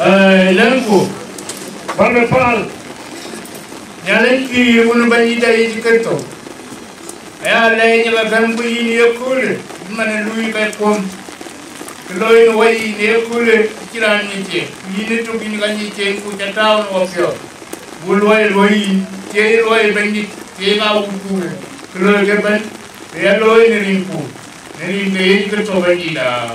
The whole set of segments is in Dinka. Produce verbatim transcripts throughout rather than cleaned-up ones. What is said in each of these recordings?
Eh, lɛ̈ŋku, bäk päl, Nhialic pïïr wun Bɛ̈nydït Yecu Kërtho. Aya lɛɛc ë bä gäm ku yïn ye köölë, yïn man ë luui kɔc kuöm. Kë looi në wɔ yïn ye köölë, acïn raan nyic en, ku yïn ëtök yïn ka nyic en, ku ca tääu në wɔpiɔ̈ɔ̈th. Buk luɔi luɔi yïn, thiëi luɔi Bɛ̈nydït, thiëi ka wun kuurë. Kë looi ke bɛ̈n, ke ya looi në rinku, në rin ke Yecu Kërtho Bɛ̈nydït. Aa.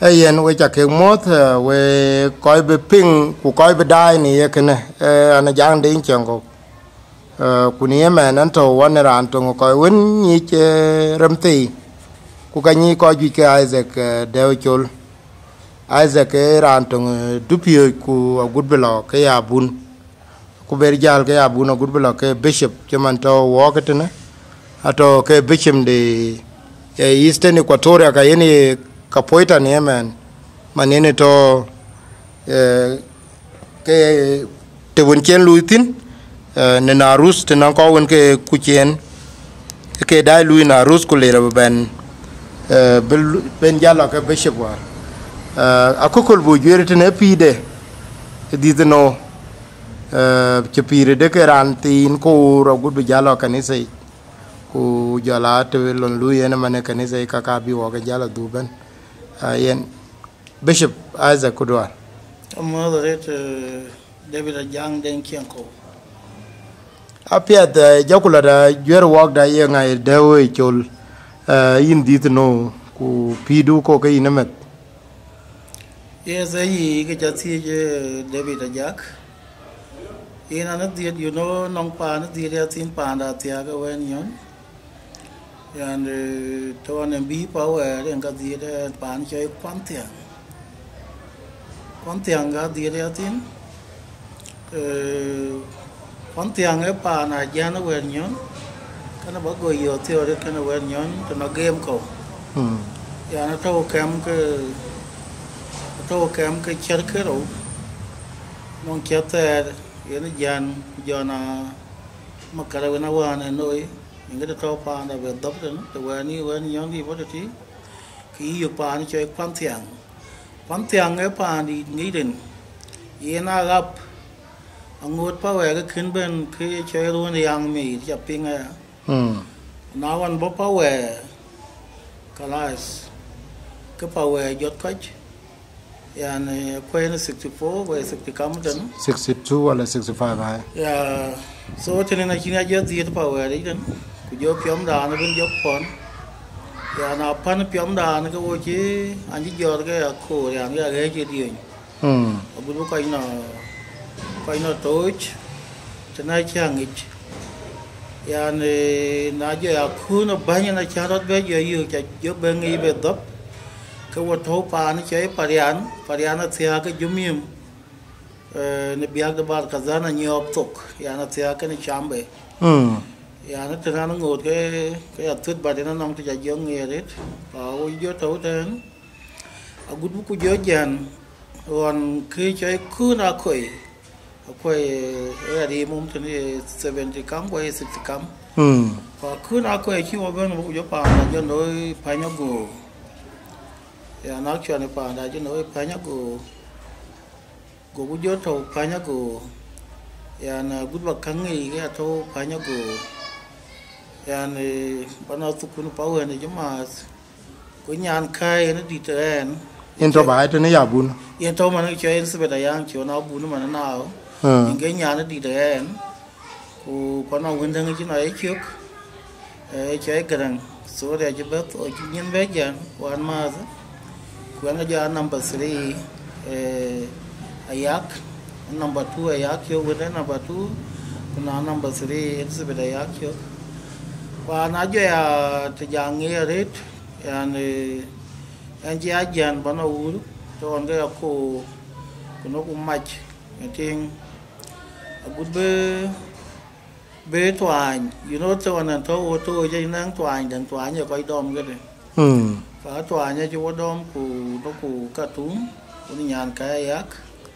Ee yen, we ca kek muɔ̈th, eh, we kɔc bï piŋ, ku kɔc bï daai në ye kënë, eh, an, Jaŋ Deŋ Ciɛŋkɔ̈u. Eh, ku në ye mɛn an, tɔ̈u wan ë raan töŋ kɔc wën nyic, eh, rem thii, ku ka nyic kɔc juëc ke Isaac, eh, Dɛ̈u Col. Isaac ee raan töŋ, eh, dupiööc, ku agut bï lɔ ke ya bun. Ku ber jäl ke ya bun agut bï lɔ ke bishop, cï man tɔ̈u wɔɔk ëtënë, atɔ̈u ke bishop de, eh, Eastern Equatoria, ka yen ye Kapoeta në ëmɛn, man yen ë tɔ̈u, eh, ke të wën cen luui thïn, eh, në Narus, të nɔŋ kɔc wën ke kuc en, ke daai luui Narus, ku ler abï bɛn, eh, bï lu-, ben jäl lɔ ke bishop wäär. Eh, akököl buk juëër tënë pïïrde, ë dhiëth ënou, eh, cï pïïrde ke raan thiin koor agut bï jäl lɔ kanitha yic, ku jɔl aa të lon luui en ëmën ë kanitha yic, ka ka bï wɔk jäl adhuk bɛ̈n. Ah, yen Bishop Isaac Kuduar. Amuɔ̈th arëët, eh, David Ajaŋ Deŋ Ciɛŋkɔ̈u. Apiɛth, eh, jɔku lɔ da juër wɔɔk da ye ŋa ye Dɛ̈u ë Col, eh, yïn dhiëth ënou, ku pïïrdu kok ke yïn ë meth. Yes, ayï ke ca thiëëc, eh, David Ajak. Yen an, dhiëth, you know, nɔŋ paan dhiëth ya thïn paanda thiääk ë wɛ̈n nyɔn. Yan, eh, të ɣɔn en bï pa wɛɛr en ka dhiëth, eh, paan cɔl Kuanthiaŋ. Kuanthiaŋ ka dhiëth ya thïn. Eh, Kuanthiaŋ ë paan Ajiɛn ë wɛ̈n nyɔn. Kënë ba go yɔ̈ɔ̈k thiɔ̈ɔ̈rit kënë wɛ̈n nyɔn të nɔ gem kɔ̈u. Hmm. Yan atɔ̈u kɛm ke, atɔ̈u kɛm ke ciɛ̈t ke rou. Nɔŋ ciɛ̈t thɛɛr, yen Jiɛn, ku jɔn a Makara wën a wään ë noi, yen ke të tɔ̈u paanda bɛ dhɔ̈p tënë, të wɛ̈n yï wɛ̈n nyɔn yï bɔ̈ tëtï, ke yï yök paan cɔl Kuanthiaŋ. Kuanthiaŋ ë paandït ŋic rin, yen a ɣap, aŋoot pa wɛɛr ke kën ben ke cɔl ruɔ̈n riaŋ miit ca piŋ aya. Hmm. Na ɣɔn bɔ̈ pa wɛɛr, kalas, ke pa wɛɛr jɔt kɔc, yani, kuɛɛn sixty four, kuɛɛn sixty kam tën. Sixty two wala sixty five, ai. Ya, so tënë na cïn a jɔ dhiëth pa wɛɛr yic tën, ku jɔ piɔmdan ëbën jɔ pɔ̈n. Ya, na pän piɔmdan ke wo cï, an cï jɔt ke ya koor, yani, ya ɣɛ̈ɛ̈c ë diööny. Hmm. Agut bï kɔc nɔ, kɔc nɔ tooc, tën acä ŋic. Yani, na jɔ ya kun ë bäny en acä rɔt bɛ jɔ yök, ca jɔ bɛ ŋic bɛ dhɔ̈p, ke wo tɔ̈u paan cɔl Parian, Parian athiääk ke jɔ miëm, eh, në biäk de Bar Kadhan anyɔɔp thok, yani athiääk kenë Cambe. Hmm. Yani, tën an ŋoot ke, ke ya thuet, bat en anɔŋ të ca jɔ ŋic arëët, pa wo jɔ tɔ̈u tën. Agut bï ku jɔ jɛn ɣɔn kë cɔl Kun Akuei, Akuei, eh, ë rim mum tënë ye seventy kam, ku ye sixty kam. Mm. Ku Kun Akuei cï wɔ bɛ̈n, ku jɔ paanda jɔ noi Pany Agoor. Ya, na cuan ë paanda jɔ noi Pany Agoor. Goku jɔ tɔ̈u Pany Agoor. Yan, eh, agut ba käŋ ŋic ke ya tɔ̈u Pany Agoor. Yan, eh, ba nɔ thukun pa wën ë jɔ maath. Ku nyan kai en dït ɛn. Yen tɔ̈u ba ai tënë ya bun. Yen tɔ̈u man cɔl Elizabeth Ayaŋ, cɔl na bun man na. Ah. Yen ke nyan dït ɣɛn. Ku kɔn a wën däŋ cïn a ye cök, eh, cɔl Gäräŋ. Sorry, acï bɛ̈th, acï nyin bɛ jɛn, wan maath. Ku ɣɛn a jɔ a number three, eh, Ayak. Number two Ayak cök, wën ë number two. Ku na number three Elizabeth Ayak cök. Ku an a jɔ ya të ja ŋic arëët, yani, ɣɛn cï a jɛn bän a wur, të ɣɔn ke ya koor, ku nɔ̈k ku mac, ë tïŋ. Agut bï, bï tuany, you know, të ɣɔn ɛn tɔ̈u ɣöt tɔ̈u ë cï nɛŋ tuany, dɛŋ tuany ë kɔc dɔm këde. Hmm. Ka tuany acï wɔ dɔm ku, ku Katum, wun nyan ka Ayak.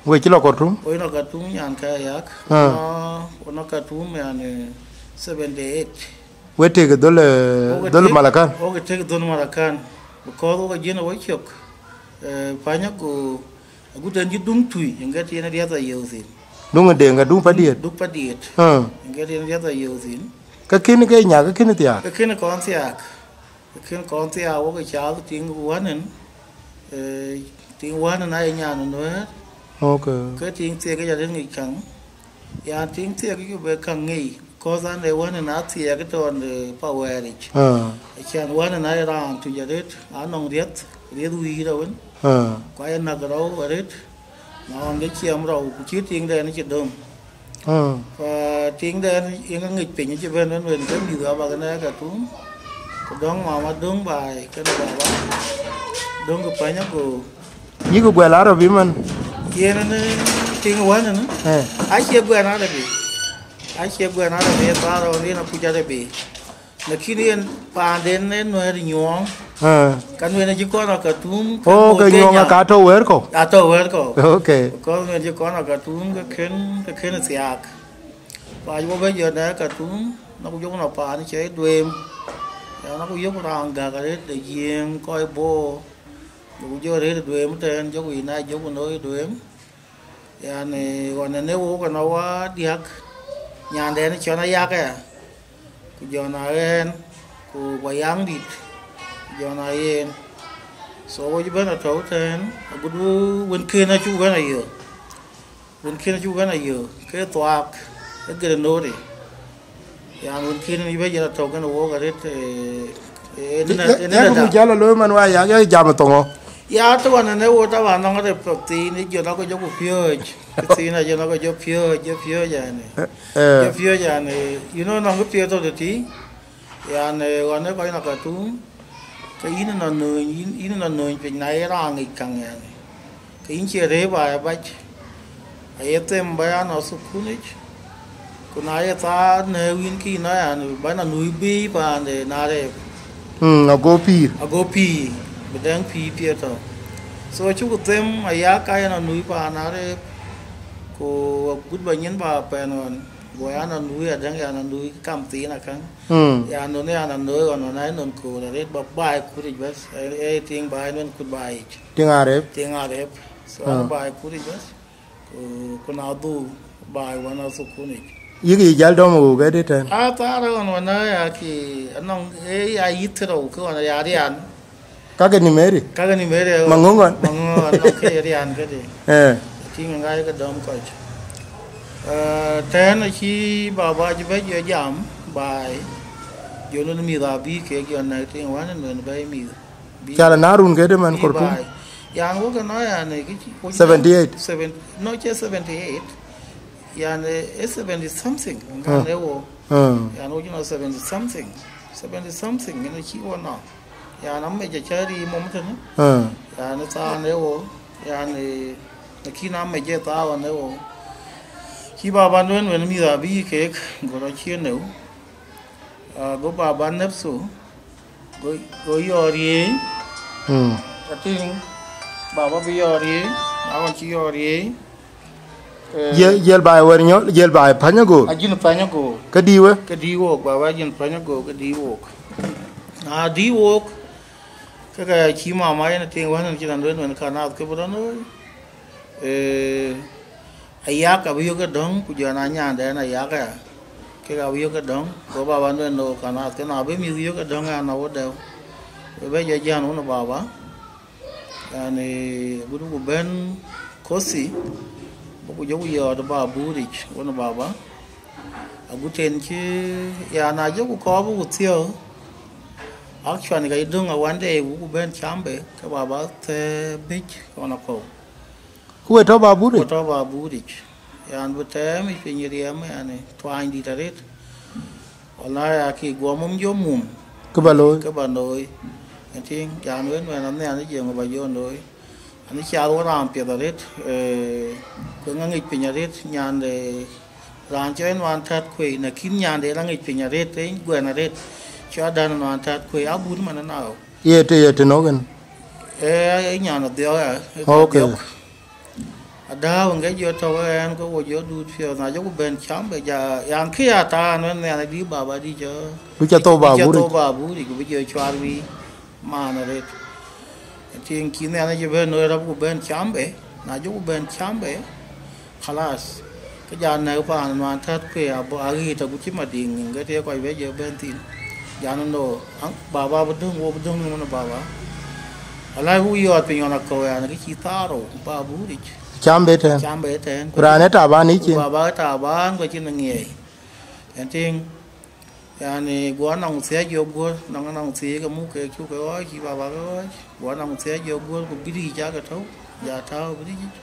We cï lɔ Katum? We nɔ Katum nyan ka Ayak. Ah. Wun nɔ, wun nɔ Katum, yani, seventy eight. We tek dhöl, eh, Wok dhöl tek, Malakan. Wok tek dhöl Malakan. Because wok jin wok cök, eh, panya ku agut ɛn cï duŋ tui, yen ke tïn riɛth a yeu thin. Duŋ ë deŋ, ka duŋ padiet. Duŋ padiet. Ah. Yen ke tïn riɛth a yeu thin. Ka kën ke nya, ka kën thiaak. Ka kën kɔn thiaak. Ka kën kɔn thiaak, wok ë cath tiŋ wän ɛn, eh, tiŋ wän ɛn aye nyan ë Nuɛɛr. Okay. Ke tiŋ thiek ke ja den ŋic käŋ. Yan tiŋ thiek ke be käŋ ŋic. Cause an, eh, wän ɛn a thiek ke tɔn, eh, pa wɛɛric. Ah. Acän wän ɛn aye raan tuc arëët, anɔŋ riɛth, riɛth wiir awën. Ah. Ku aye näk rɔu arëët. Na ɣɔn ke ciɛm rɔu, ku cï tiŋdɛn cï döm. Ah. Ku tiŋdɛn yen ke ŋic piny cï bɛ̈n ënwen ke mïth abak ënë Katum. Ku döŋ mama döŋ baai, kënë baba. Döŋ ke pany ago. Yïk guɛl Arabi man. Yen ënë tiŋ wän ënë. Eh. Acie guɛn Arabi. Acie guɛn Arabi, ë thaar ɣɔn yen akuc Arabi. Lakin yen paanden ë Nuɛɛr nyuɔɔŋ. Ah. Ka Nuɛɛr acï kɔn a Katum, ka Oh, Nuɛɛr ke ke nyuɔɔŋ nya. Aka tɔ̈ wɛɛr kɔ̈u? Atɔ̈ wɛɛr kɔ̈u. Okay. Because Nuɛɛr acï kɔn a Katum, ke kën, ke kën thiaak. Pac wɔ bɛ jɔ dɛ Katum, na ku jɔku na paan cɛ dueem. Ya na ku yök raan gäk arëët de Jiëëŋ, kɔc Bor. Jɔku jɔ rëët dueem tɛ̈ɛ̈n, jɔku yïn a jɔku nööc dueem. Yani, ɣɔn ënë wok ënɔ wa diäk, nyandɛn cɔn Ayak aya, ku jɔn a ɣɛn, ku wa yaŋ dït, ku jɔn a yen. So, wo cï bɛ̈n atɔ̈u tɛ̈ɛ̈n, agut wën kën acuk bɛ̈n ayö. Wën kën acuk bɛ̈n ayö, ke thuaak, ë gërë noori. Yan wën kën yï bɛ jël atɔ̈u kënë wok arëët, eh, eh, ënë, ënë, ënë da. Ku jal alo man wa ya, ya jam thoŋo. Ya të wan ënë wo ta wan nɔŋ rep tɔ̈ thiin, ë jɔt akɔ jɔ ku piööc. Thiin a jɔt akɔ jɔ piööc, jɔ piööc yani. Eh, eh. Jɔ piööc yani. You know, nɔŋ kë piööc tɔ̈ të ti. Yan, eh, wan ë kɔc na Katum. Ke yïn ënɔ nööny, yïn, yïn ënɔ nööny piny na ye raan ŋic käŋ yani. Ke yïn cie rëër ba ya bac. Aye them ba ya nɔ thukunic, ku na ye thaar në wïn kï nɔ, yani, ba nɔ nui biic paande na rep. Mm, ago pïïr. Ago pïïr, bï dɛŋ pïïr piɛth tɔ̈. So, cuk them Ayak ka ye nɔ nui paan na rep, ku agut ba nyin ba pɛn ɣɔn, go ya nɔ nui adɛŋ ya nɔ nui kam thiin akäŋ. Mm. Ya nɔn ya nɔ nui ɣɔn, nɔn ai nɔn koor arëët ba baai kutic bas, eh, eh, tiŋ baai nɔn kut baai yic. Tiŋ arep. Tiŋ arep. So, ah, baai kutic bas. Ku, ku na dhuk, baai wän a thukunic. Yïk yï jäl dɔm wok ëdï tɛ̈n? A thaar ɣɔn wän a ya ki, anɔŋ, ee ya yïth rou, ke ɣɔn ya rian. Ka ke Nimeri? Ka ke Nimeri, ma ŋö ɣɔn? Ma ŋö ɣɔn, anɔŋ ke ye rian këdï. Eh. Tïŋ ŋa ye ke dɔm kɔc. Eh, tɛ̈ɛ̈n acï baba cï bɛ̈ jɔ jam, baai. Jɔ nɔn mïth abï kek jɔ nɛ̈k tïŋ wän ënɔn bɛ̈i mïth. Bï, cala na run këde man bï Khartoum. Baai. Yan wok ënɔ yani, kë cï, wok cï seventy eight. Seven, no, cie seventy eight. Yani, eh, seventy something. Ah. Ngan e wo. Ah. Yani, wok cï nɔ seventy something. Seventy something, ënë cï wo nɔ. Yani, amec acä ri mom tënë. Ah. Yani, thaar e wo. Yani, lakin amec e thaar wan e wo. Cï baba nuen wen mïth abï kek, go rɔ cie neu. Ah, go baba nepsu, go, go yɔɔr riëëc. Mm. Ka tïŋ, baba bï yɔɔr riëëc, na ɣɔn cï yɔɔr riëëc. Eh, jël, jël baai wär nyɔl, jël baai pany agoor. Ajin pany agoor. Ke dï we? Ke dï wok, baba ajin pany agoor, ke dï wok. Na dï wok, ke ka cï mama yen tïŋ wän cï rɔn wen, wen ka naath ke bï rɔn woi. Eh, Ayak abï yök ke döŋ, ku jɔn a nyandɛn Ayak aya. Kek abï yök ke döŋ, go baba nuen no kanath, ke na bï mïth yök ke döŋ, an, awodɛu. Ku bɛ jɔ jän wun baba. Yani, gudu ku bɛ̈n Kothi, Ku jɔku yɔɔt ba buuric wën baba. Agut en cï ya na jɔku kɔɔr ku thiɔ̈k. Actually ka döŋ a one day wuku bɛ̈n cam be ke baba thɛɛr bïc ɣɔn akɔ̈u. Ku we tɔ̈ ba buuric? Ku tɔ̈ ba buuric. Yan bï tɛɛm yic piny riɛm yani tuany dït arët. Wala ya ki guɔ mum jɔ mum. Kë ba looi? Kë ba looi. Ëtïŋ, yan wën wën anhian ë jeŋ ba jɔ looi. Ani cal wɔ raan piɛth arët, eh, ku ŋa ŋic piny arët, nyande raan cɔ en wan tät kuei, na kin nyande la ŋic piny arët, en guɛn arët, cɔ dan wan tät kuei, abun man na. Ye të, ye të nɔ̈k en? Eh, nyan adhiɔk ya. Ok. Adhiɔk. Adau ŋe jɔ tɔ̈ ɛn ke wo jɔ dut piɔ̈th, na jɔku bɛ̈n cam be ja, yan kë ya taan wën nhian adï baba dï jɔ. Du ca thou ba buri. Du ca thou ba buri, ku bï jɔ cuar wï. Man arët. Ëtïŋ cï nhian acï bɛ̈n nööi rɔp ku bɛ̈n cam be, na jɔku bɛ̈n cam be, khalas. Ke ja nɛ̈k paan nuan tät kuei abɔ̈ aɣiit agut cï Madiŋ nyin ke tëë kɔc bɛ jɔ bɛ̈n thïn. Jan no, baba bï döŋ, wo bï döŋ ni mën baba. Alai wuk yɔɔt piny ɣɔn akɔ̈u yani ke cï thaar rou, ba buuric. Cam be tɛ̈n. Cam be tɛ̈n. Ku raan ë taban yic cin. Baba taban ku acïn ŋiɛc. Ëtïŋ, yani, guɔ nɔŋ thiëc jɔ guɔ̈r, nɔŋ nɔŋ thiëc ke muk ke cuk ke ɣɔɔc, cï baba ke ɣɔɔc, guɔ nɔŋ thiëc jɔ guɔ̈r, ku bï riic cak ke tɔ̈u, ja tääu bï riic,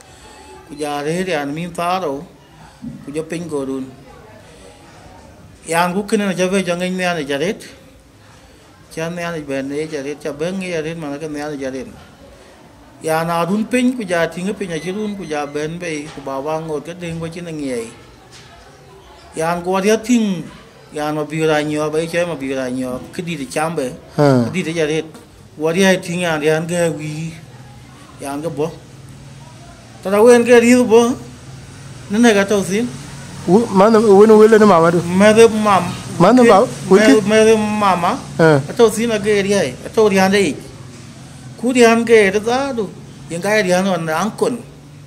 ku ja rëër, yani, mïn thaar rou, ku jɔ piny go run. Yan, ku kënë na cä bɛ jɔ ŋic nhian ë jɔ rët, cä nhian ë bɛ̈n ë jɔ rët, cä bɛ ŋic arët man ke nhian ë jɔ rët. Yan, a run piny, ku ja tïŋ piny acï run, ku ja bɛ̈n bei, ku baba ŋoot ke dëŋ ku acïn ŋiɛc. Yan, guɔ riäth tïŋ, yan, Mabiöör Anyɔɔk, ba yï cɔɔc Mabiöör Anyɔɔk, këdït cam be, ah, këdït ë jɔ rët. Guɔ riäi tïŋ, yan, riän gɛ̈ɛ̈k wïïr, yan, ke bɔ̈. Tɔ̈ wen ke riëth bɔ̈, në nɛ̈k atɔ̈ thïn. Wu-, man, wën wël në mamadu. Mɛ̈th ë mam. Man ba, wël kë? Mɛ̈th, mɛ̈th ë mama. Eh. Atɔ̈ thïn ake riäi, atɔ̈ riände yic. Ku riän ke ë dhaadu, yen ka ye riän ɣɔn ankon,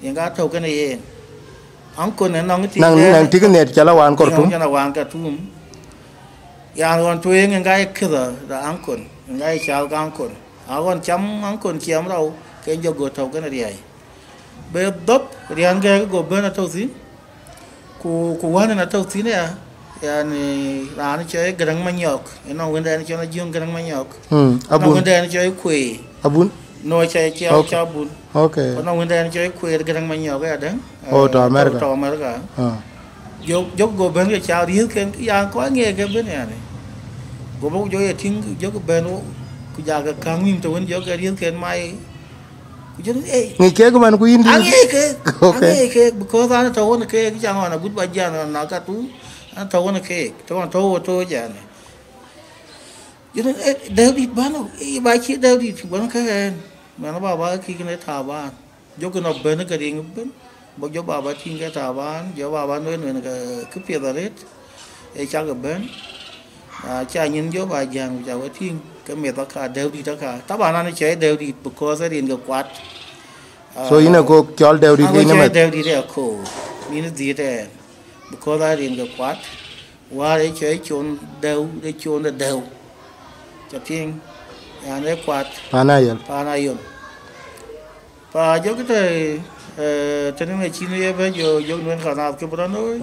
yen ka tɔ̈u kënë yen. Ankon ë nɔŋ tik naŋ, naŋ tik nɛt cä la wan Khartoum. Cä la wan Khartoum. Yan ɣɔn tueŋ ë ŋa ye këdhä da ankon, ë ŋa ye cal ka ankon. A ɣɔn cam ankon ciɛm rɔu, ke jɔ go tɔ̈u kënë riäi. Be dhɔp riän gɛ̈ɛ̈k go bɛ̈n atɔ̈u thïn. Ku, ku wän en atɔ̈u thïn aya, yani, raan cɔl Gäräŋ Manyɔk, ë nɔŋ wëndɛn cɔl Ajiöŋ Gäräŋ Manyɔk. Hmm, ë nɔŋ abun. Wëndɛn cɔl Kuei. Abun? No, cɔl, cɔl, ok, cɔl abun. Ok. Ku nɔŋ wëndɛn cɔl Kuei Gäräŋ Manyɔk aya däŋ. Oh, tɔ̈, eh, America. Tɔ̈, tɔ̈ America. Ah. Jɔ, jɔ go bɛ̈n ke ca riëëth ken, yan kɔc ŋiɛc ke bɛ̈n yani. Go bɔ̈ ku jɔ ye tïŋ, jɔ ke bɛ̈n wo, ku ja ke käŋ nïm të wën jɔ ke riëëth ken mai. Ku jɔ, eh. Ŋic kek man ku yïn dï? Aŋic kek, ok, aŋic kek, because an tɔ̈ wën keek, ca ŋɔn agut ba jian na Khartoum, an tɔ̈ wën keek, tɔ̈ wën tɔ̈ wo tɔ̈ yani. Jɔ, eh, dɛ̈u dït bän, eh, ba cï dɛ̈u dït, bän ke ɛn, mɛn baba kï kënë taban. Jɔkï nɔ bɛ̈n ke riŋ ëbën, bä jɔ baba tïŋ ke taban, jɔ baba nuɛn nuɛn ke, ke piɛth arët, ë cak ëbën. Ah, ca nyin jɔ ba jän, ku ca we tïŋ ke meth aka, dɛ̈u dït aka. Taban an cɔl dɛ̈u dït, because ë rin ke kuat. So yïn ë, ah, kok cɔl dɛ̈u dït ke yïn ë meth? Dɛ̈u dït ë akoor, yïn ë dhiëët ɛn, because ë rin ke kuat. Wäär ë cɔl con dɛ̈u, ë con de dɛ̈u. Ca tïŋ, yan ë kuat. Pan Ayol. Pan Ayol. Pa jɔkï tɛ̈, eh, tënë në cïn ye bɛ jɔ, jɔk nuɛn ka nath ke bï rɔt looi.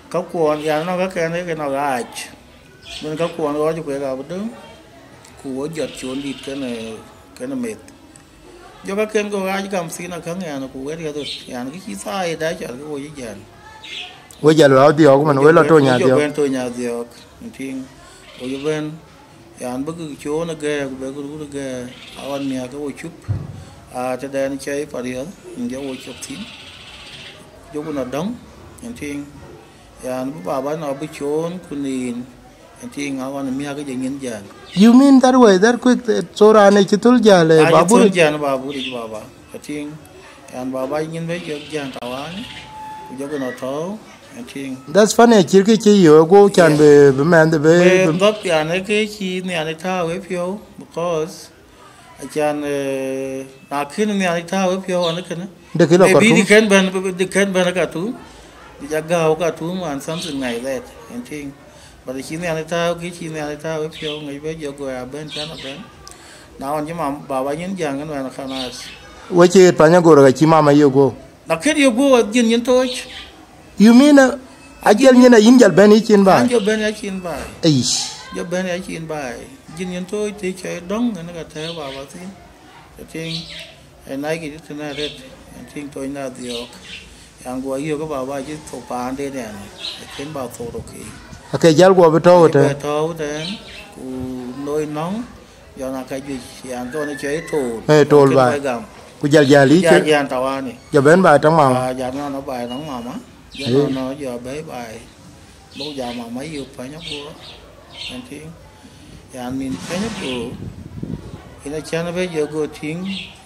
Ka kuɔn, yan nɔŋ ka kɛn ke nɔŋ ɣaac. Nuɛn ka kuɔn ɣɔɔc kuek abï döŋ. Ku wo jɔt con dït kenë, kenë meth. Jɔ ka ken go ɣaac gam thïn akäŋ, yan, ku wɛ̈t riäth ɣöt, yan, kë cï thaai da cɔl ke wo cï jän. We jal lɔ dhiɔɔk man, we lɔ tony adhiɔɔk. Bɛ̈n tony adhiɔɔk, tïŋ. Wo cï bɛ̈n, yan, bï kë coon ë gɛ̈ɛ̈r, ku bï kë rut ë gɛ̈ɛ̈r, aɣɔn miäk ke wo cup, a tëdɛn cɔl Pariɔl, yen jɔ wo cop thïn. Jɔku nɔ dɔ̈ŋ, tïŋ. Yan, bï baba nɔ bï coon, ku niin, ëtïŋ, aɣɔn miäk jɔ nyin jän. You mean that way, that quick, eh, so raan ë cï thöl jäl, eh, babur? Cï thöl jän babur yic baba. Ëtïŋ, yan baba nyin bɛ jɔ jän tawaan, ku jɔ gën tɔ̈u, ëtïŋ. That's funny, cït kë cï yök, go can, yeah, bï, bï mɛnh bï, bï, bï dhɔp, yan, ë kë cï nhian ë tääu ë piɔ̈u, because acan, eh, na kën nhian ë tääu ë piɔ̈u ɣɔn ë kënë. Dë kë lɔ Khartoum? Maybe dë kën bɛ̈n, dë kën bɛ̈n ë Khartoum. Dë ja gääu Khartoum and something like that, ëtïŋ. But acï nhian ë tääu, kë cï nhian ë tääu ë piɔ̈u, ŋic bɛ jɔ go ya bɛ̈n, can abɛ̈n. Na ɣɔn cï mam, baba nyin jän kën wɛn khalas. We cï ɣet pany agor ka cï mama yök go? Na kën ye guɔ wa jin nyin tooc. You mean, uh, ajël nyin a yïn jal bɛ̈n yï cin baai? An jɔ bɛ̈n ya cin baai. Eish. Jɔ bɛ̈n ya cin baai. Jin nyin tooc të cɔi dɔ̈ŋ, ŋɛn ka tɛ̈ɛ̈u baba thïn. Ë tïŋ, ë nac kï tënë arët, ë tïŋ tony na dhiɔ̈ɔ̈k. Yan guɔ yök baba cï thok paanden yani. Ë kën ba thok rok kï. Ake jal guɔ bï tɔ̈u tɛ̈n. Bɛ tɔ̈u tɛ̈n, ku noi nɔ̈ŋ. Jɔn aka juëc, yan tɔn cɔi tool. Eh, tool. Kën baai. Ba gam. Ku jal jal yï cï. Jal yan tawani. Jɔ bɛ̈n baai tɔŋ mama. Ah, jal nɔn baai tɔŋ mama. Jɔ nɔn jɔ bɛ̈i baai. Buk jam mama yï pɛ̈ny aguɔ. Ë tïŋ. Yan min pɛ̈ny aguɔ. Ina cän bɛ jɔ go tïŋ.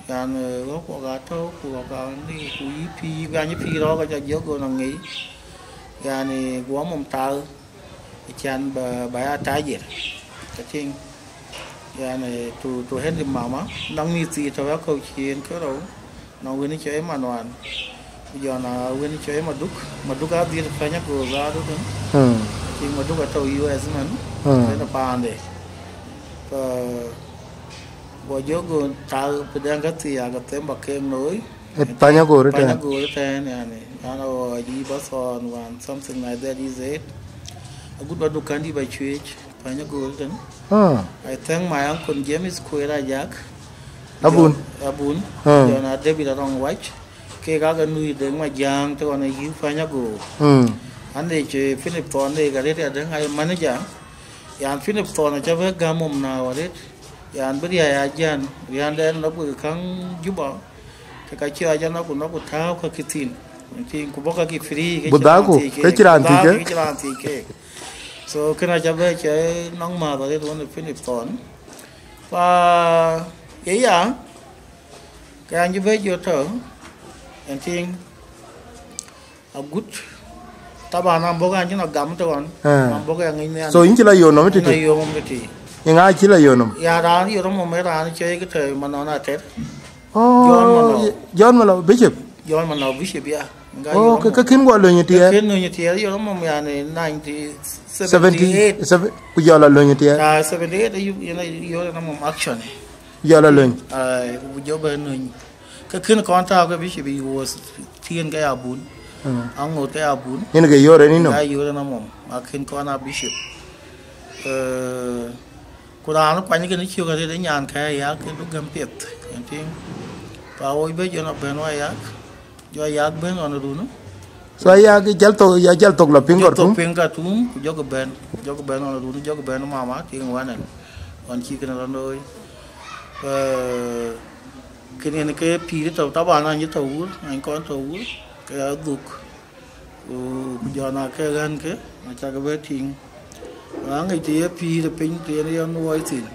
Yan, eh, wok wok atɔ̈u, ku wok a ni, ku yï pïïr, yan yï pïïr rɔ̈k aca jɔ go nɔŋ ŋic. Yani, guɔ mum tal. Acän ba, ba ya tajir. Ë tïŋ. Yani, to, to help mama. Nɔŋ mïth thii tɔ̈u ya kɔ̈u ciëën ke rou. Nɔŋ wën cɔi Manuan. Ku jɔn a wën cɔi Maduk. Maduk a dhiëth pɛ̈ny ago zaadu tën. Hmm. Cï Maduk atɔ̈u U S man. Hmm. Kën paande. Ba, ba jɔ go tal pïdɛn ka thii a ka them ba keek noi. Ë pany agoor ëtɛ̈ɛ̈n. Pany agoor ëtɛ̈ɛ̈n, yani. Yan a wɔ yï ba thɔɔn wan, something like that is it. Agut ba duk kandi ba cuëc, pany agoor ëtɛ̈ɛ̈n. Ah. I thank my uncle James Kuer Ajak. Abun. Jɔ-, Abun. Ah. Jɔn a David Arɔŋ Wac. Kek aa ke nui Deŋ Majaŋ të ɣɔn ë yï pany agoor. Mm. An de cï Philip Thɔn de ka rëët ya Deŋ ai manager. Yan Philip Thɔn acä bɛ gäm mom na wä rëët. Yan bï riäi a jän, riän dɛn lɔ bï käŋ Juba. Ke ka cï a jän aku nɔku tääu ka kï thïn. Tïŋ ku bɔ̈ ka kï free, ke cï raan dhaaku, thiëc ke cï raan thiëc ke. Ke cï raan thiëc ke. So, kën acä bɛ cɛ nɔŋ mäth arëët ɣɔn ë Philip Thɔn. Pa, ye ya, ke an cï bɛ jɔ tɔ, ɛn tïŋ, agut, taban an bɔ̈ an cï nɔ gam të ɣɔn, ah, an bɔ̈ ke aŋic nhial. So, yïn cï la yom nɔm ë tëtï? Yom ë tëtï. Ye ŋa cï la yom nɔm? Ya raan yom nɔm ë raan cɔi ke tɔ̈ Manɔn Atɛr. Oh, John Manɔu. John Manɔu, Bishop? John Manɔu, Bishop, ya. Nga yom nɔm. Oh, ke, ke kën guɔ löny tiɛɛr? Ke kën löny tiɛɛr, yom nɔm yani ninety, seventy, seventy-eight. Seve-, ku jɔ la löny tiɛɛr? Ah, seventy-eight, ayu, yom nɔm action. Jɔ la löny. Ai, ku jɔ bɛ löny. Ke kën kɔn tääu ke Bishop, he was tien ke ya bun. Mm. Aŋot ke ya bun. Yen ke yore ni no? Ya yore na mom. Ma kën kɔn a Bishop. Eh, ku raan kuany kën ciök arëët ë nyan kë ya ke du gäm piɛth. Kën tïŋ. Pa woi bɛ jɔ na bɛ̈n wa yak. Jɔ yak bɛ̈n ɣɔn run. So ya ke jal thok, ya jal thok la piŋ Khartoum? Jɔ thok piŋ Khartoum, ku jɔkï bɛ̈n. Jɔkï bɛ̈n ɣɔn run, jɔkï bɛ̈n mama, tiŋ wanen. Ɣɔn cï kën rɔn looi. Eh, kën yen ke pïïr tɔ̈u, taban an cï tɔ̈u wur, an kɔn tɔ̈u wur, ke ya dhuk. Ku, ku jɔn a ke ɣän ke, acak bɛ tïŋ. Aŋic të ye pïïr piny, të yen ye nuɔɔc thïn.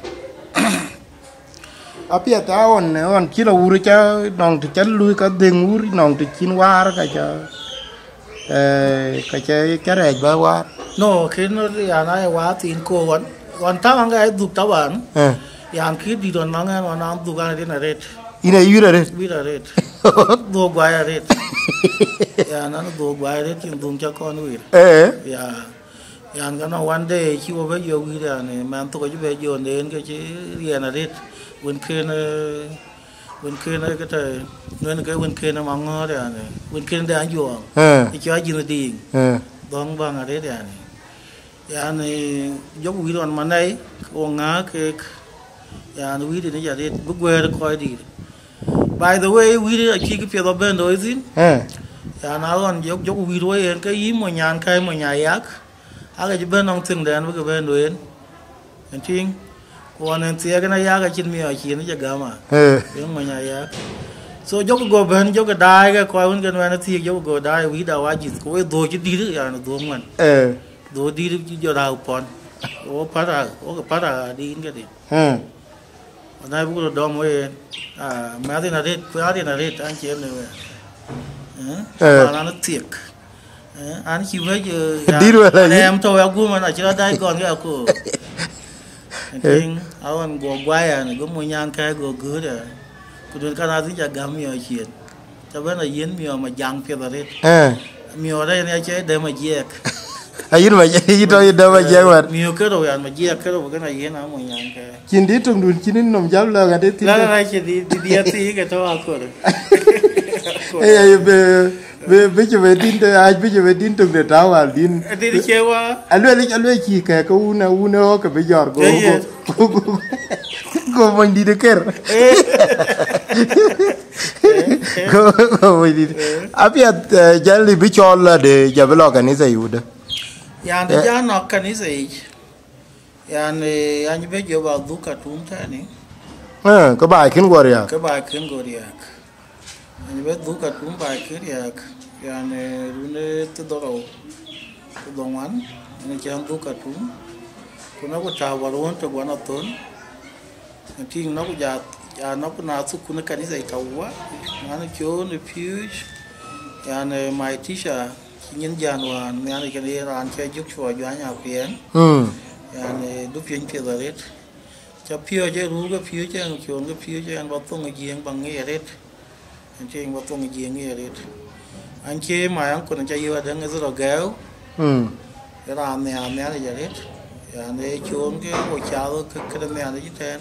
Apiɛth a ɣɔn, ɣɔn cï la wur ca nɔŋ të ca lui ka dhëŋ wur, nɔŋ të cïn waar ka ca, eh, ka ca, ca rɛɛc bä waar. No, kën yan a ye waar thïn ko ɣɔn. Ɣɔn taŋ aŋ ka ye dhuk taban. Eh. Yan kï dït ɣɔn naŋ ɛn ɣɔn an dhuk an rin arëët. Yïn a yïr arëët? Wïr arëët. Dhuk guai arëët. Yan an dhuk guai arëët, cïn dhuk ca kɔn wïr. Eh. Ya. Yan ka nɔŋ one day cï wo bɛ jɔ wïïr yani, mɛn thok acï bɛ jɔ nen ke cï riɛn arëët. Wën kën, eh, wën kën, eh, ke tɛ, wën ke, wën kën ë maŋɔ̈ɔ̈r yani, wën kën de anjuɔɔŋ. Eh. Ë cɔɔc jïn diiŋ. Eh. Dhɔ̈ŋ baŋ arëët yani. Yani, jɔk wïïr ɣɔn manɛi, wo ŋääk kek, yani, wïïr ënë jɔ arëët, bï guɛ̈ɛ̈r kɔc dïïr. By the way, wïïr acï kë piɛth abɛ̈n looi thïn. Eh. Yani, na ɣɔn jɔk, jɔk wïïr wo yen, ke yï mony nyan käi mony ayak, Ake cï bɛ̈n nɔŋ thiŋdɛn bï ke bɛ̈n lueel. Ëntïŋ, ku ɣɔn en thiɛɛk en ayak acïn miɔɔc cin ë jɔ gäm a. Eh. Yen mony ayak. So jɔkï go bɛ̈n, jɔkï daai ke kɔc wën ke nuɛɛn ë thiëëk, jɔkï go daai wïïrda wa jïth, ku wek dhuɔ̈k cï dït, yani dhuɔ̈k ŋuɛ̈n. Eh. Dhuɔ̈k dït cï jɔ rau pɔn. Wo päl rau, wo ke päl rau adï yïn kedï. Eh. Na buk röt dɔm ween, ah, mɛ̈th yen arëët, ku aa yen arëët, an cï en ë ween. Eh? Eh. An, an thiek. Eh, an cï wec, eh, ya, dït wala an yïn? Ɛm tɔ̈u ya guum an acï rɔt dac gɔn ke akoor. Eh. Tiŋ, aɣɔn guɔ guai an, go mony nyan kɛ̈ɛ̈c go göör an. Ku duën kan a thic agäm miɔɔc ciëën. Ca bɛ̈n a yiën miɔɔr ma jaŋ piɛth arëët. Eh. Miɔɔr ë yen ya cɔi dɛm a jiɛɛk. A yïn ma, yï tɔ yï dɛm a jiɛɛk mat. Miɔɔr kërou yan ma jiɛɛk kërou bï kën a yiën a mony yan kë. Cïn dï töŋdun cïn yïn nɔm jal lɔ̈k adï thïn. La, la, la, cïn dï, dï, dï a thii ke tɔ akor. Ëya, bï bï bï cï bï din të, ac bï cï bï din tök de tawal din. Adï cë wa. Aluel, aluel cï kë ke wun, wun ë ɣɔ̈k ke bï jɔr go. Ye, ye. Go, go, go mony dït ë ker. Go, go mony dït. Apiɛth, eh, jali bï cɔl la de, ja bï lɔ kanitha yude. Yan de, eh, ja nɔk kanitha yic. Yan, eh, yan bï jɔ ba dhuk Khartoum tɛni. Eh, ke ba kën guɔ riak. Ke ba kën guɔ riak. Ani bɛ dhuk Khartoum ba kë riääk, yani, run ë thiërdhorou ku dhoŋuan, ani cän dhuk Khartoum. Ku na ku tääu wär wën tök wän athöl. Tïŋ, na ku ja, ja na ku na thukun ë kanitha ë tɔ̈u wä, yani, cöön ë piööc, yani, my teacher, cï nyin jän wään, yani, kën ye raan cɛ Joshua Juany Akuɛɛn. Mm. Yani, du piööny piɛth arëët. Ca piööc ë ruu ke piööc ë, cöön ke piööc ë, ba thoŋ ë Jiëëŋ ba ŋic arëët. Ɛn tïŋ ba thoŋ ë Jiëëŋ ŋic arëët. An cie my uncle ca yök adäŋ ë dhil rɔ gɛ̈ɛ̈u. Mm. Ë raan nhiaar Nhialic arëët. Yani, ë coon ke wo cath ke këde Nhialic ëtɛ̈ɛ̈n.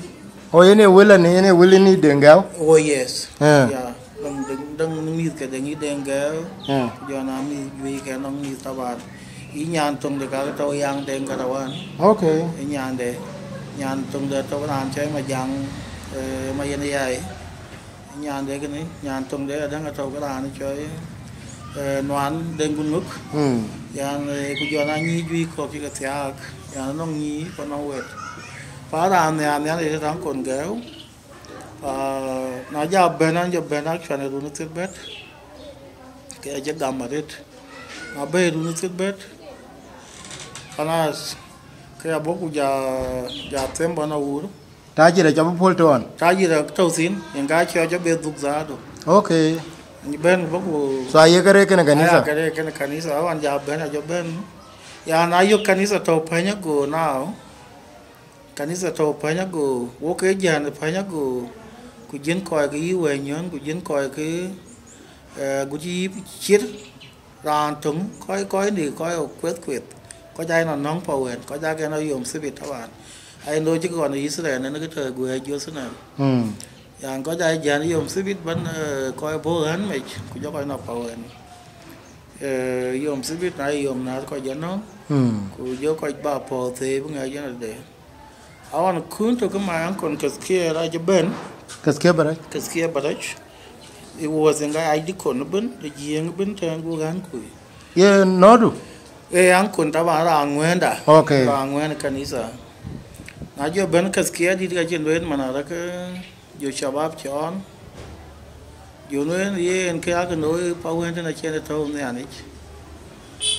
Oh, yen ee wël ani, yen ee wël ni Deŋ Gɛ̈ɛ̈u? Oh, yes. Eh. Ya, däŋ, däŋ, däŋ mïth ke däŋ yï Deŋ Gɛ̈ɛ̈u. Eh. Ku jɔn a mïth juëc ke nɔŋ mïth taban. Yï nyan töŋ de ka tɔ̈u yaŋ Deŋ ka tɔ̈u an. Okay. Ë nyande, nyan töŋ de tɔ̈u raan cɔl Majaŋ, eh, Mayen Yai. Nyande kënë, nyan töŋde adäŋ atɔ̈u ke raan cɔl, eh, Nuan Deŋ Gun Ŋök. Mm. Yan, eh, ku jɔn a nyïï juëc kɔ̈k cï ke thiaak, yan nɔŋ nyïï ku nɔŋ wɛ̈t. Pa raan nhiaar Nhialic ë raan kon gɛ̈ɛ̈u. Pa na ja bɛ̈n an, jɔ bɛ̈n a cuan ë run ë thiërbɛ̈t, ke acï gam arëët. Na bɛ̈i run ë thiërbɛ̈t, panas, ke abɔ̈ ku ja, ja them bɔ̈ na wur. Tajir acä bï puɔ̈l tɔ̈ɔ̈n. Tajir atɔ̈u thïn, yen ka cɔɔc abï dhuk dhaadu. Okay. Bɛ̈n bɔ̈ ku. So aye kërɛɛc kënë kanitha? Aya kërɛɛc kënë kanitha, awan ja bɛ̈n, ajɔ bɛ̈n. Yan, ayök kanitha tɔ̈u pɛ̈ny ago now. Kanitha tɔ̈u pɛ̈ny ago, wok ke jän pɛ̈ny ago. Ku jin kɔc ke yï wɛ̈ny nyɔ̈n, ku jin kɔc ke, eh, gut yï cir. Raan töŋ, kɔc, kɔc ni, kɔc kueth kueth. Kɔc aa nɔŋ nɔŋ pa wën, kɔc aa kɛn a yom thibit taban. Ai ndo cï kɔn Yithriɛl, en ke tɔ̈ guëër Jothanan. Mm. Yan kɔc aa jän yom thibit ban, eh, kɔc bɔ̈ ɣän mec, ku jɔ kɔc nɔŋ pa wën. Eh, yom thibit na yom na kɔc jɔ nɔŋ. Mm. Ku jɔ kɔc ba pɔ̈ɔ̈th thëëi bï ŋɛk jɔn adë. Awan kun tök ke my uncle Keskiel acï bɛ̈n. Keskiel Barec? Keskiel Barec. He was in guy deacon ëbën, de Jiëëŋ ëbën tɛ̈n ku ɣän kui. Ye nɔ̈du? Eh, uncle taban raan ŋuɛ̈nda. Okay. Raan ŋuɛ̈n kanitha. Na jɔ bɛ̈n Keskiel dït ka cïn duëën man arëk, jɔ shabab cɔɔn. Jɔ nu en yen ke yak no pa wën tën acïn tɔ̈u Nhialic.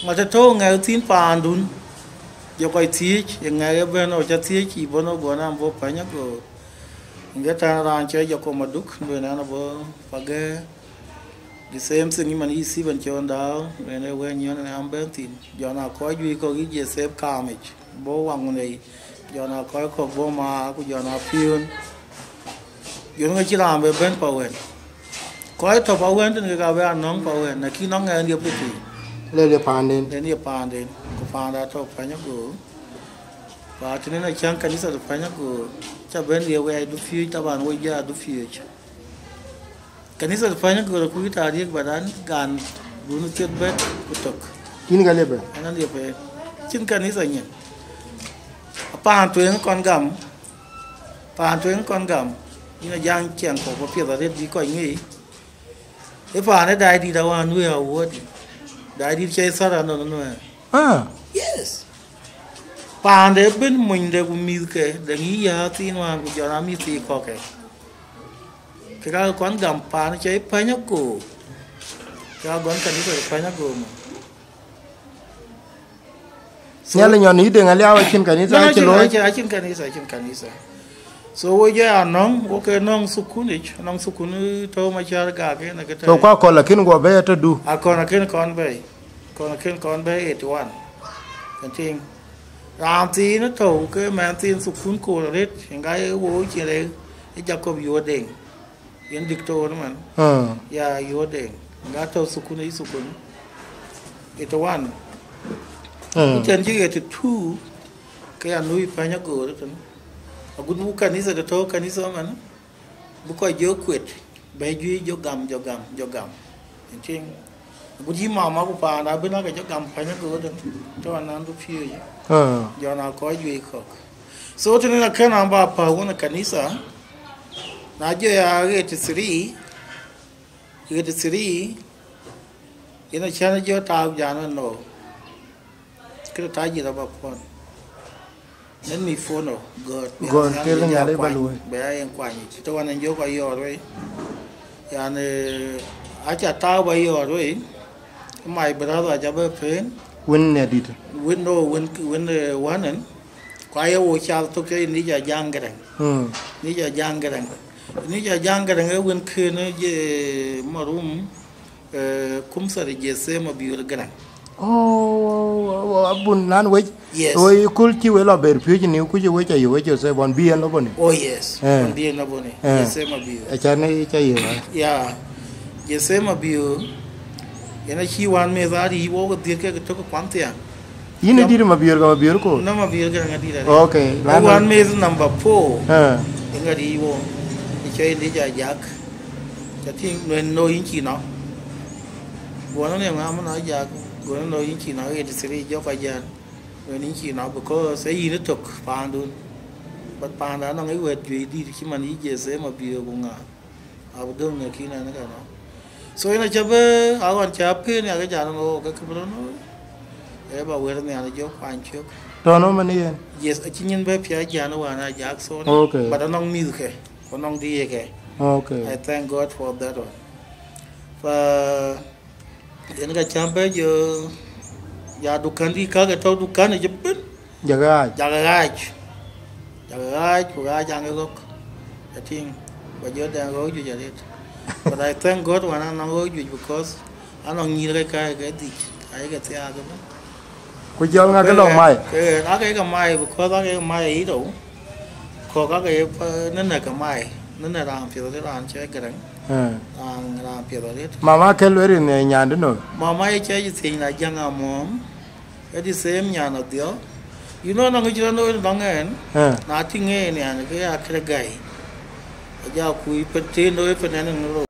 Ŋa të tɔ̈u ŋɛk thïn paandun, jɔ kɔc thiëëc, ye ŋɛk ëbɛ̈n ɣo ca thiëëc cï bɔ̈ nɔ guɔ nam bɔ̈ pɛ̈ny ago. Ŋe tɛ̈n raan cɔl Jacob Maduk, lueel an abɔ̈ pa gɛ̈ɛ̈r. The same thing, man yï Stephen Con Dau, lueel ë wɛ̈ny nyɔn ë am bɛ̈n thïn. Jɔn a kɔc juëc kɔ̈k yï Joseph Kaamic, bɔ̈ Waŋunei. Jɔn a kɔc kɔ̈k bɔ̈ maar, ku jɔn a piöön. Jɔn ŋa cï raan bɛ bɛ̈n pa wën. Kɔc tɔ̈ pa wën tën kek abï a nɔ̈ŋ pa wën, na kï nɔŋ ŋɛk liep ke tïŋ. Le liep paanden. Yen ye paanden, ku paanda tɔ̈ pɛ̈ny ago. Pa tënën acäŋ kanitha de pɛ̈ny ago, ca bɛ̈n liep wɛ̈i dupiööc, taban wec jɔ a dupiööc. Kanitha de pɛ̈ny ago, ku yï tarik badan gan dun thieth bɛ̈t ku tök. Yïn ka liep ë? An a liep ë. Cïn kanitha nyin. A paan tueŋ kɔn gam, paan tueŋ kɔn gam, yïn a jaŋ ciɛŋ kɔ̈k ba piɛth arëët bï kɔc ŋic. Ë paan ë daai dït awään wëë awuɔ̈ɔ̈t dït. Daai dït cɛ thar anɔn anɔn. Ah. Yes. Paande ëbën monyde ku mïthke, dɛŋ yï yääth thiin wään ku jɔn a mïth thii kɔ̈kë. Kek aa kɔn gam paan cɔl Pɛ̈ny Agook. Kek aa gɔn kanitha de Pɛ̈ny Agook mɔ. So, Nhialic nyɔn yï Deŋ Aliau acïn kanitha, no, acïn, acï looi. Acïn, acïn kanitha, acïn kanitha. So, wo jɔ ya nɔŋ, wo ke nɔŋ thukun yic, nɔŋ thukun tɔ̈u Macär gak en ke tɔ̈. So, ku akɔ̈l akën guɔ bɛ̈i atɔ̈ du. Akɔ̈l akën kɔn bɛ̈i. Kɔn akën kɔn bɛ̈i eighty one. Kën tïŋ. Raan thiin tɔ̈u ke mɛn thiin thukun koor arëët, ŋa ye wo cïn rek, ë Jacob Yuɔ̈ɔ̈t Deŋ. Yen diktor man. Ah. Ya Yuɔ̈ɔ̈t Deŋ. Ŋa tɔ̈ thukun, ë thukun. Eighty one. Ah. Ku tɛ̈n cï eighty two, ke ya nui Pɛ̈ny Agook tën. Agut buk kanitha de tɔ̈u kanitha man, bï kɔc jɔ kuet. Bɛ juëc jɔ gam, jɔ gam, jɔ gam. Ëntïŋ, agut yï mama ku paan abï na ke jɔ gam pany ago dɛn, tɔ̈ anan du piööc. Ah. Jɔ na kɔc juëc kɔ̈k. So tënë na kën an ba päu wën ë kanitha, na jɔ ya eighty-three, eighty-three, yen acän jɔ taau jan wën no. Këde tajir aba puɔ̈n. Nen mi puɔ̈n o, gɔ̈t. Gɔ̈t, kër Nhialic ba luɔi. Bɛ ya yen kuany yic. Të wan en jɔ kɔc yɔɔr wei. Yani, aca taau ba yɔɔr wei. My brother aca bɛ pen. Wën ne dït. Wën no, wën, wën, eh, wän en. Ku aye wo cath tök cɔl Nija Jaŋ Gɛrɛŋ. Hmm. Nija Jaŋ Gɛrɛŋ. Nija Jaŋ Gɛrɛŋ ë wën kën je marum, eh, Kumthar Jesse Mabiör Gɛrɛŋ. Oh, oh, oh, abun nan wec. Yes. Oh, ikul ci we lɔ ber piöc ni ku ci we ca yök we Joseph wan bi en lɔ bɔ̈ ni. Oh, yes. Eh. Wan bi en lɔ bɔ̈ ni. Eh. Jesse Mabiör. Acan ni ca yök, eh. Ya. Jesse Mabiör. Yen acï wan meth a riic wok dhiëth ke tök kuan thiaŋ. Yïn ë dït Mabiör ka Mabiör ko? Na Mabiör Gɛrɛŋ adït arëët. Ok. Ë wan meth number four. Eh. Ë ŋa riic wo. Ë cɔl Nija Jaŋ. Ca tïŋ nuɛn no yïn cï nɔ. Guɔn ne ŋa mën a jak. Guɔn no yïn cï nɔ eighty-three jɔ ka jan. Nuɛn yïn cï nɔ because ë yïn ë tök paandun. But paanda nɔŋ ë wɛ̈t juëc dït cï man yï Jesse Mabiör ku ŋa. Abï döŋ në kïn ɛn ë kɛn ɔ. So yen acä bï a ɣɔn cä pen ya ke jan ɣo ke kï bï rɔn ɣo. Ë ba wër nhial jɔ kuany cök. Tɔn ë man yen? Yes, acï nyin bɛ piac jan ë wan a Jackson. Okay. But anɔŋ mïth ke, ku anɔŋ diye ke. Okay. I thank God for that one. Fa Yen ka cam bɛ jɔ, ya dukan di ka ke tɔ̈ dukan ë jɔ ben. Jɔ ɣaac. Jɔ ɣaac. Jɔ ɣaac, ku ɣaac aŋ ɣɔ̈k. Ë tïŋ, ba jɔ dɛn ɣɔ̈k juëc arëët. But I thank God wan anɔŋ ɣɔ̈k juëc because anɔŋ nyïïr ke ka ke dhïc, ayï ke thiaak ëbën. Ku jɔl ŋa ke lɔ mai? Ke, ake ke mai, because ake ke mai ayï tɔ̈u. Kɔ̈k ake ye pa, nënë ke mai, nënë raan piɛth arëët, raan cɛ Gɛrɛŋ. Eh. Raan, raan piɛth arëët. Mama ke lueel rin, eh, nyandï no? Mama ye cɛ thiëc na Jaŋ Amuɔ̈ɔ̈m. Ë the same nyan adhiɔ. You know, nɔŋ cï rɔt looi nɔŋ ɛn. Eh. Na tïŋ en, yani, ke ya kërë gäi. Aja kuc pen tëë looi pen ɛn ë rou.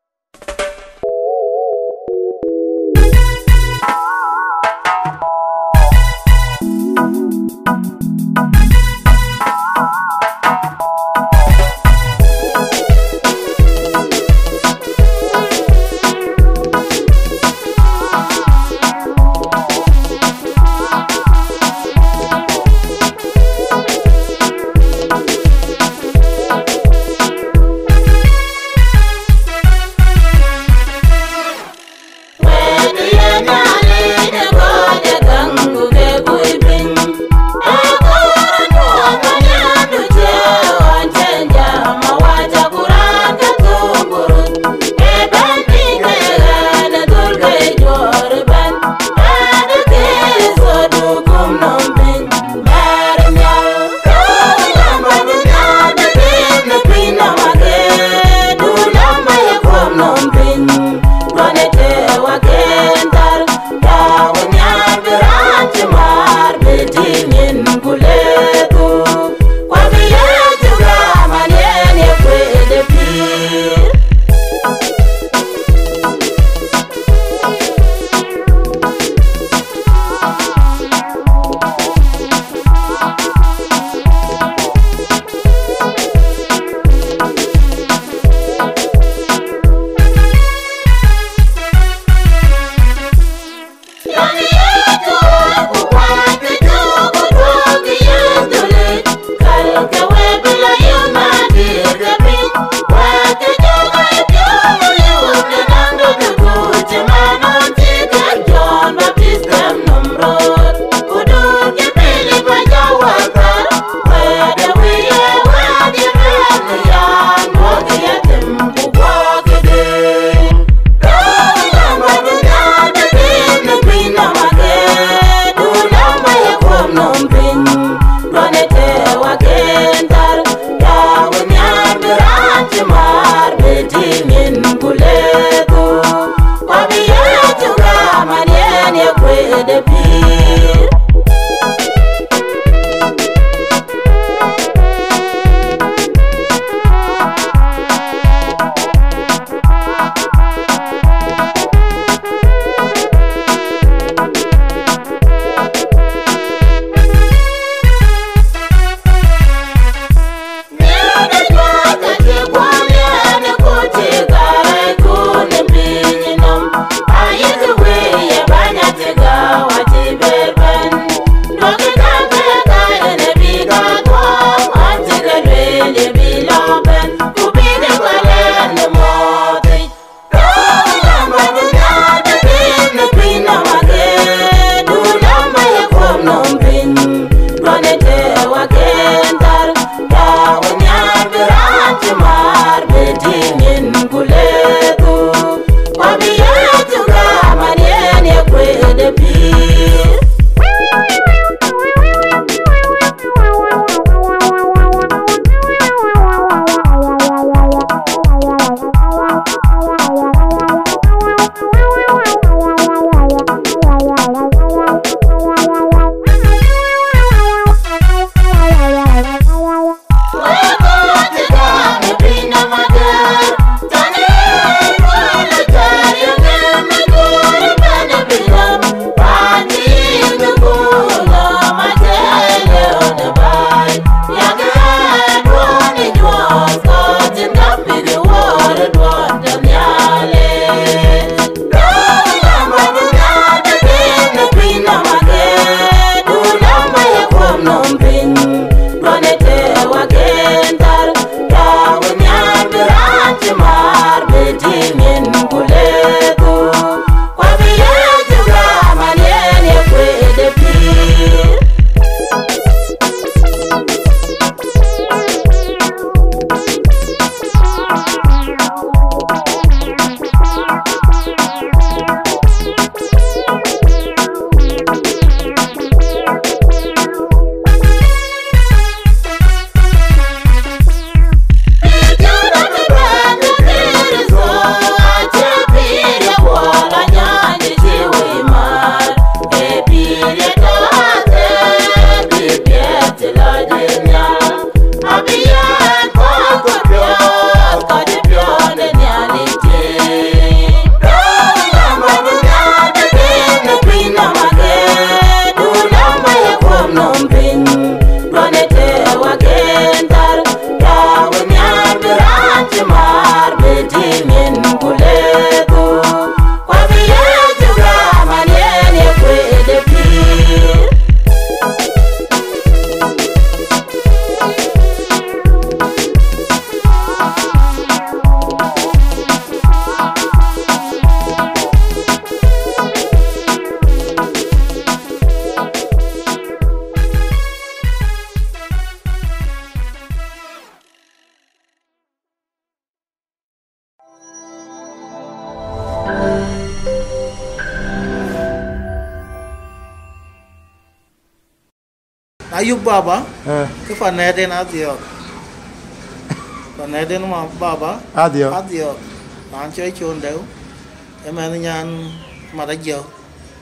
Na yök baba, eh, ke panɛ̈t en adhiɔ̈k. Panɛ̈t en ma baba, adhiɔ̈k. Adhiɔ̈k. Raan cɔl Con Dɛu, ëmɛn nyan Mat Ajiɔ̈k.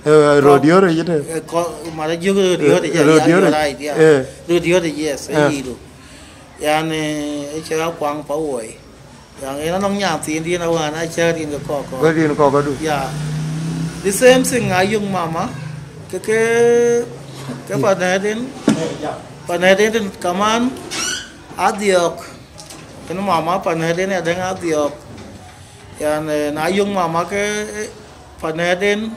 Eh, Rodior, eh, yïn, eh, ko-, Mat Ajiɔ̈k Rodior, eh, yeah, Rodior, yeah, you're right, yeah. Eh. Rodior, yes, eh, eh, yï du. Yani, eh, cï akuaŋ pa woi. Yaŋ en anɔŋ nyan thiin dïn awään acäk rin ke kɔk kɔk. Ke rin kɔk adu. Ya. The same thing ayök mama. Ke, ke, ke panɛ̈t en. Panɛ̈t en kaman adhiɔ̈k. En mama panɛ̈t en adɛ̈ŋ adhiɔ̈k. Yan, eh, na yök mama ke, eh, panɛ̈t en,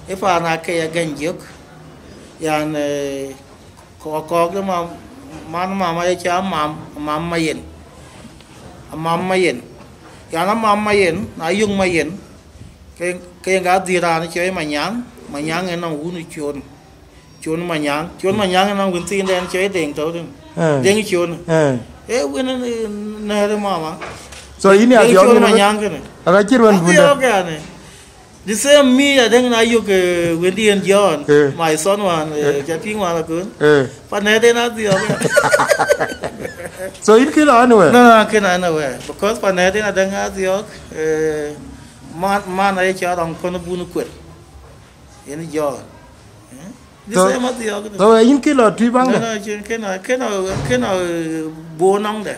eh, pan ake ya gɛny jök. Yan, eh, Kɔk, kɔk de mam, man mama ye ca mam, mam Mayen. Amam Mayen. Yan amam Mayen, na yök Mayen, ke, ke yen ka dhil raan cɔl Manyaŋ, Manyaŋ en nɔŋ wun Con. Con Manyaŋ, Con Manyaŋ en nɔŋ wun thiin dɛn cɔl Deŋ tɔ̈u tïn. Eh. Deŋ Con. Eh. Eh, wun en, eh, nɛ̈ɛ̈r mama. So yïn ya Deŋ Con Manyaŋ kënë. Aka cït wën bunda. Adhiɔ̈k yani. The same me, I think na yök, eh, wëndiɛ̈n John, eh, my son wan, eh, eh, ca piŋ wan akun. Eh. Panɛ̈t en adhiɔ̈k. So yïn kï lɔ anywhere? No, no, kën anywhere. Because panɛ̈t en adɛ̈ŋ adhiɔ̈k, eh, man, man aye ca rɔŋ kɔn bun kuer. Yen John. Eh? The same adhiɔ̈k. So, eh, yïn kï lɔ tui baŋ de? No, no, cïn kën, kën, kën, eh, bo nɔŋ de.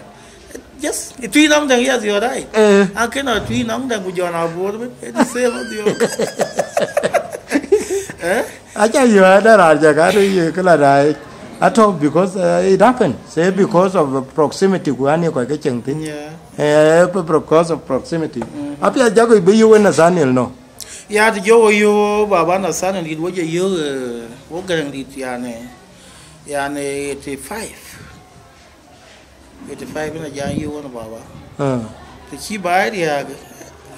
Just, tui nɔŋ de, yes, you're right. Eh. A kën tui nɔŋ de ku John abor, but it's the same adhiɔ̈k. Eh? Aca yök ada raan ca ka du yök kë la dai. Atɔ̈ because, eh, it happened. Say because of proximity, ku ani kɔc ke cieŋ thïn. Yeah. Eh, because of proximity. Mm-hmm. Apiɛth jakɔc bï yök en Nathaniel no. Ya, të jɔ wo yök baba Nathaniel dït, wo jɔ yök, eh, wo Gäräŋdït, yani, yani eighty five. Eighty five ina jɔ yök wën baba. Ah. Të cï ba riääk,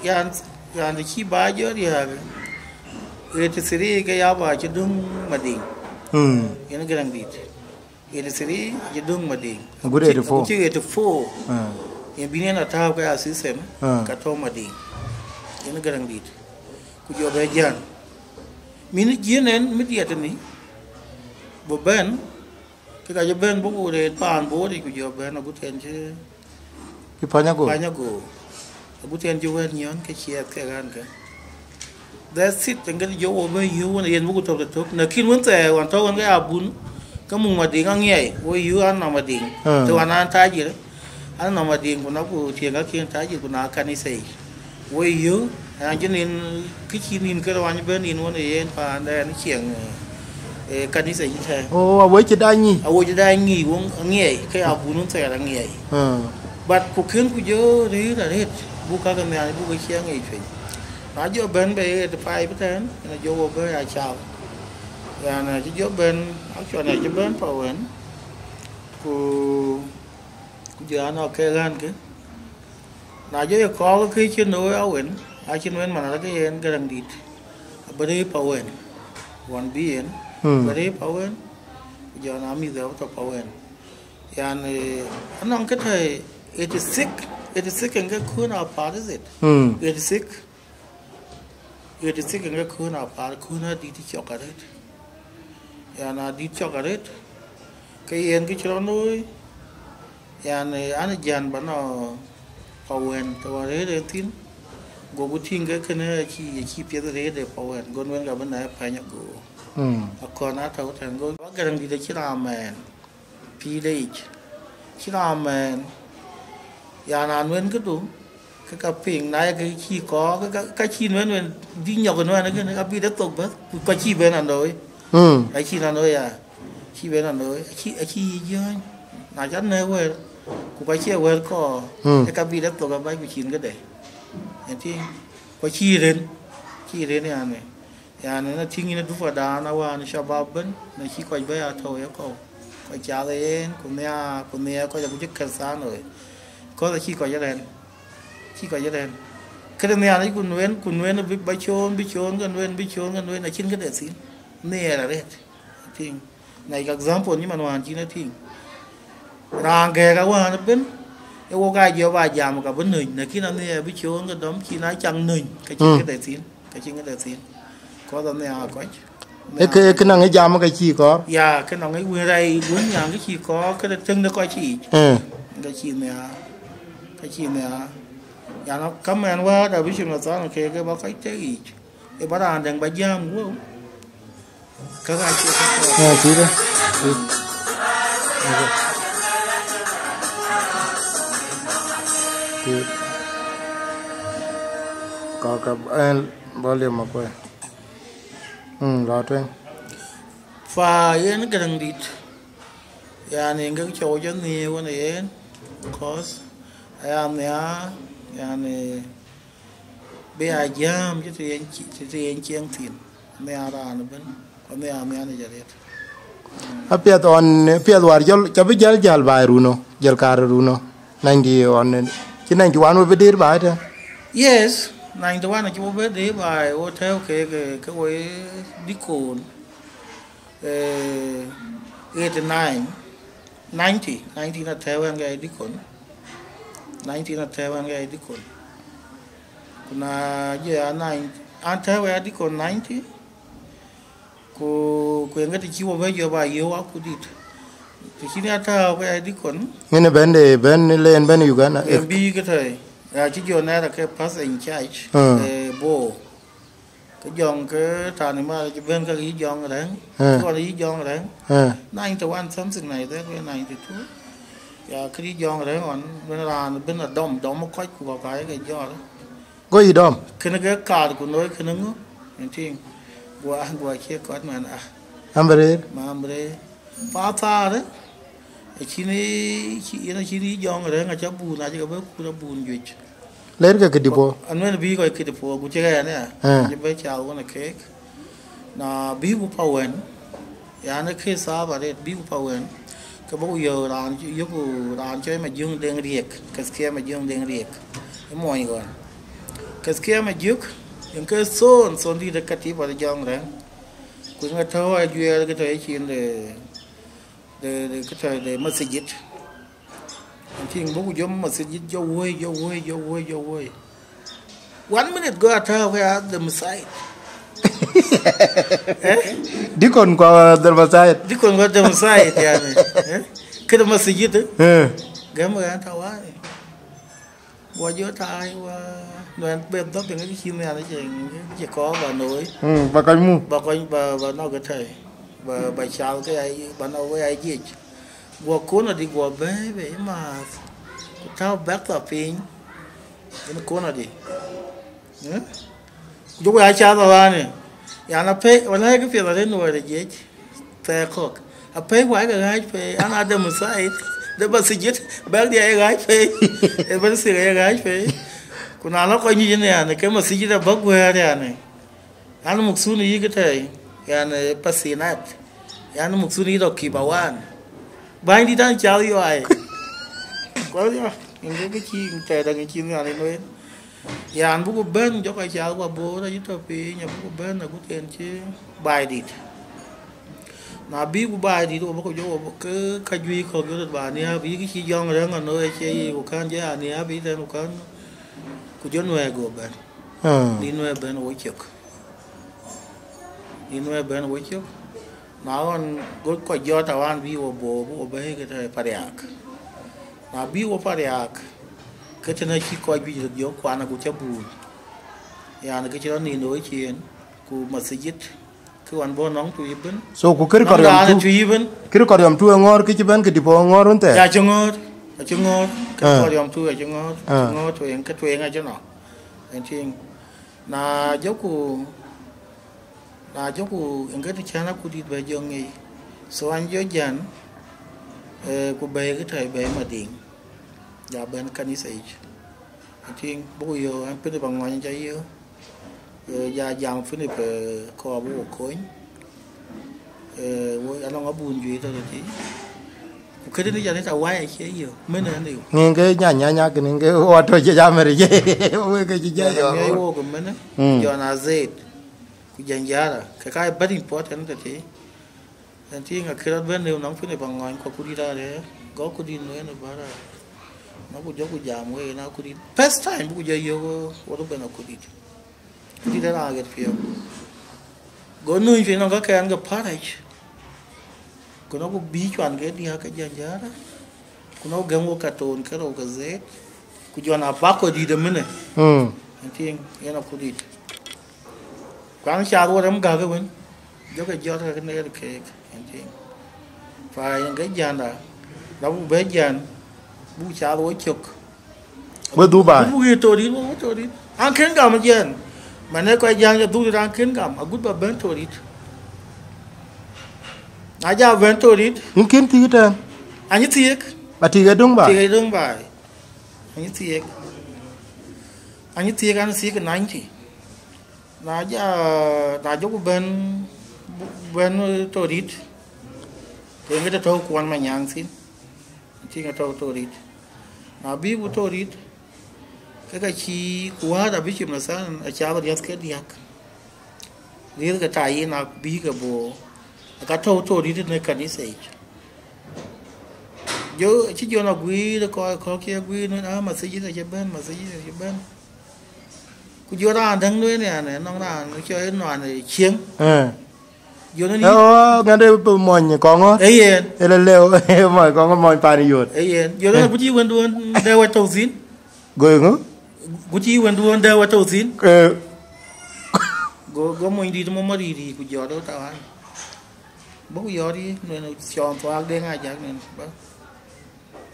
yan, yan të cï ba jɔ riääk, eighty three ke ya ba cï döŋ Madiŋ. Hmm. Yen Gäräŋdït. Eighty three, acie döŋ Madiŋ. Agut eighty four. Agut eighty four. Ah. Yen bï yen a tääu ke assistant, ah, ka tɔ̈ Madiŋ. Yen Gäräŋdït. Ku jɔ bɛ jäl. Min jiën ɛn, mi diɛt ni, bï bɛ̈n, ke ka jɔ bɛ̈n bï ku rëër paan Bor yic, ku jɔ bɛ̈n agut ɛn cï Cï Panyagor. Panyagor. Agut ɛn cï wɛ̈t nyɔ̈n ke ciɛɛth ke ɣän ke. That's it, ŋɛ̈t jɔ wo bɛ yöök wën yen bï ku tɔ̈ tëtök. Na kïn wën thɛɛr ɣɔn tɔ̈ ɣɔn ke abun, ke muk Madiŋ aŋiɛc, wo yöök an nɔm Madiŋ. Ah. Të ɣɔn an tajir, an nɔm Madiŋ, ku na ku tiëŋ ka kiën tajir, ku na kanitha yic. Wo yöök, an cï nin, kë cï nin kërë wany bɛ̈n nin wën ë yen paanda ɛn ciëŋ, eh, kanitha yic tɛ̈. Oh, awec cï dac ŋic. Awec cï dac ŋic, wo aŋiɛc, ke abun wën thɛɛr aŋiɛc. Ah. But ku kën ku jɔ rëër arëët, buk ka ke nhial, buk ke ciɛɛŋ yic piny. Na jɔ bɛ̈n bɛ eighty five tɛ̈n, yen a jɔ wo bɛ ya caal. Yan, acï jɔ bɛ̈n, actually, acï bɛ̈n pa wën, ku, ku jɔ anɔk ke ɣän ke. Na jɔ ye kɔɔr ke cïn ë wek awën, acïn wën man arëk yen Gäräŋdït. Abï rëër pa wën, ɣɔn bï yen, hmm, bï rëër pa wën, ku jɔ na mïth abï tɔ̈ pa wën. Yan, eh, anɔŋ kë tɛ̈ eighty six, eighty six yen ke kun apath, is it? Hmm. Eighty six, eighty six yen ke kun apath, kun adït cɔk arëët. Yan adït cɔk arëët, ke yen kë cï rɔt looi, yan, eh, an jän ba nɔ pa wën, të wën rëër en thïn, goku tïŋ ke kënë acï, acï piɛth rëër de pa wën, gon wën ka bï na Panyagor. Hmm. Akɔn atɔ̈u tɛ̈n gon, wa Gäräŋdït acï raan mɛɛn. Pïïrde yic. Cï raan mɛɛn, yan, an wën këdu, ke ka piŋ, na ye ke cï kɔɔr, ke ka, ka cï nuɛ̈n wën, dï nyɔk nuɛ̈n kënë, ka bï de thok bɛ̈th, ku ka cï ben anoi. Hmm. Acï ben anoi ya, cï ben anoi, acï, acï yic jiɔ̈ɔ̈ny. Na ca nɛ̈k wɛ̈ɛ̈r, ku ka cie wɛ̈ɛ̈r kɔɔr, hmm, ke ka bï de thok abac ku cïn këde. Ëntïŋ, ku acï ren, cï ren yan. Yani, na tïŋ yïn ë dupadan awään shabab ëbën, na cï kɔc bɛ̈ɛ̈i atɔ̈u ye kɔ̈u. Kɔc cath ë yen, ku nhiaar, ku nhiɛɛr kɔc abï cï kërthan ɣöö. Kɔ̈th acï kɔc ë rɛ̈n. Cï kɔc ë rɛ̈n. Këde Nhialic ku nuɛ̈n, ku nuɛ̈n bï ba coon, bï coon ke nuɛ̈n, bï coon ke nuɛ̈n, acïn këde thïn. Nhiɛɛr arëët. Tïŋ. Na yïk example nyiman wään cïn e tïŋ. Raan gɛ̈ɛ̈k awään ëbën, ee wok aa jɔ ba jam ka bï nöny, lakin anhiɛɛr bï coon ke dɔm cïn aa caŋ nöny, ka cïn, mm, këde thïn, ka cïn këde thïn. Kɔ̈th anhiaar kɔc. Ee ke, ee ke nɔŋ ë jam ka cï kɔɔr. Ya, ke nɔŋ ë wën rɛɛc wën nyaŋ ke cï kɔɔr, këde tëŋ de kɔc yiic. Eh. Ka cï nhiaar, ka cï nhiaar. Yan, ka mɛn wäär da bï cïn ŋa than ke, ke ba kɔc tek yiic. Ë ba raan dɛ̈ŋ ba jääm guɔ̈u. Käk aa cie käk kɔɔr. Ya, cït ë. Cït. Cït. Ka, ka, ɛn, volume akuɛ̈ɛ̈. Mm, lɔ tueŋ. Fa yen Gäräŋdït. Yani, ŋek cɔu jɔ nhiëër wën yen, cause aya nhiaar, yani, bï a jääm cï të yen ci-, cï të yen cieŋ thïn, nhiaar raan ëbën, ku nhiaar nhiaar në jɔt riɛt. Apiɛth ɣɔn, apiɛth wäär jɔl, ca bï jäl jäl baai runo, jäl kaar runo, ninety ɣɔn, cï ninety one we bï dëër baai tɛ̈n? Yes, ninety one acï wo bï dëër baai, wo tɛ̈ɛ̈u ke, ke, ke wo ye dikon. Eh, eighty nine, ninety, ninety na tɛ̈ɛ̈u ɛn ke ya dikon, ninety na tɛ̈ɛ̈u ɛn ke ya dikon. Ku na jɔ ya nine, an tɛ̈ɛ̈u ya dikon ninety, ku, ku eŋö të cï wo bɛ jɔ ba yöök akutdït. Të cïn ya tääu ke ya dikon. Ŋiɛn bɛ̈n de, bɛ̈n len bɛ̈n Uganda. Yen bï ke tɔ̈, ya cï jɔ nɛ̈r ke pastor in charge, mm, eh, Bor. Ke jɔŋ ke tani mal cï bɛ̈n ke yï jɔŋ rɛ̈ŋ. Eh. Cï ɣɔn yï jɔŋ rɛ̈ŋ. Eh. Ninety one something like that, we ninety two. Ya, kë yï jɔŋ rɛ̈ŋ ɣɔn, bɛ̈n raan bɛ̈n a dɔm, dɔm kɔc ku ka ka ye ke jɔl. Go yï dɔm? Kënë ke kaar ku noi kënë ŋö, ëntïŋ. Gua, gua cie kɔc man, ah. Amberer? Ma amberer. Pa thaar, ë cïn ë, cï, yen acïn yï jɔŋ rɛ̈ŋ, acä bun, acï ke bɛ kut abun juëc. Ler ke këdï puɔ̈u. Anuɛn bï kɔc këdï puɔ̈u, ku cï ɣɛn aya. Eh. Cï bɛ cath wën ë keek. Na bï ku pa wën, yani, ke thaar arëët, bï ku pa wën, ke bä ku yöök raan, yöku raan cɔl Majöŋ Deŋ Riek, Keskiɛɛ Majöŋ Deŋ Riek. Ë mony ɣɔn. Keskiɛɛ Majöŋ, yen ke thon, thon dït ë katiba de jɔŋ rɛ̈ŋ. Ku ŋa tɔ̈u ajuɛɛr ke tɔ̈ ë cin de de, de, kë tɔ̈ de masjid. Ëntïŋ, buk jɔ masjid jɔ woi, jɔ woi, jɔ woi, jɔ woi. One minute go, atɔ̈ ke ya the masjid. Eh? Deacon kua the masjid. Deacon kua the masjid, yani. Eh? Këde masjid, eh? Eh. Gam ya tawali. Wa jɔ tai wa, nuɛn be dhɔp ŋa cï nhial cï, cï kɔɔr ba noi. Mm, ba kɔc mu. Ba kɔc ba, ba nɔ̈k ke tɛ̈i. Ba, ba cal ke ai, ba nɔ̈k wei ai jiëc. Guɔ kon adï guɔ bɛ̈ɛ̈i bei maath. Ku tääu bɛ̈k thɔ piny. Yen kon adï. Eh? Ku jɔ wei acath awani. Yan apɛi, wala ke piɛth arëët nuɔɔr de jiëc. Thɛɛr kɔ̈k. Apɛi wai ke ɣääc pei, an ade masjid, de masjid, bɛ̈k diɛ ye ɣääc pei. E bɛ̈n thik ye ɣääc pei. Ku na lɔ kɔc nyic ënë yani, ke masjid abä guɛ̈ɛ̈r yani. An muk thun yï ke tɛ̈i, yani pasinat. Yan muk thun yï dɔ kï ba wan. Bänydït an cal yuai. Kuɔl ya, ŋic ke cï tɛ̈i daŋ cï nhial ënë. Yan buku bɛ̈n, jɔkï cath wa Bor ayï tɔ̈ piny, abuku bɛ̈n agut en cï baai dït. Na bï ku baai dït, wa bɔ̈ ku jɔ wa bɔ̈ ke ka juëc kɔ̈k jɔ röt ba niääp, yïk cï jɔŋ rɛ̈ŋ anɔ̈ ë cie yic, ku kän jɔ ya niääp yic tɛ̈n, ku kän, ku jɔ nuɛɛr go bɛ̈n. Ah. Ni nuɛɛr bɛ̈n wo cök. Ni nuɛɛr bɛ̈n wo cök. Na ɣɔn go kɔc jɔt awan bï wo Bor, bï wo bɛ̈i ke tɛ̈ Pariak. Na bï wo Pariak, ke tënë cï kɔc juëc röt jɔ kuan agut cä buuc. Yani ke cï rɔt nin ë wecien, ku masjid, ke wan bɔ̈ nɔŋ tui ëbën. So ku kër nɔŋ kɔriɔm raan ë tu, tui ëbën. Kër kɔriɔm tu ë ŋɔ̈ɔ̈r ke cï bɛ̈n ke dï pɔ̈ ŋɔ̈ɔ̈r wën thɛɛr? Ya cï ŋɔ̈ɔ̈r, acï ŋɔ̈ɔ̈r, kër Ah. kɔriɔm tu acï ŋɔ̈ɔ̈r, acï Ah. ŋɔ̈ɔ̈r tueŋ, ke tueŋ acï nɔ̈k. Ëntïŋ. Na jɔku, na jɔku ëŋ ke të cän akut dït bɛ jɔ ŋic. So an jɔ jän, eh, ku bɛ̈i ke tɛ̈i bɛ̈i Madiŋ. Ja bɛ̈n kanitha yic. Ëntïŋ, buku yök an Philip Aŋɔny ca yök. Eh, ja jam Philip, eh, kɔɔr bï wo kony. Eh, wo anɔŋ abun juëc tɔ̈ tëthic. Ku këdï ni jɔ ni ta wai acie yök. Mënë aliu. Ŋiŋ ke nya, nya, nya, kënë ke wa tɔ̈ cï jam mɛ̈ric. Wek ke cï jɔ yök. Miɔc wok ëmënë, Mm. Jɔn Azet, ku Janjara, ke ka very important tëthic. Ëntïŋ, akï rɔt bɛ̈n lëu nɔŋ Philip Aŋɔny ku akut dït arëër, go akut dït nueen ë bär arëër. Na ku jɔku jam wei, na akut dït. First time buku jɔ yök wo röt bɛ̈n akut dït. Dït ë raan ɣet piɔ̈u. Go nuny piny nɔŋ kakɛn ke Parac. Ku nɔŋ ku bï cuan ke diäk ke Janjara. Ku nɔŋ ku gɛ̈m wo ka ton ke rou ke dheet. Ku jɔn abak kɔc dït ëmënë. Mm. Ëntïŋ, yen akut dït. Kuan cath wo rem gäk ëwën. Jɔkï jɔt ke ner keek. Ëntïŋ. Fa yen ke jända. La buk bɛ jän. Buk cath wo cök. We Dubai. Buk ye torit, wo torit. An kën gam jɛn. Mane kɔc jän ke dhuk an kën gam. Agut ba bɛ̈n torit. Na ja bɛ̈n torit. Yïn kën thiëk tɛ̈n? Anyï thiëk. Ba tik ë döŋ baai? Tik ë döŋ baai. Anyï thiëk. Anyï thiëk, an thiëk ninety. Na ja, na jɔku bɛ̈n, bɛ̈n torit. Ke ŋet tɔ̈ kuɔn Manyaŋ thïn. Ëntïŋ, atɔ̈ torit. Na bï ku torit, ke ka cï ku wäär abï cï mathalan, acath riäth ke diäk. Riäth ke tayin abï ke Bor. Aka tɔ̈ torit në kanitha yic. Jɔ, acï jɔn aguiir, kɔc kɔ̈k cï aguiir, nu, ah, masjid acï bɛ̈n, masjid acï bɛ̈n. Ku jɔ raan däŋ nu ënë, yani, nɔŋ raan cɔl ë nuan ë cieŋ. Eh. Jɔn ni. Oh, ŋande mɔny kɔŋɔr. Ee yen. Ele leo, mɔny kɔŋɔr, mɔny pan yot. Ee yen. Jɔn ni, eh, ku cï wënduön dɛ wä tɔ̈u thïn. Go ŋö? Ku cï wënduön dɛ wä tɔ̈u thïn. Eh. Go, go mony dït mɔ mɔ rït rït ku jɔt ë thawan. Bä ku yɔt yï, nuɛn cɔɔn thuaak deŋ ajak nuɛn. Bä.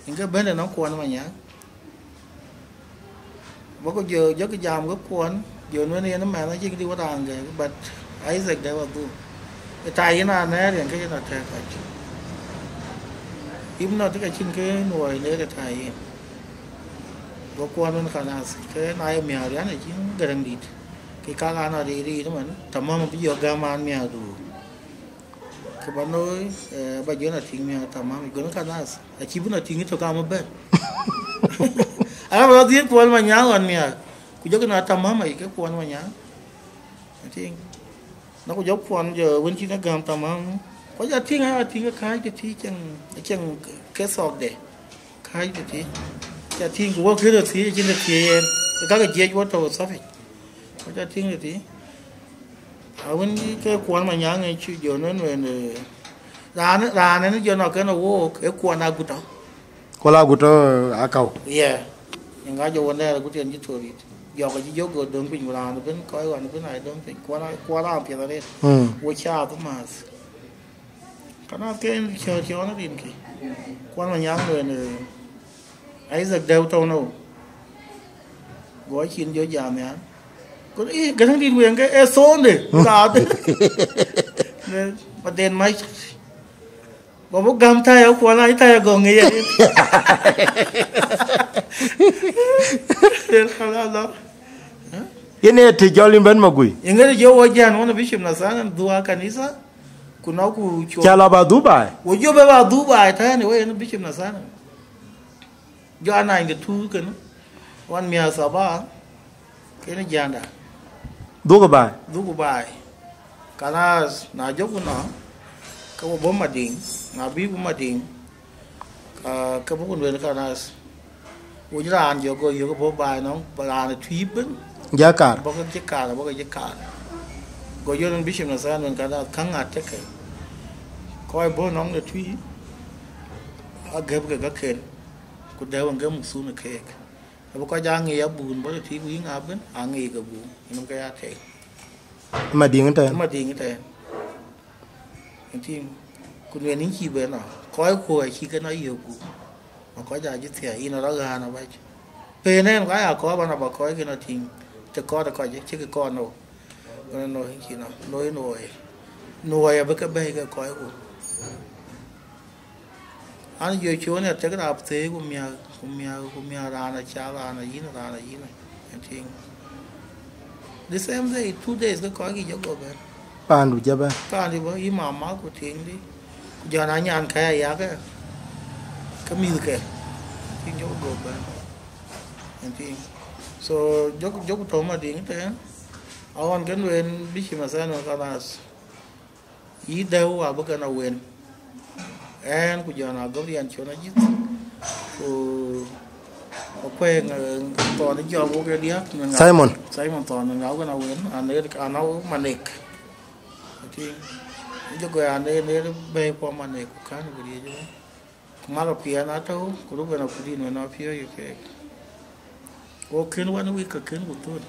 Yïn ke bɛ̈n ënɔŋ kuɔn Manyaŋ. Bä ku jɔ, jɔkï jam ke kuɔn, jɔ nuɛn yen ëmɛn acïk dï wä raan gɛ̈k, but Isaac dɛ wä dhuk. Ë ta yïn anɛ̈ɛ̈r yen ke yen atɛ̈ɛ̈k kɔc. If not, ke cïn ke nuɔɔi leer ë ta yïn. Go kuɔn wën kanath, ke na ye miäk rian acïn Gäräŋdït. Ke kak an arïïr rïïr ëmën, tamam abï jɔ gäm an miäkdu. Ke bä looi, eh, bä jɔ na tïŋ miäk tamam, gɔn kanath, acï bï na tïŋ ëtök kam ëbɛ̈n. Ala bä lɔ dhiëth kuɔn Manyaŋ ɣɔn miäk, ku jɔkï na tamam ayï ke kuɔn Manyaŋ. Atïŋ. Na ku jɔ kuɔn jɔ wën cïn agäm tamam, Kɔc a tïŋ, a tïŋ ke kääc ke tïc, cieŋ, cieŋ ke thɔɔkde. Kääc ke tïc. Ca tïŋ ku wɔ kënë thiëëc, acïn të thiëëc yen. Ke kakë jiëc wɔ tɔ̈u thɔpic. Kɔc a tïŋ ke tïc. A wën ke kuɔn ma nyaŋ ë cï jɔ nön wën, eh, raan, raan ënë jɔ nɔk kën wook, ë kuɔn agut tɔ̈. Kuɔn agut tɔ̈, eh, akau. Yeah. Yen ka jɔ wën dɛɛr agut yen cï thöl rit. Jɔk acï jɔ go döŋ piny, ku raan ëbën, kɔc ɣɔn ëbën aa döŋ piny. Kuɔn, kuɔn raan piɛth arëët. Mm. Wo caath ë maath. Kana ken cɔ̈ɔ̈r cɔɔn rin kï. Kuɔn ma nyaŋ wën, eh, Isaac dɛ̈u tɔ̈u nou. Go cin jɔ jam nhial. Go, ih, gäräŋ dït wëŋ ke ë thonde. Ka. Ma den mac. Go bï gäm taya kuɔn, ai taya gɔŋ ŋic. Yen ee të jɔl yïn bɛ̈n Magui. Yen ŋëri jɔ wɔ jän wën bishop na thanan dhua kanitha. Ku nɔk ku cuɔp. Ca la ba dhuk baai. Wo jɔ bɛ ba dhuk baai tɛ̈ɛ̈n ë wën bishop na thanan. Jɔ a ninety two kënë, wan miäk thaba, kënë jända. Dhuk baai. Dhuk baai. Kalas, na jɔku nɔ, ke wo bɔ̈ Madiŋ, na bï ku Madiŋ, ka, ke bï ku lueel kalas. Wo jɔ raan jɔ go yök bɔ̈ baai nɔŋ, ba raan ë tui bën. Ja kar. Bɔ̈ ke cï kar, bɔ̈ ke cï kar. Go jɔ nɔŋ bishop na thanan kalas, käŋ a tëkë. Kɔc bɔ̈ nɔŋ de tui, a gɛ̈p ke ka ken. Ku dɛ̈ wën ke muk thun ë keek. Abï kɔc aa ŋic abun bɔ̈ tëtui ku yïŋ abën, aa ŋic ke bun, yen ke ya tɛ̈i. Madiŋ tɛ̈ɛ̈n. Madiŋ tɛ̈ɛ̈n. Ëtïŋ, ku nuɛn yïn cï ben nɔ, kɔc kuɔ acï ke nɔ yök gup. Ma kɔc aa jɔ thiäi, yïn rɔt ɣään abac. Peen ɛn ku aya kɔɔr ban aba kɔc ke nɔ tïŋ, të kɔɔr ë kɔc, cïkï kɔɔr nou. Ɣɛn nɔ yïn cï nɔ, looi nuɔɔi. Nuɔɔi abï ke bɛ̈i ke kɔc ku. An, jɔ cuɔ̈ɔ̈n ya tek rap thëëi ku miäk, ku miäk, ku miäk raan acath, raan ayïn, raan ayïn, ëtïŋ. The same day, two days ke kɔc kï jɔ go bɛ̈n. Paandu jɔ bɛ̈n. Paandu bɔ̈, yï mama ku tiŋdï. Ku jɔn a nyan kë ya yakë, ke mïthkë. Ëtïŋ, jɔ go bɛ̈n. Ëtïŋ. So, jɔku, jɔku tɔ̈u Madiŋ tɛ̈ɛ̈n. Aɣɔn kën wën bï cï mathalan kalas. Yï dɛ̈u abï kën a wen. Ɛn ku jɔn a gɔ̈p riɛn cɔn ajïth. Ku, ku kuɛɛŋ, eh, thɔn ë jɔk wok ë diäk, ŋa? Simon. Simon thɔn, ŋa wën a wen, an ë, an a Manek. Ëtïŋ, jɔ gɔ̈i an ë, ë bɛ̈i puɔ̈u Manek, ku kän ku riëëc ëbɛ̈n. Ku mal apiɛth atɔ̈u, ku Ruben akudït wën apiɔ̈ɔ̈c ë keek. Go kën wan wik ke kën ku thöl.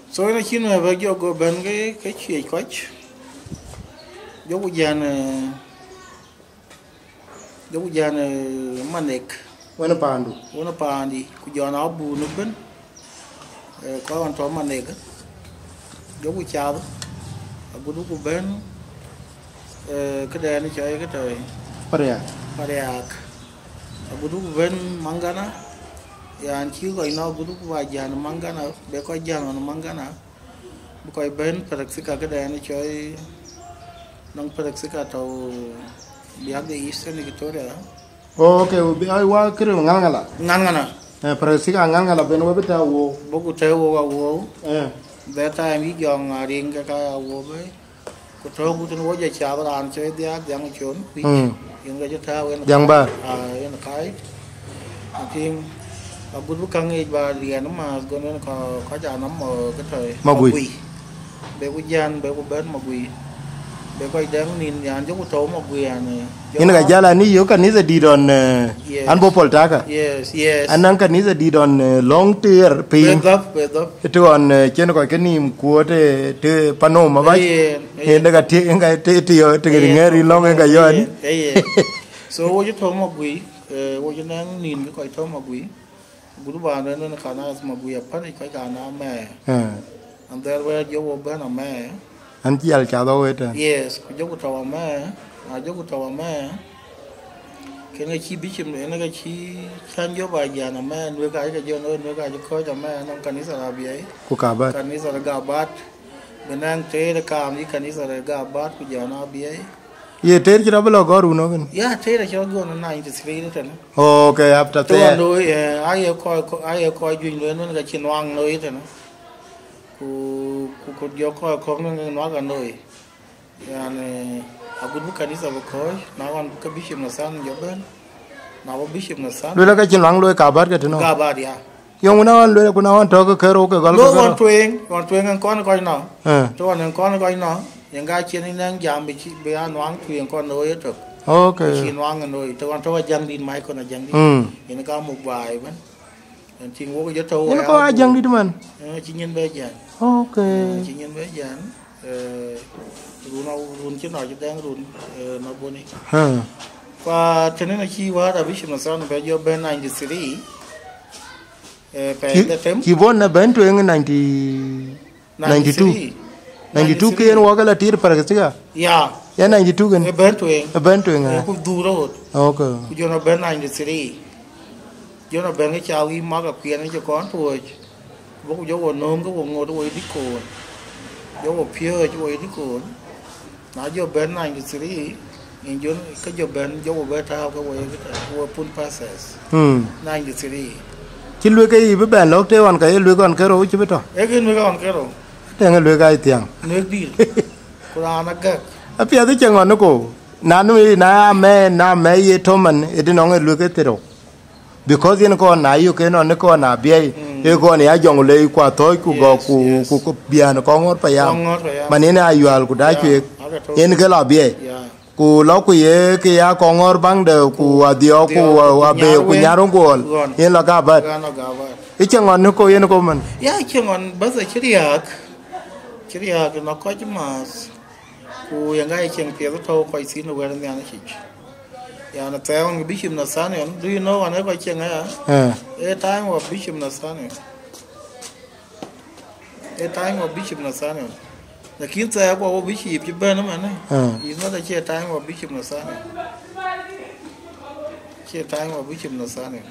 So, yen acïn wën bä jɔ go bɛ̈n ke, ke ciëc kɔc. Jɔku jän, eh, jɔku jän, eh, Manek. Wën ë paandu. Wën ë paandi, ku jɔn abun ëbën. Eh, kɔc ɣɔn tɔ̈ Manek, jɔku cath, agut ku bɛ̈n, eh, këdɛn cɔl ke tɔ̈i Pariak. Pariak. Agut ku bɛ̈n Maŋgana, yan cï kɔc nɔ̈k agut ku ba jän Maŋgana, be kɔc jän ɣɔn Maŋgana, bï kɔc bɛ̈n Paraksika këdɛn cɔl, nɔŋ Paraksika tɔ̈u biäk de Eastern Equatoria. Oh, okay, we be, ai, wa kërë Ŋalŋala. Ŋalŋala. Eh, Paraksika Ŋalŋala ben we bï tɛ̈ wok. Bɔ̈ ku tɛ̈ wok a wok. Eh. That time yï jɔŋ a riŋ ke ka a wok bɛ̈i. Ku tɔ̈u ku tën wo jɔ cath raan cɔl Dhiak, Dhiaŋ Con, kuc. Mm. Yen ke cï tääu yen Dhiaŋ Bär. Ah, yen kai. I think, agut bï käŋ yic ba riɛn ë maath, go yen kɔc, kɔc a nɔm, eh, ke tɔ̈ Magui. Magui. Be ku jän, be ku bɛ̈n Magui. Be kɔc dɛŋ nïn, yan jɔku tɔ̈u Magui, yan, eh, jɔ Yen ka jal an yök kanitha dït ɣɔn, eh, Yes. An bɔ̈ Poltaka. Yes, yes. An naŋ kanitha dït ɣɔn, eh, lɔŋ tëër piny. Be dhɔp, be dhɔp. Të ɣɔn, eh, cïn kɔc ke nïïm kuɔ̈t, eh, të panom abac. Ayen, ayen. Yen de ka të, yen ka të, të yɔ, të Ayen, ŋɛɛr yïn lɔŋ, yen ka yɔ an. Ayen, ayen. So, wo cï tɔ̈u Magui, eh, wo cï naŋ nïn ke kɔc tɔ̈u Magui. Gurup an ënɔn kanas Magui apäl yic kɔc kan amɛɛ. Eh. And there were jɔ wo bɛ̈n amɛɛ. An cï yal cath ɣɔ̈k ëtɛ̈ɛ̈n. Yes, ku jɔku tɔ̈u amɛɛ, na jɔku tɔ̈u amɛɛ, kën ke cï bishop, en ke cï cän jɔ ba jän amɛɛ, nuëk acï ke jɔ nuëk, nuëk acï kɔ̈ɔ̈c amɛɛ nɔŋ kanitha Arabiai. Ku Gabat. Kanitha Gabat. Bï naŋ tëër kaam yï kanitha Gabat ku jɔn Abiai. Ye tëër cï rɔt bï lɔ gɔ̈ɔ̈r wun ëkën? Ya, tëër acï rɔt gɔ̈ɔ̈r në ninety three tënë. Okay, after Të ɣɔn tëër. Looi, eh, aye kɔc, aye kɔc juëc looi nɔn ka cï nuaŋ looi tënë. Ku, ku, ku jɔ kɔc kɔ̈k nɔn ke nuak anoi. Yani, Agut bï kanitha bï kɔ̈ɔ̈c, na ɣɔn ke Bishop Nathan jɔ bɛ̈n, na wɔ Bishop Nathan. Luel ka cïn luaŋ looi kabat ke tënou? Kabat, ya. Yöŋ na ɣɔn luel ku na ɣɔn tɔ̈ ke kërou ke gɔl ke kërou. No, ɣɔn tueŋ, ɣɔn tueŋ en kɔn kɔc nɔ. Eh. Të ɣɔn en kɔn kɔc nɔ, yen ka cien ë nɛŋ jam bï cï, bï a nuaŋ tueŋ kɔn looi ëtök. Okay. Cï nuaŋ en looi, të ɣɔn tɔ̈ Ajäŋdït, Michael Ajäŋdït. Mm. Yen ka muk baai ëbën. Yen tïŋ wok jɔ tɔ̈. Yen wok kɔc ya Ajäŋdït man. Eh, cï nyin bɛ jɛn. Okay. Eh, cï nyin bɛ jɛn. Eh, run a, run cï nɔ cï dɛŋ run, eh, nɔ boni. Huh. Fa tënë na cï wäär a Bishop Nathan bɛ jɔ bɛ̈n ninety three. Eh, pɛɛi Cï, dhetem. Cï bɔ̈ na bɛ̈n tueŋ ninety, ninety two. Ninety three. Ninety two ke yen wɔ ke la tir Palestina. Ya. Ya ninety two ken. E bɛ̈n tueŋ. E bɛ̈n tueŋ, eh, ah. Ku dhuk rot. Okay. Ku jɔ na bɛ̈n ninety three. Jɔ na bɛ̈n ke ca wïï mak akuɛn cï kɔn tuɔɔc. Bɔku jɔ wɔ nööm ke wɔ ŋot wɔ dï koon. Jɔ wɔ piööc wɔ dï koon. Na jɔ bɛ̈n ninety three, in jɔ ke jɔ bɛ̈n jɔ wɔ bɛ tääu ke wɔ ye ke tɛ̈, wɔ pun passes. Hmm. Ninety three. Cï luek ke yï bï bɛ̈n lɔ̈k të ɣɔn ka ye luek ɣɔn ke rou cï bï tɔ̈. E ke luek ɣɔn ke rou. Tëŋ luek aa thiaŋ. Luek dït. Ku raan agäk. Apiɛth cï ŋɔn ko. Na nu na mɛ, na mɛ ye tɔ̈ man, ë dï nɔŋ ë luek ke thirou. Because yen kɔn na yök en ɔn kɔn na biɛi, mm, e kɔn ya jɔŋ lei ku athɔɔc ku gɔk ku, yes, ku, ku bian kɔŋ ŋɔr pa yam. Kɔŋ ŋɔr pa yam. Man yen a yual ku da cuek. Yen ke la biɛi. Ku lɔ ku ye ke ya kɔŋ ŋɔr baŋ de ku adhiɔk ku wa, wa be ku nyar guɔl. Yen la ka bat. Ice ŋɔn ni ko yen ko man. Ya ice ŋɔn bas a ci riak. Ci riak na kɔc mas. Ku yen ga ice piɛth tɔu kɔc thin wɛr nhian cic. Yan thɛɛr ɣɔn ke Bishop Nathaniel, do you know ɣɔn e kɔc cieŋ aya? Eh. E time of Bishop Nathaniel. E time of Bishop Nathaniel. Lakin thɛɛr kua wo Bishop cï bɛ̈n ëmɛn. Eh. Is not a cie time of Bishop Nathaniel. Cie time of Bishop Nathaniel.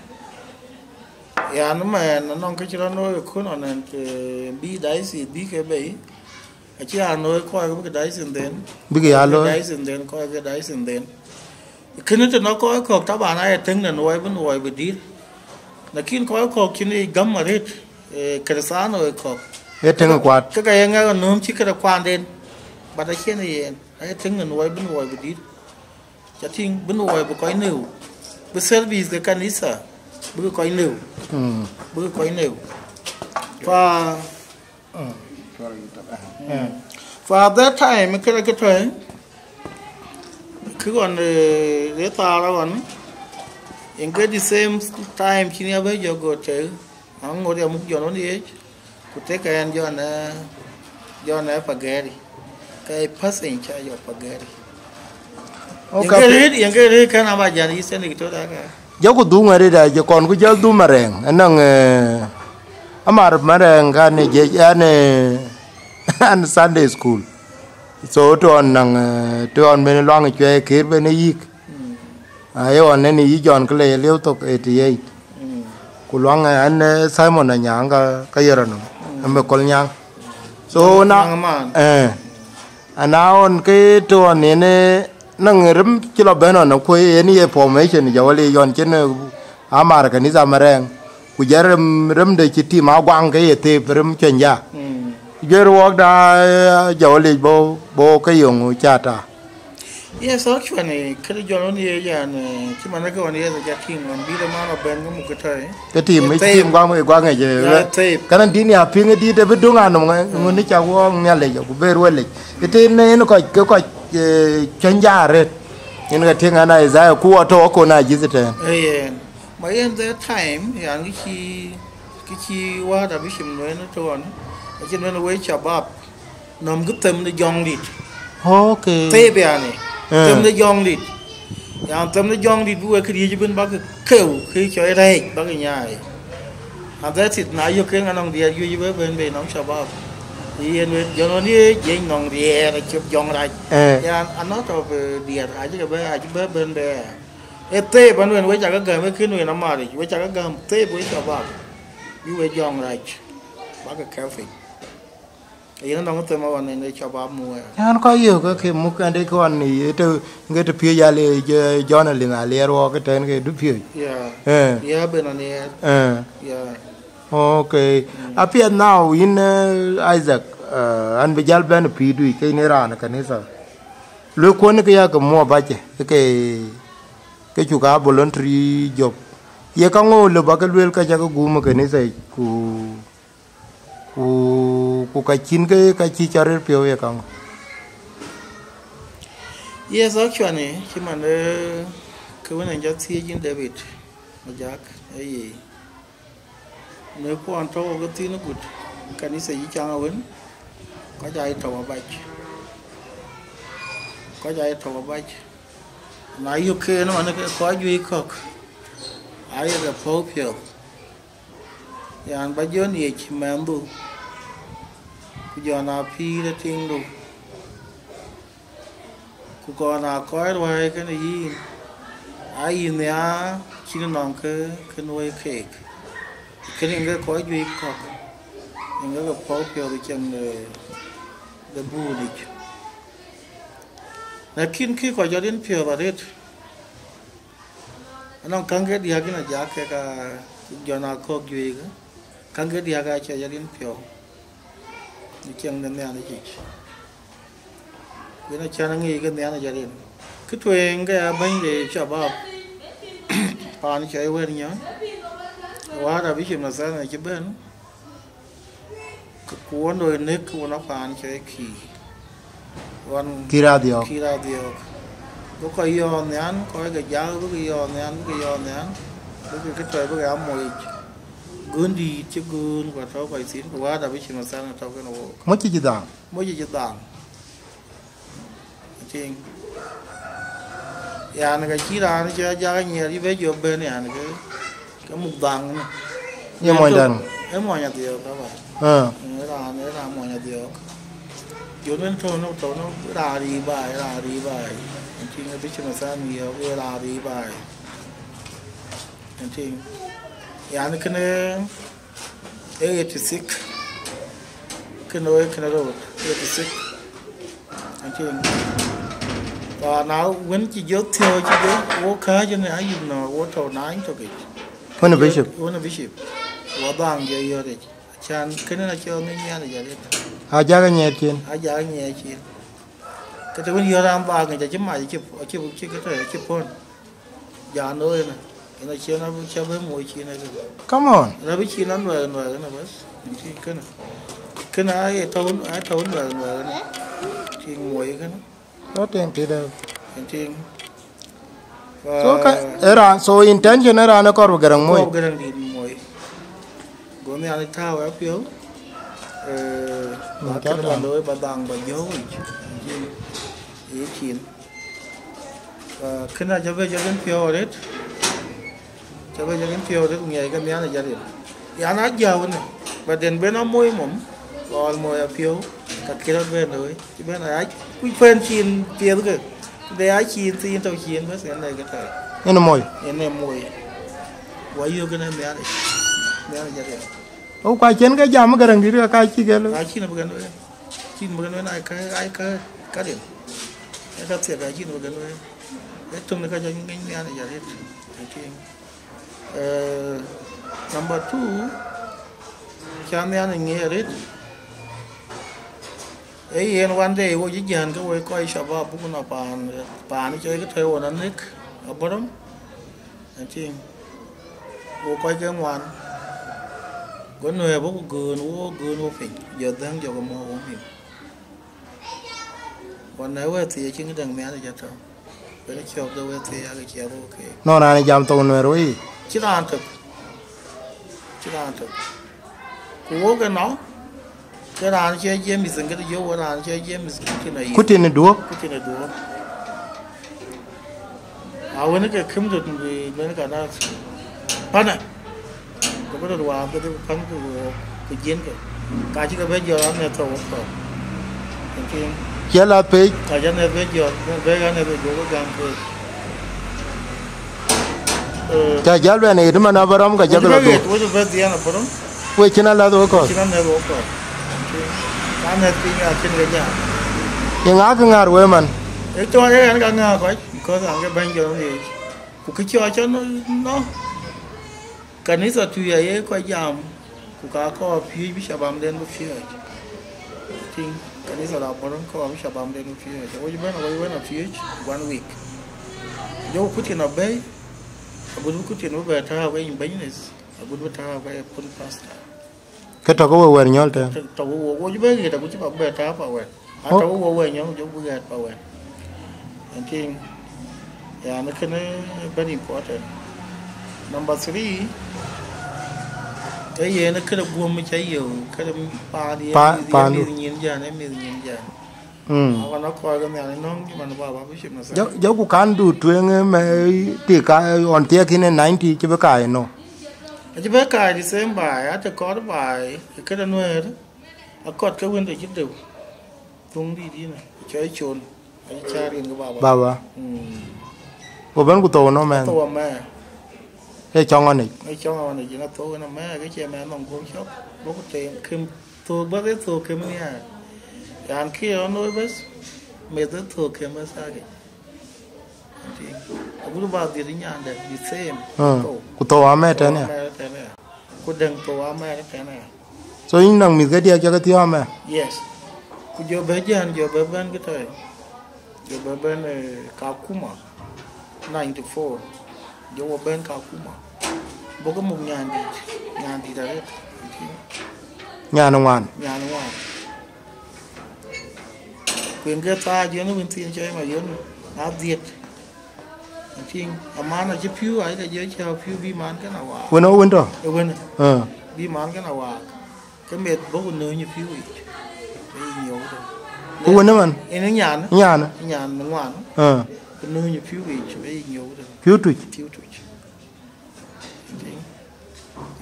Yan ëmɛn anɔŋ ke cï rɔn looi kun ɔn ɛn, eh, bï diocese bï ke bei. Acï an looi kɔc ke bï ke dai thïn dhën. Bï ke ya looi. Dai thïn dhën, kɔc ke dai thïn dhën. Kënë të nɔ̈k kɔc kɔ̈k taban aye tëŋ në nuɔi bï nuɔi bï dït. Lakin kɔc kɔ̈k cïn yic gäm arëët, eh, Kërëthano ë kɔ̈k. Ee tëŋ kuat. Ke ka ye ŋɛk anööm cï këde kuanden. But acïn yen, aye tëŋ në nuɔi bï nuɔi bï dït. Ca tïŋ bï nuɔi bï kɔc neu. Bï service ke kanitha, bï ke kɔc neu. Mm. Bï ke kɔc neu. Pa Mm. For that time, kërë kë tɔ̈, kë ɣɔn, eh, rëë thaar ɣɔn, in ke the same time cïn ya bɛ jɔ go tëë, aŋot ya muk Jɔn wën yec, ku tek ɛn Jɔn, eh, Jɔn, eh, Pagɛri. Ke passenger jɔ Pagɛri. Okay. Yen ke rëët, yen ke rëët kɛn aba jan yï sɛn Victoria ka. Jɔku dhuŋ arëët, a jɔ kɔn ku jäl dhum arɛɛŋ. Anɔŋ, eh, amar marɛɛŋ kan ë jiëc, an, eh, an Sunday school. So, të ɣɔn naŋ, eh, të ɣɔn ben luaŋ cuɛi kër ben ë yïk. Mm. Aye ɣɔn nen yï Jɔn kë le ye lieu thok eighty eight. Mm. Ku luaŋ, eh, an, eh, Simon Anyaŋ ka, ka yɛr anɔm. Mm. Ame kɔl nyaŋ. So, na, Nyaŋ man. Eh. Ana ɣɔn ke të ɣɔn yen, eh, naŋ rem cï lɔ bɛ̈n ɣɔn akuɔ̈i yen ye formation jɔ wël ye yɔn cïn, eh, amar kanitha marɛɛŋ. Ku jɛ rem, rem de cï tim aguaŋ ke ye thep rem cuɛny ja. Mm. Juër wɔk da, eh, jɔ wël yic bɔ̈, bɔ̈ ke yöŋ ca ta. Yes, actually, këde jɔn wën ye yan, eh, cï man ke ɣɔn ye ja tim ɣɔn bï de man ɔ bɛ̈n ke muk ke tɔ̈, eh. Ke tim, eh, tim guaŋ, guaŋ ë jë. Ya, thep. Kanan din ya piŋ ë dit ë bï duŋ anɔm ŋö, ŋö ni ca wɔk Nhialic, ku ber wël yic. Ëtëën en kɔc, ke kɔc, eh, cuɛny ja arëët. Yen ka tïŋ an Isaiah ku wɔ tɔ̈ akon ajïth ëtɛ̈ɛ̈n. Eh, yen. Ma yen the time, yan kë cï, kë cï wäär abï cim nueen ëtɔ̈ɔ̈n, acï nueen wei shabab, nɔm kë them de jɔŋdït. Okay. Thep yani, eh, them de jɔŋdït. Yan them de jɔŋdït bï wek kë riëc ëbën bäk keu, kë cɔi rɛɛc bäk nyaai. And that's it, na yök ke ŋa nɔŋ diɛɛr juëc bï ben bei nɔm shabab. Yen wek jɔn ɣɔn ye jiëc nɔŋ diɛɛr acïp jɔŋ rac. Eh. Yan, a lot of, eh, diɛɛr, acï ke bɛ, acï bɛ ben bɛ. E thep an wën wek cakë gäm, e kën wën amaric, wek cakë gäm thep wek shabab. Bï wek jɔŋ rac, bäk ke kɛ̈p piny. Yen nɔŋ them aɣɔn en e shabab mu wɛɛr. Yan kɔc yök ke ke muk ɛn de kɔn ni, e të, ŋet të piöc ya le, jɔ, jɔn a liŋ a liɛɛr wɔɔk ke tɛ̈n ke du piöc. Yeah. Eh. Yeah, ben a liɛɛr. Eh. Yeah. Okay. Mm. Apiɛth now yïn, eh, Isaac, eh, an bï jäl bɛ̈n pïïr du ke yïn ë raan ë kanitha. Luel kuɔn ke ya ke muɔ bacë ke, ke cuk a voluntary job. Ye ka ŋö lë ba ke luel ka ca ke guum ë kanitha yic, ku, ku, ku ka cïn ke, ka cï cɔl ril piɔ̈u ye ka ŋö? Yes, actually, cï man, eh, ke wën en jɔ thiëëc yïn David Majak, eh, ye. Në kuɔn tɔ̈u ke thïn gut, kanitha yï caŋ awën, kɔc aa tɔ̈u abac. Kɔc aa tɔ̈u abac. Na yök ke ënɔɔnë ke kɔc juëc kɔ̈k, ayek pɔ̈u piɔ̈u. Yan ba jɔ ŋic mɛnhdu, ku jɔ na pïïr ë tiŋdu. Ku kɔn aa kɔc ruääi kënë yïn, aa yïn nhiaar cïn nɔŋ kë, kë nuɔi keek. Kënë yen ke kɔc juëc kɔ̈k, yen ke pɔ̈u piɔ̈u ë cieŋ de, de buulic. Lakin kï kɔc jɔ rin piɔ̈u arëët, anɔŋ käŋ ke diäk yïn ajak kek aa jɔ na kɔ̈k juëc, käŋ ke diäk aa cɔl jɔ rin piɔ̈u ë cieŋ de Nhialic yic. Yen acän aŋic ke Nhialic arëët. Kë tueŋ ke ya bɛ̈ny de shabab, paan cɔl Wɛ̈t Nyɔn, wäär abï cï mathalan acï bɛ̈n, ku wën loi nɛ̈k wën a paan cɔl Kï. Ɣɔn Kï Radhiɔ̈k. Kï Radhiɔ̈k. Bï kɔc yɔɔk nhial, kɔc ke jak bï ke yɔɔk nhial, bï ke yɔɔk nhial, bï ke kë tɔ̈ bï ke ya moc. Gön dïït cï gön ku atɔ̈ kɔc thïn, ku wäär abï cï mathalan atɔ̈ kenë wook. Moc cï dhaŋ. Moc cï dhaŋ. Tïŋ. Yan, ka cï raan cï ajak anyiɛɛr cï bɛ jɔ bɛ̈n, yan, ke, ke muk dhaŋ ni. Ye mony dan? Ee mony Adhiɔ̈k, baba. Ah. Ee raan, ee raan mony Adhiɔ̈k. Jɔ ben tɔ̈u nɔ̈k, tɔ̈u nɔ̈k, raan rii baai, raan rii baai. Tïŋ, abï cï mathalan yɔ̈ɔ̈k, ee raan rii baai. Tïŋ. Yan, kënë, ee eighty six. Kënë, ee kënë rot, eighty six. Tïŋ. Wa na wën cï jɔ thiɔ̈k, cï jɔ wo kääc në ayï nɔ̈, wo tɔ̈u nany tök yic. Wën ë bishop. Wën ë bishop. Wa dhaŋ jɔ yɔ̈ɔ̈ric. Acän kënë na cɔl ŋic Nhialic arëët. Ajak anyiɛɛr cin. Ajak anyiɛɛr cin. Ke të wën yɔ̈ɔ̈r raan dhaŋ ŋic acï mac, acï, acï, acï kë tɔ̈, acï pɔ̈n. Jɔ looi ënë. Yen acïn abï cä bï moc cin ënë. Come on. Yen abï cin anuɛɛk, nuɛɛk ënë bas. Tïŋ kënë. Kënë aye tɔ̈u, aye tɔ̈u nuɛɛk, nuɛɛk ënë. Tïŋ moc kënë. Lo tïŋ tït ë. Tïŋ. So ka, ë raan, so intention ë raan ë kɔɔr bï Gäräŋ moc. Kɔɔr bï Gäräŋdït moc. Go Nhialic tääu ë piɔ̈u, eh, ba kënë ba looi, ba dhaŋ ba jɔ̈ɔ̈k yic. Tïŋ. Ye cin. Ah, kënë acä bɛ jɔ rin piɔ̈u arëët, acä bɛ jɔ rin piɔ̈u arëët, ku ŋiɛc ke Nhialic arëët. Yan, ajäu ënë, ba den ben amoc mom, lɔɔr moc apiɔ̈u, ka kï rɔt ben looi, cï ben aya, kuc pɛ̈n cin piɛth ke, de ya cin thiin tɔ̈u cin bas, yen ee ke tɔ̈. Yen moc. Yen ee moc. Wa yök kënë Nhialic, Nhialic arëët. Ɣok kua cïn ke jam ë Gäräŋdït, ka ka cï ke looi. Acïn abï ke looi. Cïn bï ke looi, na ka, ai ka, ka rin. Ai ka thiek, acïn bï ke looi. Ee töŋ de ka jɔ ŋic Nhialic arëët. Tïŋ. Eh, number two, cä Nhialic ŋic arëët. Ee yen one day wo cï jän ke wo kɔc shabab buk nɔ̈k paan, paan cï ke tɔ̈ wo na nek abɔ̈rɔm. Tïŋ. Wo kɔc ke ŋuan. Go nuɛɛr bɔ̈ ku göön wo, göön wo piny. Jɔ dhäŋ jɔ ke mɔ̈ɔ̈k wo mïth. Wan na wɛ̈t thiëëc cïn däŋ Nhialic atɔ̈. Wën cɔ̈k de wɛ̈t thiëëc ake ciɛth wo keek. Nɔn raan ë jam thok nuɛɛr wei. Cï raan tök. Cï raan tök. Ku wok ënɔ, ke raan cï James, ŋic yök wo raan cï James, ku cïn ayï. Ku tïn ë duɔ̈k. Ku cïn ë duɔ̈k. A wën ke këm döt bï ben ka na panë. Ku bï döt waak kedhie ku pän ku, ku jiënkë. Ka cï ke bɛ jɔt anɛ̈th thou wok thou. Tïŋ. Cï la pec. Ka cï anɛ̈th bɛ jɔt, bɛ, bɛ anɛ̈th bɛ jɔt ke gam keek. Eh. Ca jäl bɛ̈n ɣet man abɔ̈rɔm ka jɔk la dhuɔ̈k. Wek bɛ dhiɛn abɔ̈rɔm. Wek cïn alath wek kɔ̈th. Cïn anɛ̈th wek kɔ̈th. Ka anɛ̈th piny acïn ke jam. Ye ŋa kë ŋäär wek man? Ee tɔ̈ ye ɣɛn ka ŋäär kɔc, because an ke bɛ̈ny jɔt ɣic. Ku kë cɔɔc cä nɔ, kanitha tui aye kɔc jam, ku ka kɔɔr piööc bï shababden bï piööc. Tïŋ. Kanitha la bɔ̈ kɔɔr shabab den piööc. Wec bɛ̈n, wec bɛ̈n a piööc one week. Jɔ ku kutin abɛ̈i, agut bï kutin bï bɛ tääu ke in business, agut bï tääu ke pun pastor. Ke tɔ̈ ke we wɛ̈ɛ̈r nyɔl tɛ̈n. Tɔ̈, tɔ̈ ke wo, wo cï bɛ ɣet, agut cï bak bɛ tääu pa wɛ̈ɛ̈r. A tɔ̈ ke wo wɛ̈ɛ̈r nyɔl, jɔ bï ɣɛɛt pa wɛ̈ɛ̈r. Ëntïŋ, yani, kënë very important. Number three, ee yen këde guöm ca yeu, këde paan, ye Pa-, mïth, ye pandu. Mïth nyin jän, ye mïth nyin jän. Mm. Awan akɔɔr ke nhial nɔŋ man baba bï cï masa. Jɔ, jɔ ku kan du tueŋ, eh, me ti ka, eh, ɣɔn thiek kïn ë ninety cï bï kaai nɔ. Acï bï kaai December, ya të kɔɔr baai, këde nuɛɛr, akɔt ke wën de cï deu. Thuŋ dït yïn, cɔi con, acï cä rin ke baba. Baba. Mm. Go bɛ̈n ku thou nɔ mɛn. Thou amɛ. Ee cɔŋ ɣɔn ic. Ee cɔŋ ɣɔn ic, yen athou yen amɛ, ke cie mɛ nɔŋ guöm cɔk. Go ku tem, kem thou, bä ke thou kem ni ya. Yan ki ɣɔn looi bas, meth ë thou kem bas ake. Ëntïŋ. Agut ba dhiëth nyandɛ, the same. Ah, thou. Ku thou amɛ tɛ̈n ya. Amɛ tɛ̈n ya. Ku dɛ̈ŋ thou amɛ tɛ̈n ya. So yïn nɔŋ mïth ke diäk cä ke thiɔ̈k amɛ? Yes. Ku jɔ bɛ jän, jɔ bɛ bɛ̈n ke tɔ̈i. Jɔ bɛ bɛ̈n, eh, Kakuma, ninety four. Jɔ wɔ bɛ̈n Kakuma. Bɔ̈ ke muk nyandït, nyandït arëët. Nyan ŋuan. Nyan ŋuan. Ku yen ke thaar jɔn wën thiin cɔi ma yön, na dhiëth. Ëntïŋ, aman acï pïu, ai ke jɔ cä pïu bï man kën awaak. Wën ë wën tɔ̈? Ë wën. Ah. Bï man kën awaak. Ke meth bɔ̈ ku nööny ë pïu yic. Bï nyuɔɔk tɔ̈. Ku wën ë man? Yen ë nyan. Nyan. Nyan ŋuan. Ah. Ku nööny ë pïu yic, bï nyuɔɔk tɔ̈. Pïu tuc? Pïu tuc. Ëntïŋ.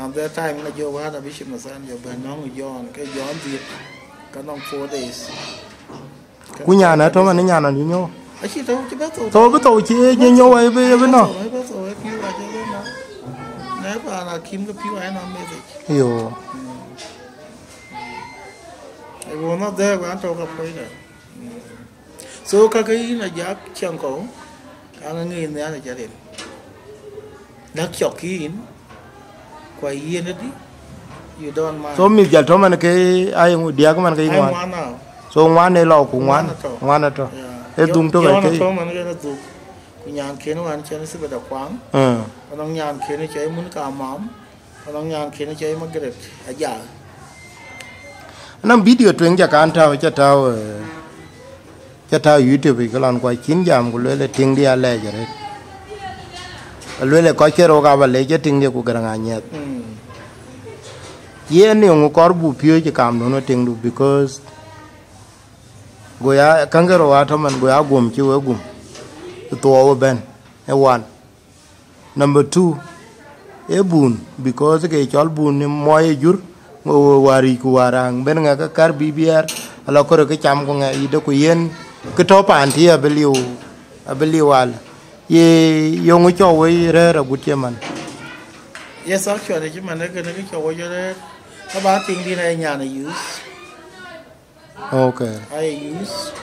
And that time na jɔ wään abï cï mathan jɔ bɛ̈n nɔŋ John, ke John dhiëth, ka nɔŋ four days. Ku nyan atɔ̈ man, nyan an, you know. Acï tɔ̈u cï bɛ thou. Thou bï thou cï ye nyuɔɔk, ai bï, ye bï nɔ̈k. Bï thou, bï thou, ë pïu acï bï nɔ̈k. Na paan akïm ke pïu ai nɔm meth yic. Yo. Mm. It was not there when I talk about it. So, ka ke yïn a jak cäŋ kɔ̈u, ka ŋic nhial ë cä rin. Näk cɔk yïn, ku a yiëndï, you don't mind. So, mïth jal tɔ̈ man ke ai ŋu, diäk man ke yï ŋuan? Ai ŋuan now. So, ŋuan ë lɔ ku ŋuan, ŋuan atɔ̈. Ŋuan atɔ̈. Yeah. Ë dhuŋ tök John ke atɔ̈ man ke në dhuk, ku nyanken wään cɛn Thibet Akuaŋ. Mm. Ku nɔŋ nyanken cɔl Mun Kamam. Anɔŋ nyanken cɔl Margaret Ajak. Anɔŋ video tueŋ ca kan tääu, ca tääu, eh, ca tääu YouTube yic, ke lɔn kuac cïn jam, ku lueel ë tiŋdï alɛɛc arëët. Lueel ë kɔc ke rok aba lec ë tiŋdï ku Garaŋ Anyiɛth. Mm. Yen yöŋ kɔɔr bu piööc ë kamdun ë tiŋdu, because go ya käŋ ke rok atɔ̈ man, go ya guöm cï wek gum, ë thuɔɔu ëbɛ̈n, ë wan. Number two, ee bun, because ke cɔl bun ni muɔc ë jur, ŋö wär yic ku wär raŋ, ben ŋɛk ke kär bï biɛɛr, ala kɔ̈rë ke cam ku ŋɛk yïde ku yen, ke tɔ̈ paan tï abï liu, abï liu al. Ye, yeŋö cɔk wei rɛ̈ɛ̈r agut cï man? Yes, actually, cï man ë kënë ke cɔk wei rɛ̈ɛ̈r, ka ba tiŋ dïn ë nyan ë youth. Okay. Ai youth,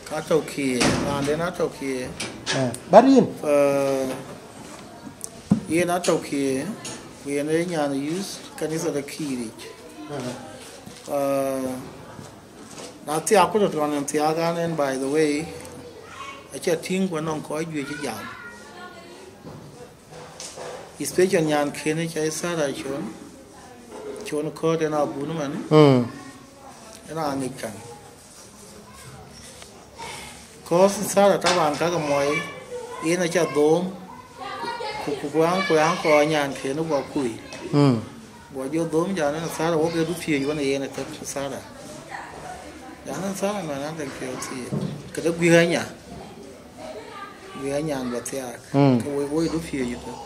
ka tɔ̈ kië, raan den atɔ̈ kië. Eh, but yen? Eh, yen atɔ̈ kië, ku yen ee nyan youth, kanitha de Kiiric. Eh. Eh, na thiak ku tɔ̈ tɔn en thiak an en, by the way, aca tïŋ ku anɔŋ kɔc juëc cï jam. Especially nyanken cɔl Sarah Con, Con Kɔ̈t en abun man. Mm. En aŋic kan. Cause Sarah taban ka ke muɔi, yen aca dhom, ku, ku, ku an, ku an kɔc nyanken guɔ kui. Mm. Guɔ jɔ dhom jan en Sarah, wok ke du thiëëc wën yen ë thep Sarah. Jan en Sarah man an, thank you thiëëc. Këde guiëk anya. Guiëk anyan ba thiaak. Mm. Ke woi, woi du piööc ëtök.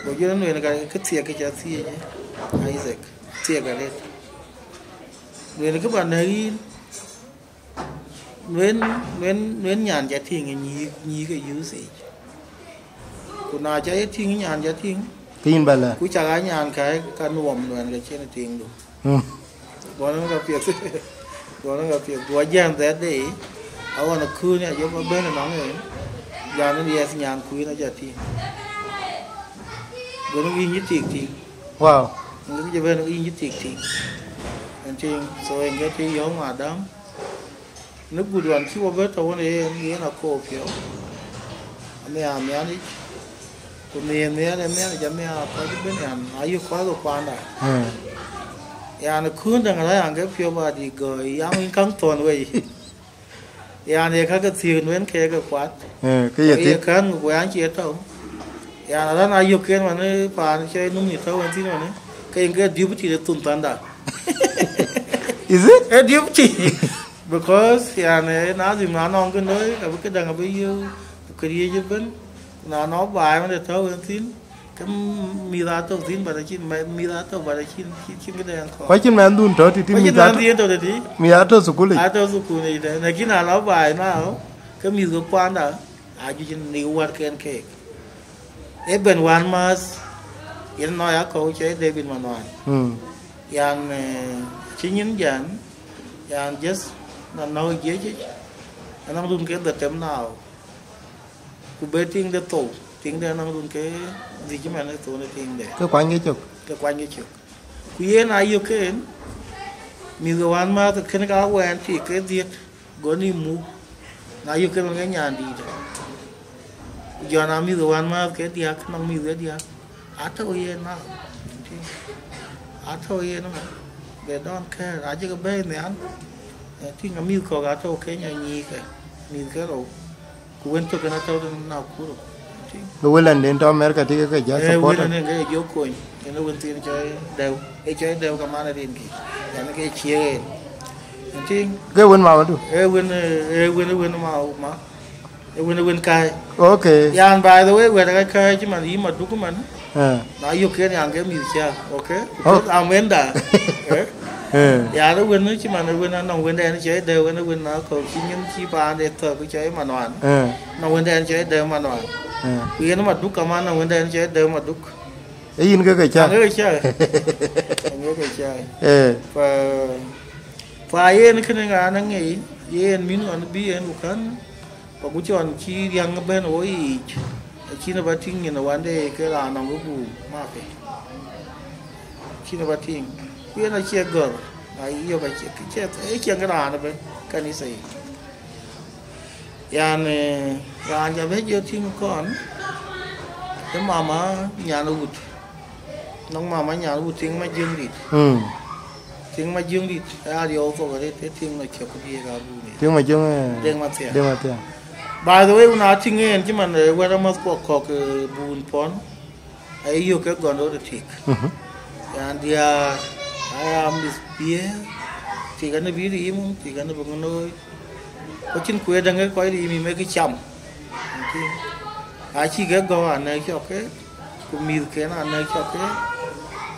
Go jɔ lueel ka ke thiëk ke ca thiëëc, Isaac, thiëk arëët. Lueel kë ba näk yïn, lueel, lueel, lueel nyan ca tïŋ ë nyïïk, nyïïk ë youth yic. Ku na ca ye tïŋ nyan ca tïŋ, ke yïn ba lɛ̈k. Ku cak a nyan ka, ka nuɔm luɛɛn ke cïn ë tiiŋdu. Mm. Guɔ nɔŋ ka piɛth. Guɔ nɔŋ ka piɛth. Guɔ jɛn that day, awan akun ya jɔ ba ben nɔŋ en. Jan ni yes nyan kuin aja tïŋ. Guɔ nɔŋ yïn yï tik tik. Wow. Ngi jɔ ben yïn yï tik tik. Tïŋ, so yen ke tïŋ yɔ̈ɔ̈k madam. Në gut wan cï wɔ bɛ̈n tɔ̈ wën yen, yen akɔɔr piɔ̈u. Anhiaar Nhialic, ku nhiëër Nhialic, Nhialic anhiaar kɔc ëbën, yan, ayï kɔc ke kuanda. Mm. Yan, kuën däŋ rɔt yan ke piɔ̈u ba dï gɔ̈i, yan, yïn käŋ thɔ̈n wei. Yan, ye ka ke thiëëk nuɛ̈n ke ke kuat. Eh, ke ye ye thiëëk. Kän ku yan cie tɔ̈u. Yan, raan ayök ken wën, paan cï num ni tɔ̈u wën thïn wën, ke yen ke deputy de thun thanda. Is it? E deputy. Because, yan, eh, na dhim na nɔŋ kën looi, abï këdäŋ abï yök, këriëëc ëbën, na nɔŋ baai wën de tɔ̈u wën thïn, ke mïth atɔ̈u thïn, but acïn mɛ-, mïth atɔ̈u, but acïn, cïn, cïn këdɛn kɔɔr. Ku acïn mɛnhdun tɔ̈ tïtï, ku acïn mïth atɔ̈, mɛnhdun tɔ̈ tïtï. Mïth atɔ̈ thukul yic. Atɔ̈ thukul yic tɛ̈. Lakin na lɔ baai now, ke mïth ke kuanda, ajuëc në wärken keek. Ëbën wänmääth, yen nɔɔc akɔ̈u cɔl David Manuan. Mm. Yan, eh, cï nyin jan, yan just na nɔ̈k jiëc yic, anɔŋ run ke dhetem now. Ku be tiŋde thou, tiŋde anɔŋ run ke dhïc man ë thou në tiŋde. Ke kuany ke cök. Ke kuany ke cök. Ku yen ayök ken, mïth ke wänmääth kën ka wɛn tik ke dhiëth, go ni muk, na yök ken ke nyan dïït. Ku jɔn a mïth ke wänmääth ke diäk, nɔŋ mïth ke diäk. Atɔ̈u yen na, atɔ̈u yen na, they don't care, acï ke bɛ̈ɛ̈i nhial. Eh, tïŋ, amïth kɔ̈k atɔ̈u Kenya nyiike, mïth ke rou. Ku wën tök kën atɔ̈u tën Nakuru. Tïŋ. Ke wëlanden tɔ̈ America tï ke ke jɔ, eh, support. Wëlanden ke jɔ kony, yen wën thiin cɔl Dɛ̈u, e cɔl Dɛ̈u ke man rin kï, yan ke ciëën. Tïŋ. Ke wën mamadu? E wën, eh, e wën, e wën ma, ma. E wën, e wën kai. Okay. Yan, by the way, wɛ̈t ka kai cï man yï Maduk man. Eh. Na yök ken yan ke mïth cä, okay? Oh. Because amenda. Eh? Eh. Yan, e wën cï man, e wën anɔŋ wënden cɔl Dɛ̈u, wën, e wën na kɔ̈u cï nyin cï paande thɔ̈k cɔl Manuan. Eh. Nɔŋ wënden cɔl Dɛ̈u Manuan. Eh. Ku yen Maduk kaman nɔŋ wënden cɔl Dɛ̈u Maduk. E yïn ke ke cä? An ke ke cä. An ke ke cä. Eh. Pa, pa yen kënë ŋa na ŋei, yen min ɣɔn bï yen ku kän. Ku agut cɔn cï riäŋ bɛ̈n wo yiic, acïn ë ba tïŋ nyin ë wande ke raan nɔm ë guum, mafi. Acïn ë ba tïŋ. Ku yen acie gɔ̈r, na yök acie, kë cie, ë cieŋ raan ëbɛ̈n kanitha yic. Yan, eh, raan ca bɛ jɔ tïŋ kɔn, ë mama nyan ë wut. Nɔŋ mama nyan wut tiŋ ma jiëŋ dït. Mm. Tiŋ ma jiëŋ dït, aya riɔu thok arëët, ë tiŋ ma cök ku diëëk abun. Tiŋ ma jiëŋ, eh, Deŋ Mathiaŋ. Deŋ Mathiaŋ. By the way, wun a tiŋ en cï man, eh, wɛ̈t amath kuɔk kɔ̈k, eh, bun pɔn, aye yök ke gɔn rot ë tik. Mhm. Yan diäär, aya mïth biëër, tik anï bï riim, tik anï bï ŋö looi. Ku cïn kueer däŋ ke kɔc riim yï mekï cam. Acï ke gɔ̈u anɛ̈k cɔk ke, ku mïthken anɛ̈k cɔk ke,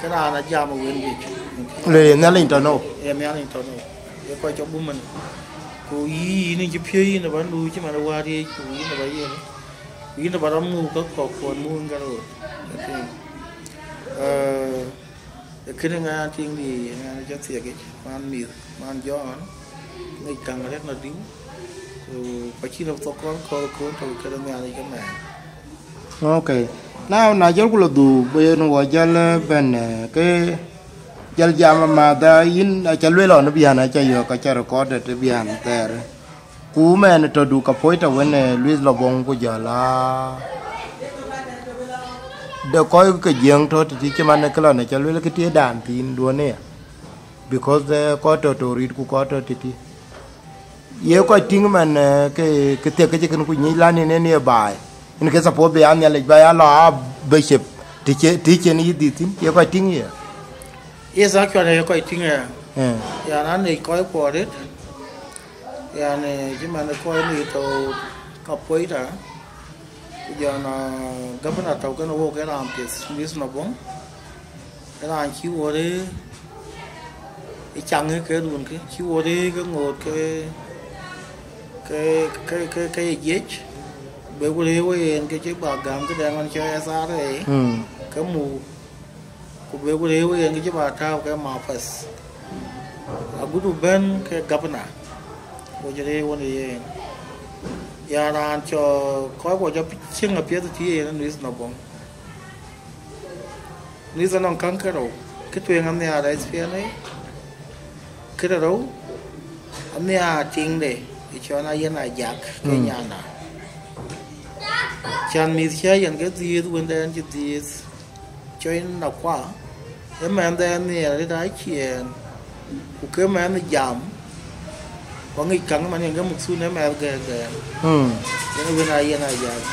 ke raan ajam ë wën juëc. Le ye Nhialic tɔ̈ nou? Ye Nhialic tɔ̈ nou? Ye kɔc cɔk bum ënë. Ku yïn, yïn cï piööc yïn ë bä luui cï man ë wäär yiëc, ku yïn ë bä yen. Ku yïn ë bä rɔt muk ke kɔ̈k kuɔn muk ɣin ke röör. Ee, Ee kënë ŋa tiŋ dï ŋa ca thiëkic, man mïth, man Jɔn, ŋic käŋ arëët na diu, ku ka cïn ë thok kɔn kɔ̈th ë kööl tök këde Nhialic ke mɛɛn. Okay. Now, na jɔl ku lɔ dhuk, ben wɔ jɔl, eh, ben, eh, ke jɔl jam amadha yïn, aca lueel ɣɔn biän, aca yök, aca recorded biän thɛɛr. Ku mɛn tɔ̈du ka puɔ̈c tɔ̈ wën, eh, Luith Lɔbuɔŋ ku jɔl a de kɔc ke jiëŋ tɔ̈ tëtï cï man ë këlɔn ë ca luel kë tïëdan thiin duɔ̈n ëya, because, eh, kɔc tɔ̈ tɔ̈ rït ku kɔc tɔ̈ tëtï. Ye kɔc tïŋ man, eh, ke, ke thiek ke cï kën ku nyic lan yen en ye baai. Yen ke support bï ya Nhialic ba ya lɔ a bishop tï cï, tï cïn yï dhil thïn, ye kɔc tïŋ ye. Yes, actually, ye kɔc tïŋ ëya. Eh. Yan, an nec kɔc kuɔ arëët. Yani, cï man ë kɔc ni tɔ̈u ka puɔ̈c ta, ku jɔn, ah, gabna tɔ̈u kën wok ë raan piɛth, Luith Lɔbuɔŋ, ë raan cï wor ë, ë caŋ ë ke run kë, cï wor ë ke ŋoot ke, ke, ke, ke, ke ye jiëc, be wor ë we yen ke cï bak gäm këdɛn ɣɔn cɔl S R A, mm, ke muk. Ku be ku rëër wek yen kë cï ba tääu ke Mafas. Agut bï bɛ̈n ke gabna, ku cï rëër wën ë yen. Ya raan cɔl kɔc kuɔ cɔl cieŋ apiɛth tï yen Luith Lɔbuɔŋ. Luith anɔŋ käŋ ke rou, kë tueŋ anhiaar S P L A. Këde rou, anhiaar tiŋde, ë cɔl Ayen Ajak, ke nyana. Can mïth cä yen ke dhiëëth, wëndɛn cï dhiëëth, cɔl Nakua, ë mɛnhde nhiɛɛr arëët aciɛɛn, ku ke mɛnh jam, ku aŋic käŋ man yen ke muk thun ë mɛth gɛ̈ɛ̈r gɛ̈ɛ̈r. Yen wën Ayen Ajak.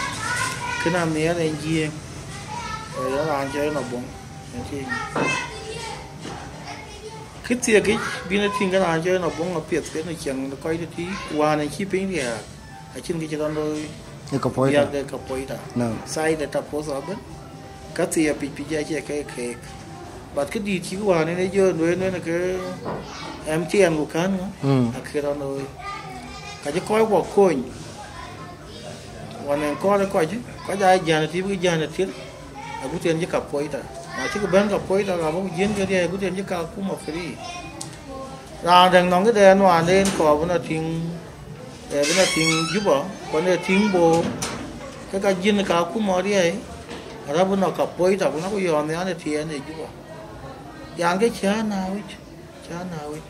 Kën anhiaar en Jiëëŋ, ë yen raan cɔl Nɔbuɔŋ. Ëtïŋ. Kë thiekic bïn e tïŋ, ke raan cɔl Nɔbuɔŋ apiɛth, ke në ciɛɛŋ në kɔc tëtï, wään en cï piny riääk, acïn kë cï rɔt looi. Ë Kapoeta. Biäk de Kapoeta. Naam. Side de Tapotha ëbën, ka thii apic pic acie ke keek. But kë dït cïk wään en e jɔ nueen nueen ke M T N ku kän ŋö, akë rɔt looi. Ka cï kɔc kuɔ kony. Wan en kɔɔr ë kɔc, kɔc aa jän ë tïp, ke jän ë tïr, agut en cï Kapoeta. Na cïk bɛ̈n Kapoeta, ka bɔ̈ ku jiën ke riɛɛc, agut en cï Kakuma free. Raan dɛ̈ŋ nɔŋ këde nuan en kɔɔr bï nɔ tïŋ, eh, bï nɔ tïŋ Juba, ku en ee tïŋ Bor, ke ka jiën Kakuma riɛɛc, arëp bï nɔ Kapoeta, ku nɔ ku yɔ̈ɔ̈k nhial ë tiɛɛn ë Juba. Yan ke cä na wec, cä na wec.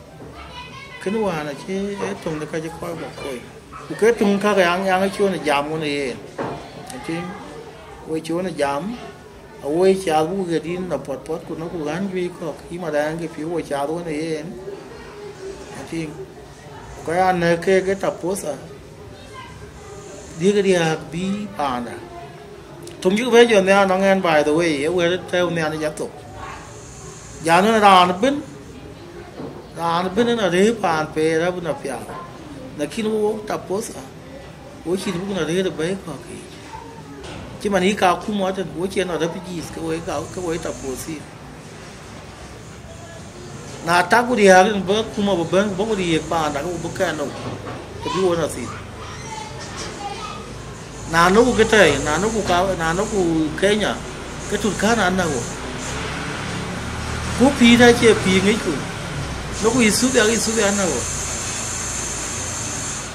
Kën wään acï ee töŋ de ka cï kɔc bɔ̈ koi. Ku ke töŋ käk yaŋ, yaŋ cï ɣɔn jam ɣɔn ë yen. Ëtïŋ, we cï ɣɔn jam, awo cath buk ke dïn nɔ puɔt puɔt, ku nɔ ku ɣän juëc kɔ̈k, yï madɛɛŋ ke piu wo cath ɣɔn ë yen. Ëtïŋ, ku ka ya nɛ̈k ke ke Tapotha, diëk riääk bï paanda. Töŋ cïk bɛ jɔ nhial nɔŋ ɛn, by the way, ë wɛ̈t tɛ̈ɛ̈u nhial ë jɔ thok. Jan ënë raan ëbën, raan ëbën ënë arëër paan peer abï nɔ pial. Lakin wo wok Tapotha, wo cït buk nɔ rëër ë bɛ̈i kɔ̈k yiic. Cï man yï Kakuma tën, wo cï nɔ refugees, ke woi ka, ke woi Tapothin. Na tak ku riääk rin bä Kuma bä bɛ̈n, bä ku riëëk paanda, ke ku bï kɛn nou, ke bï wo nɔ thïn. Na noku ke tɛ̈i, na noku ka, na noku Kenya, ke Turkana anäk wo. Ku pïïr acie pïïr ŋicku. Noku Ethiopia, ke Ethiopia anäk wo.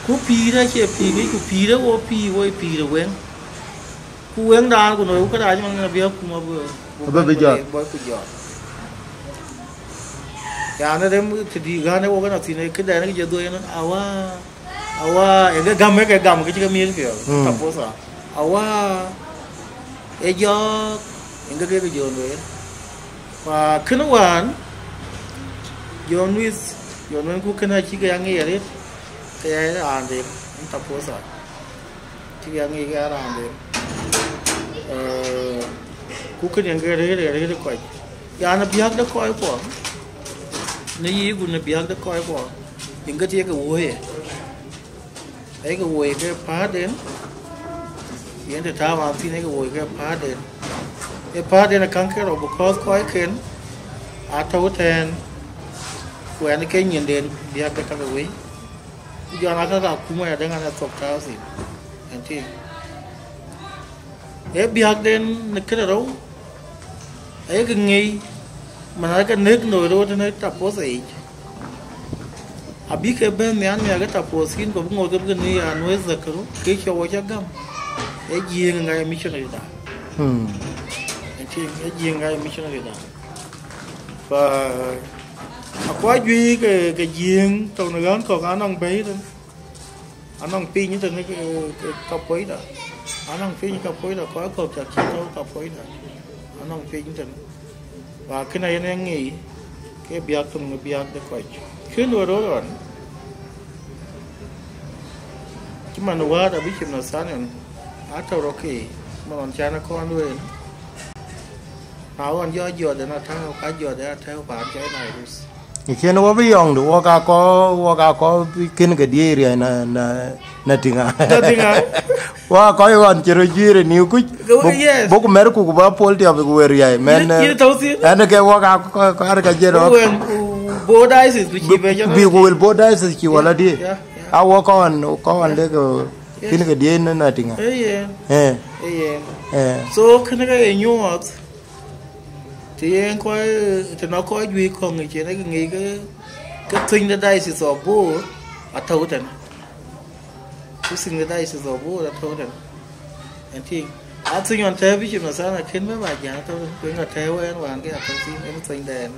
Ku pïïr acie pïïr ŋicku, pïïr ë wo pïïr, wo pïïr ë weŋ. Ku weŋdan ku noi ku kërac man ŋën abï Akuma bï, bï Abï bï jɔt. Bɔ̈ ku jɔt. Yani rem të dï gän ë wok ënɔ thïn, këdɛn kë jɔ dhuɔ̈i ënɔ, awa, awa, ë ke gam, ë ke gam, kë cï ke miëth piɔ̈ɔ̈th, Mm. Tapotha. Awa, ë jɔɔk, ë ke ke jɔ lueel. Ku kënë wään, jɔ nuith, jɔ nuɛ̈n ku kënë acï ke ya ŋic arëët, ke ya raan rem, Tapotha. Cïk ya ŋic ke raan de. Eh, ku kënë yen ke rëër, rëër kɔc. Yan biäk de kɔc kuɔ. Në yï gun në biäk de kɔc kuɔ. Yen ke thiëëk ke woi. Ee ke woi ke paanden. Yen të tääu an thïn ee ke woi ke paanden. Ee paanden ë käŋ ke rou, because kɔcken aa tɔ̈u tɛ̈ɛ̈n. Ku ɛn ke nyinden biäk de käk wei. Ku jɔn aa käk Akuma ya dɛ̈ŋ an ë thok tääu thïn. Ɛn tïŋ. Ee biäkden në këde rou, ayek ŋic, man aa ke nɛ̈k noi röt në Tapotha yic. Abï ke bɛ̈n nhial miäk ke Tapothin, ku bï ŋoot ke bï ke nï ya nuëëth dhäkëru, ke cɔk wo cä gam. Ee Jiëëŋ ŋa ye missionary da. Hmm. Ɛn tïŋ, ee Jiëëŋ ŋa ye missionary da. Fa, akuac juëc ke, ke Jiëëŋ tɔ̈u në ɣän kɔ̈k anɔŋ bɛ̈i tën. Anɔŋ piny tën ke, ke Kapoeta. Anɔŋ piny Kapoeta, kɔc kɔ̈k cak cï tɔ̈u Kapoeta. Anɔŋ piny tën. Ba kënë yen e ŋic, ke biäk töŋ ë biäk de kɔc. Kën we röt ɣɔn. Cï man wäär abï cïm na than yen. Atɔ̈ rɔt ke, man ɣɔn can akɔn ween. Na ɣɔn jɔ jɔt ëna tääu, ka jɔt ë atääu paan cɔl Nairus. Ë cïn wɔ bï yɔŋdu, wɔ ka kɔ, wɔ ka kɔ bï kën ke diëëc riɛc na, na, na tïŋa. Na tïŋa. Wɔ ka kɔ ɣɔn cï rɔt juiir ë niu kuc. Ke wek, buk, yes. Buk mɛr ku, ku ba pol tiɔp ku wek riɛc. Mɛn, yïn, eh, yïn tɔ̈u thïn. Ɛn ke wɔ ka kɔ, kɔ, kɔ ar ka jël rɔt. Wek, uh, Bor diocese ku cï bï, bɛ jɔ bï ku wel Bor diocese cï wala diëëc. Yeah, yeah. A wɔ kɔn, kɔn lek, eh, yes, kën ke diëëc na, na tïŋa. Eh, yeah. Eh. Eh, yeah. Eh. So, kën ke ye nyuɔɔth. Të yen kɔc, të nɔŋ kɔc juëc kɔ̈k ŋic en, ake ŋic ke, ke thöny de Diocese of Bor atɔ̈u tën. Ku thöny de Diocese of Bor atɔ̈u tën. Ɛn tïŋ. A thöny ɣɔn tɛ̈ɛ̈u Bishop Nathaniel akën bɛ̈n ba jän atɔ̈u tën. Ku yen atɛ̈ɛ̈u ɛn wään ke atɔ̈u thïn, en thöny dɛn.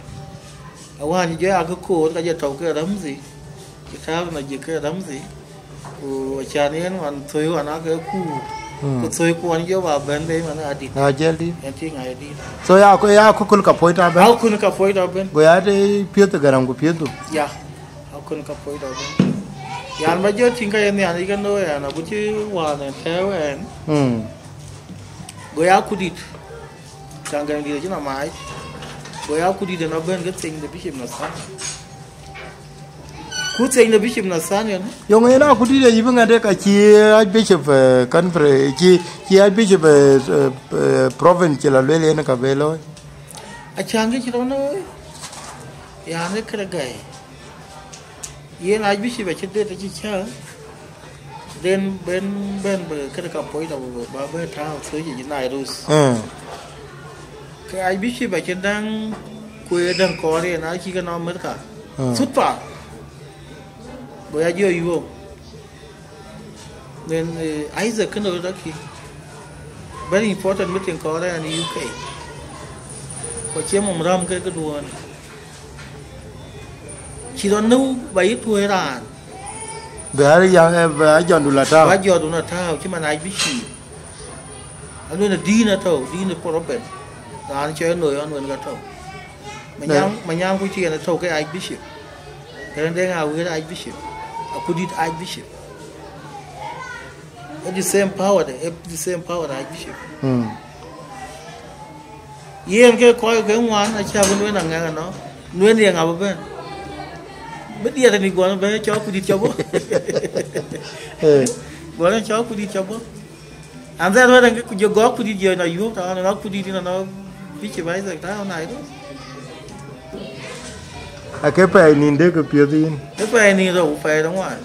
Awään jɔ ya ke koor ka jɔ tɔ̈u ke Ramzi, cï tääu na jik ke Ramzi, ku acan yen wan thoi wan ake kuur, ku thoi kuɔn jɔ ba bɛ̈n bei man adït. Na jɛl dït. Yen tïŋ adït. So ya ku, ya ku kul ka puɔ̈c ta bɛ̈n. Au kun ka puɔ̈c ta bɛ̈n. Go ya de piöth Garaŋ ku piöth du. Ya, au kun ka puɔ̈c ta bɛ̈n. Yan ba jɔ tïŋ ka yen nhian yic ke no yan agut cï wään ë tɛ̈ɛ̈u ɛn. Mm. Go ya kudït. Caŋ Garaŋ dït acïn amaac. Go ya kudït ënɔ bɛ̈n ke theny de bishop Nathaniel. Ku theny de bishop Nathaniel. Yöŋ yen akudït ayï bï ŋɛ̈t ka cï Archbishop, eh, Canterbury, cï, cï Archbishop, eh, eh, eh, province cï la lueel yen ka be looi. Acaŋ ke cï rɔt looi. Yan ë kërë gäi. Yen Archbishop acï det acï cäk. Den ben ben bï këde ka puɔ̈c tɔ̈ bï ba bɛ tääu thöc yic Nairobi. Mm. Ke Archbishop acï däŋ kueer däŋ kɔɔr yen acï ke nɔm America. Mm. Thut pa. Go ya jɔ yuöm. Then, eh, Isaac kënë röt akï. Very important meeting kɔɔr yen U K. Ku cie mum räm ke këduɔ̈ɔ̈n. Cï rɔt nu ba yï tuɔ̈c raan. Bï a ya, eh, bï a jɔndu la tääu. Ba jɔndu la tääu, cï man Archbishop. Aluel dïn atɔ̈u, dïn ë problem. Raan cɔl Noi aluel ka tɔ̈u. Manyaŋ, Manyaŋ ku cï yen atɔ̈u ke Archbishop. Kënë deŋ a wëër Archbishop. Akudït Archbishop. Ë the same power de, ë the same power Archbishop. Mm. Yen ke kɔc ke ŋuan acä bï nueen aŋɛk ënɔ, nueen ye ŋa bï bɛ̈n? Bï diɛt ni guɔn bɛ̈n cɔk kudït cɔk bɔ̈. Eh. Guɔn cɔk kudït cɔk bɔ̈. And then wɛ̈t ku jɔ gɔk kudït jɔ na yuɔ̈p tɔ̈ ɣɔn, na kudït ënɔ bï cï baai thek tɔ̈ ɣɔn na yï. Ake pɛɛi nïn dek ke piɔ̈th yïn? Ë pɛɛi nïn rou, pɛɛi rou ŋuan.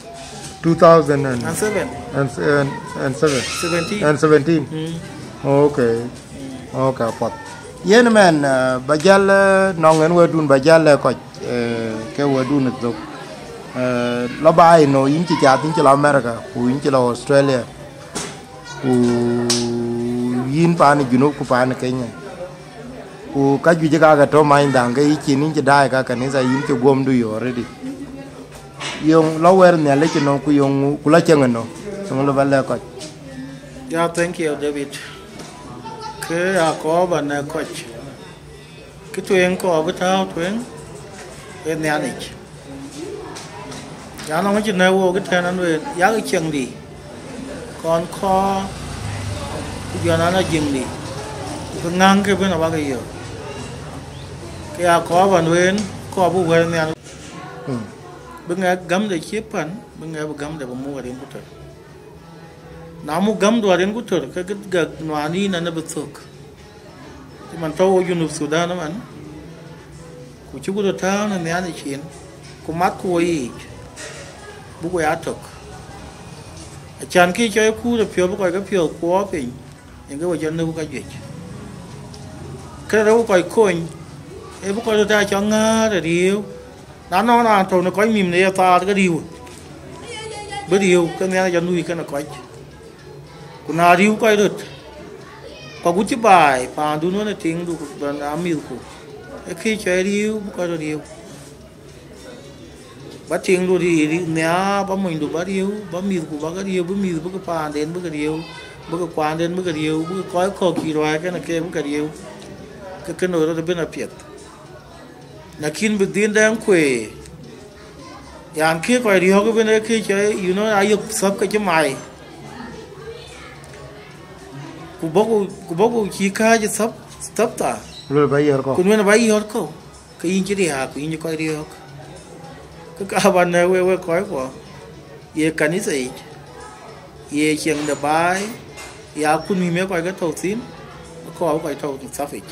Two thousand and, and seven. And, and, and seven. Seventeen. And seventeen. Mm. Okay. Mm. Okay, apath. Yen mɛn, eh, ba jäl, eh, nɔŋ en wɛ̈tdun ba jäl, eh, kɔc, eh, ke wɛ̈tdun ë thök. Eh, lɔ ba ino yïn cï cath yïn cï lɔ America, ku yïn cï lɔ Australia. Ku yïn paan ë Junub ku paan ë Kenya. Ku ka juëc ka ke tɔ̈ many dhaŋ ke yï cin yïn cï daai ka kanitha yïn cï guɔmdu yï already. Yöŋ lɔ wɛ̈ɛ̈r Nhialic ënɔŋ ku yöŋ ku lɔ cieŋ ënɔŋ. Yöŋ lɔ ba lɛ̈k kɔc. Ya, thank you, David. Ke ya kɔɔr ba nɛ̈k kɔc. Kë tueŋ kɔɔr bï tääu tueŋ ë Nhialic. Yan nɔŋ cï nɛ̈k wok ëtɛ̈ɛ̈n alueel, yak cieŋdï, kɔn kɔɔr, ku jɔn an, ajiŋdï, ku kë ŋäŋ kë bën abak yök. Ke ya kɔɔr ba nueen, kɔɔr bï wɛ̈ɛ̈r Nhialic. Mm. Bï ŋɛk gämde cï pan, bï ŋɛk bï gämde bï muk arin ku tör. Na muk gämdu arin ku tör, ke gït gäk nuan yïn anë bï thök. Cï man tɔ̈u wo Junub Thudan ëmën, ku cï ku röt tääu në Nhialic cin, ku mathku wo yiic, buk we aa tök. Acan kë cɔl kuur ë piɔ̈u bï kɔc ke piɔ̈ɔ̈th kuɔɔr piny, yen ke we cä nök ka juëc. Kërë rou kɔc kony, ee bï kɔc röt aa cɔk ŋäär ë riëëu, na nɔŋ raan tɔ̈u në kɔc nïïm në ye thaar ke riëëu, bï riëëu ke Nhialic anui kënë kɔc. Ku na riëëu kɔc röt, ku agut cï baai paandun wën ë tiŋdu ku bɛn aa mïthku, ee kë cɔl riëëu bï kɔc röt riëëu. Ba tiŋdu ri-, ri-, nhiaar, ba monydu ba riëëu, ba mïthku ba ke riëëu, bï mïth bï ke paanden bï ke riëëu, bï ke kuanden bï ke riëëu, bï ke kɔc kɔ̈k cï ruääi kenë ke bï ke riëëu, ke kënë röt ëbën apiɛth. Lakin bï dhiin dɛŋ kueer, yan, kë kɔc riɔ̈ɔ̈k ëbën ee kë cɔl, you know, ayök thäp ke cï mai. Ku bɔ̈ku, ku bɔ̈ku cï kääc thäp, thäp thaa. Luel ba yiɛ̈r kɔ̈u. Ku nuɛn ba yiɛ̈r kɔ̈u, ke yïn cï riääk, ku yïn cï kɔc riɔ̈ɔ̈k. Ke ka ba nɛ̈k wek, wek kɔckuɔ, ye kanitha yic, ye cieŋ de baai, ya kun nïïm ye kɔc ke tɔ̈u thïn, ke kɔɔr kɔc tɔ̈u thäpic.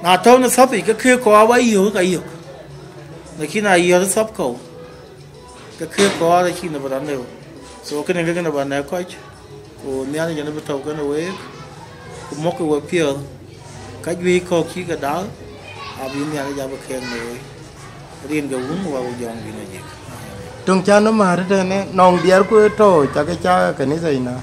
Na tɔ̈u në thäpic, ke kë kɔɔr aba yök, ka yök. Lakin na yök thäp kɔ̈u, ke kë kɔɔr acïn ë bï rɔt lëu. So, kënë ke kënë ba nɛ̈k kɔc, ku Nhialic yen bï tɔ̈u kenë week, ku mɔ̈kkï we piɔ̈ɔ̈th, ka juëc kɔ̈k cï ke dal, abï Nhialic abï keek looi. Rin ke Wun, Wä ku Jɔŋdït Lajik. Töŋ cän ë määr tënë nɔŋ diɛɛrku ë tɔ̈u, cakë cak kanitha yic na?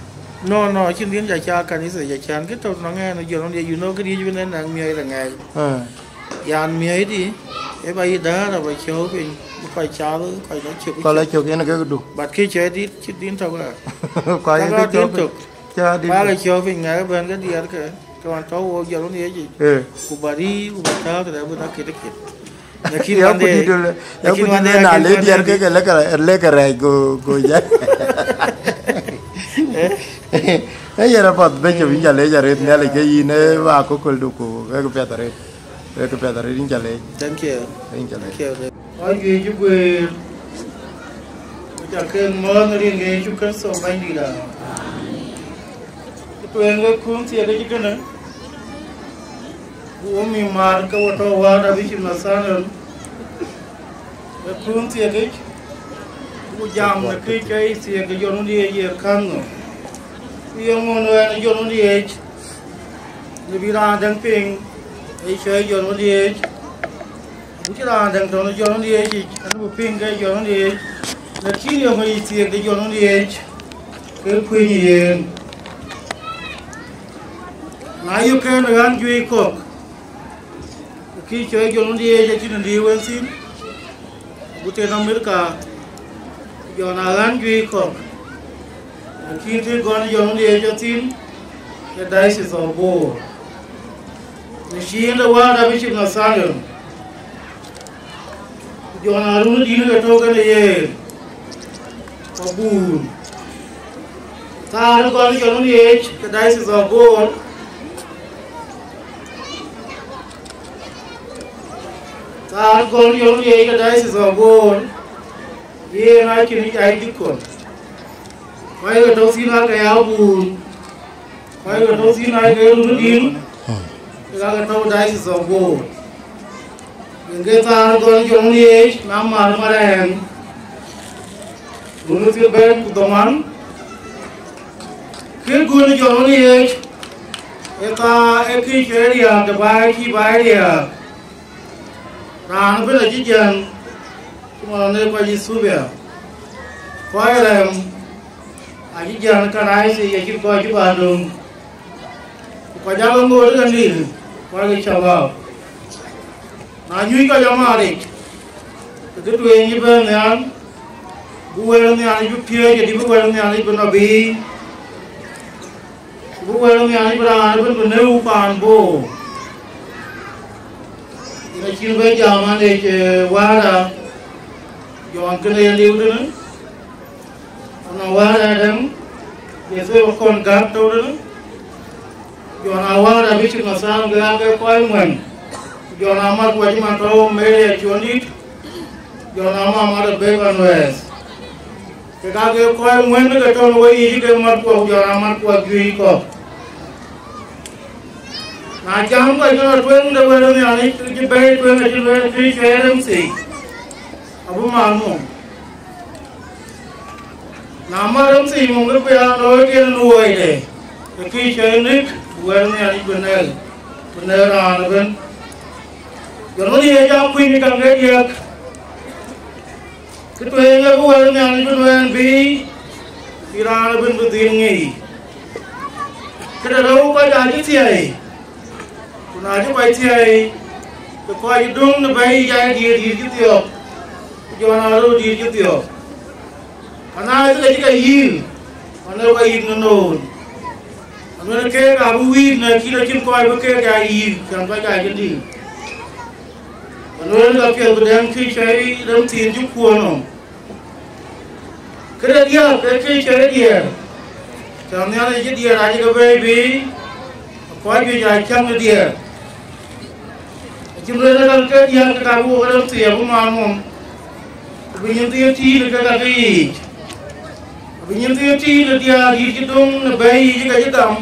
No, no, acïn dhiën ca cak kanitha yic, acan kë tɔ̈u nɔŋ ɛn ë jɔl ɣɔn ye, you know, këriëëc bï nɛn naŋ miɔɔc rɛŋɛɛc. Ah. Yan miɔ̈cdï, ë ba yï däär aba cɔ̈u piny, bï kɔc cath, kɔc la cök, kɔc la cök yen kek du. But kë cɔ̈i dït cï dïn tök aa. Kɔc aa ke dïn cɔ̈u piny tök. Ca dïn ba ke cɔ̈u piny, ŋɛk ëbɛ̈n ke diɛɛr ke, ke ɣɔn tɔ̈u wok jɔl wun ye yic. Ee. Ku ba rïïu, ku ba tääu tëde bï na kit kit. Lakin ya wande, ku dït, ya lakin ku wande dït, na le diɛɛr ke, ke lek, lek rɛɛc go, go ja. Ee, yen apath Bishop, yïn ca leec arëët, Nhialic ke yïn, ee, ba akököl du ku, ee, ke piɛth arëët. Ee, ke piɛth arëët, yïn ca leec. Thank you. Yïn ca leec. Thank you. Kɔc juëc cï guëër, ku ca ke mɔ̈ɔ̈th në rin ke Yecu Kërtho Bɛ̈nydït aa. Ku tueŋ ke kun thiek ke cï kënë, ku wo mï maar ke wo tɔ̈ wäär abï cïn Nathaniel. Ë kun thiekic, ku jam në kë cɔi thiek ke Jɔn Wun Yeec ye kän nhom. Ku ye ŋun wɛn Jɔn Wun Yeec, në bï raan däŋ piŋ, ë cɔi Jɔn Wun Yeec, ku cï raan däŋ tɔ̈ në Jɔn Wun Yeec yic, an, bï piŋ ke Jɔn Wun Yeec, lakin ye ŋö yic thiek de Jɔn Wun Yeec, ke kuëny yen. Na yök kën ɣän juëc kɔ̈k, kï cɔi Jɔn Wun Yeec acïn ë liu en thïn, ku tën Amerika, jɔn a ɣän juëc kɔ̈k, lakin të gɔn Jɔn Wun Yeec ë thïn, ë Diocese of Bor. Në cï en de wäär abï cïk Nathaniel, ku jɔn a run dïn ke tɔ̈u kenë yen, ku buur. Thaar ë gɔl Jɔn Wun Yeec ke Diocese of Bor, Thaar gɔl Jɔn Wun Yeec ke Diocese of Bor, yen acïn ë jai dïkon. Kɔc ke tɔ̈u thïn aa ke ya buur, kɔc ke tɔ̈u thïn aa ke run dïn, ke ka ke tɔ̈u Diocese of Bor. Yen ke thaar gɔl Jɔn Wun Yeec, na mar marɛɛŋ, run thiërbɛ̈t ku dhoŋuan, kë gɔl Jɔn Wun Yeec, ë thaar ë kë cï riääk de baai cï baai riääk. Raan ëbën acï jiɛɛm, cï man ë kɔc Ethiopia. Kɔc rɛm acï jiɛɛm ë karɛc thii acït kɔc cï ba döŋ. Ku kɔc aa ke ŋoot ë ke nïïl, kɔc ke Shabab. Na nyuc kɔc amaaric, ke kë tueŋ cï bɛ̈n nhial, bï wël Nhialic bï piööc, adï bï wël Nhialic bï nɔ biic. Ku bï wël Nhialic bï raan ëbën bï neu paan Bor. Yen acïn bɛ jam an, ëc, ee, wäärda, jɔn kënë ye liu tënë, anɔŋ wäärda dɛm, ye thuëëu kɔn gäk tɔ̈u tënë, jɔn a wäärda bï cïk Nathaniel ke ake kɔc ŋuɛ̈n, jɔn a mat kuac man tɔ̈u Mary Acuɔndït, jɔn a mama de Bevan Wɛɛth. Ke ka ke kɔc ŋuɛ̈n ke tɔ̈ në weyiic ke mat kuɔk, jɔn a mat kuɔk juëc kɔ̈k. Na jam kɔc ke lɔ tueŋ de wël Nhialic, cï bɛ̈ɛ̈i tueŋ acï lueel kë cuɛɛr M C, abï mat mum. Na mat M C mum, ke bï aa looi kën luɔide, ke kë cuɛɛr lik, wël Nhialic bï nɛ̈l, bï nɛ̈l raan ëbën. Jɔn wën ye jam kuïn ë käŋ ke diäk. Kë tueŋ ee bï wël Nhialic bï nuɛɛn biic, bï raan ëbën bï dhil ŋic. Këde rou kɔc aa cï thiëëi, ku na cï kɔc thiëëi, ke kɔc döŋ në bɛ̈ɛ̈i yic aa dïït dïït cï thiɔ̈k, ku jɔn aa rou dïït cï thiɔ̈k. Ka na cï ke cï ke yïl, ɣɔn ee kɔc yïk në noon. Aluel keek abï wïïk në kït acïn kɔc bï keek aa yïk, cän kɔc aa cï dïït. Aluel ka piɛth bï dɛm kë cɔi rem thiin cï kuɔ̈n nɔm. Këde diäk ke kë cɔi diɛɛr, cän Nhialic cï diɛɛr acï ke bɛ̈ɛ̈i biic, kɔc juëc aa cäŋ ë diɛɛr. Acï lueel ëlä ke diäk ke ka bï wok rem thii abï maan mum, ku bï nyin thii tiit ke ka ke yiic. Ku bï nyin thii tiit ë diäär dït cï döŋ në bɛ̈ɛ̈i yiic ke cï gam,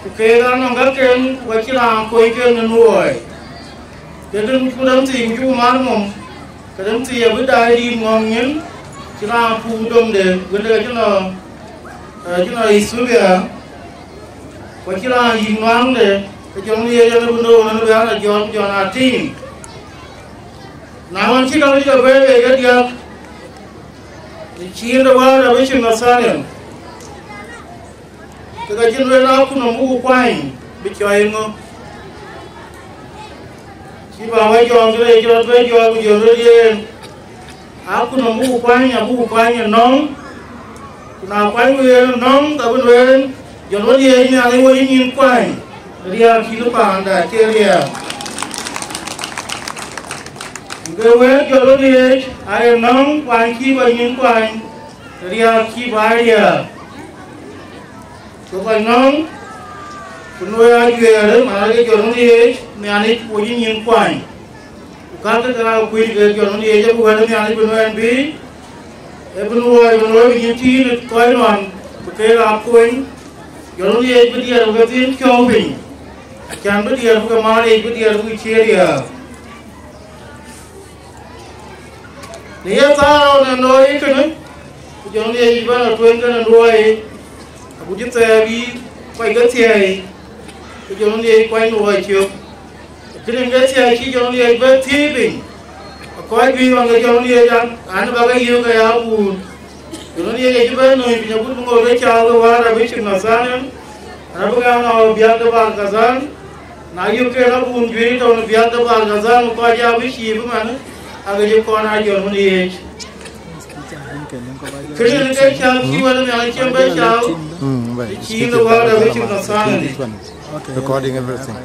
ku keek anɔŋ ka ken ku acïn raan kony keek në luɔi. Ke dïn ku rem thii ku cuk maan mum, ke rem thii abï daai dït ŋɔ̈ŋ nyin, cïn raan puk domde, wënde ke cï nɔ, eh, cï nɔ Ethiopia, ku acïn raan yïk nuaŋde, ke jɔŋ ye yen abï nööm ënë bï an, a jɔt, jɔn a tïŋ. Na ɣɔn cï käŋ cï ke bɛ̈ɛ̈i ke diäk, të cï en de wäär abï cïn Nathaniel, ke ka cïn lueel akun nɔm buk kuany bï cɔɔi ŋö? Cï baba jɔŋ kërɛɛc cï rɔt bɛ̈n jɔɔk, ku jɔl rɔt yen, akutnhom buk kuany, abuk kuany ë nɔ̈ŋ, ku na kuany ku yen nɔ̈ŋ, ka bï lueel, jɔl wën ye Nhialic wɔ yï nyin kuany, riääk cït paanda cie riääk. Ku ke wëët jɔl wën ye, aye nɔ̈ŋ, kuany cï kɔc nyin kuany, riääk cï baai riääk. Ku kɔc nɔ̈ŋ, ku nuɔi ajuɛɛr, man ake jɔl wën ye, Nhialic wɔ yï nyin kuany. Ku kakë ke aa kuc ke jɔl wën ye, abï wɛ̈t Nhialic bï nuɛɛn bï, ee bï luɔi, bï luɔi bï nyin tïït kɔc nuan, bï keek aa kony, jɔl wën ye bï diɛɛr bï ke thiin piɔ̈u piny, acän bï diɛɛr bï ke maan yic, bï diɛɛr bï ke ciëër ya. Në ye thaar ɣɔn ë looi kënë, ku jɔl wën ye bɛ̈n atueŋ kënë luɔi, agut cï thɛɛr yï kɔc ke thiɛɛi, ku jɔl wën ye kuany luɔi cök. Kënë ke thiëëc cï jɔŋ liɛc bɛ thiëëc piny, akɔc juëc ɣɔn ke jɔŋ liɛc an, an, bä ke yök ke ya wuur. Jɔŋ liɛc acï bɛ nööny piny agut bï ŋot ke caath ke Wäär Abï Cïk Nathaniel, an, abï ke ɣɔn ɣɔn biäk de Bahr el Ghazal, na yök ke rɔt wun juëc tɔ̈u në biäk de Bahr el Ghazal, kɔc abï cïï bï man, ake cï kɔn aa jɔl wën yeec. Kënë ke cäk cï wɛ̈t Nhialic cï bɛ cääu, cï de Wäär Abï Cïk Nathaniel. Recording everything.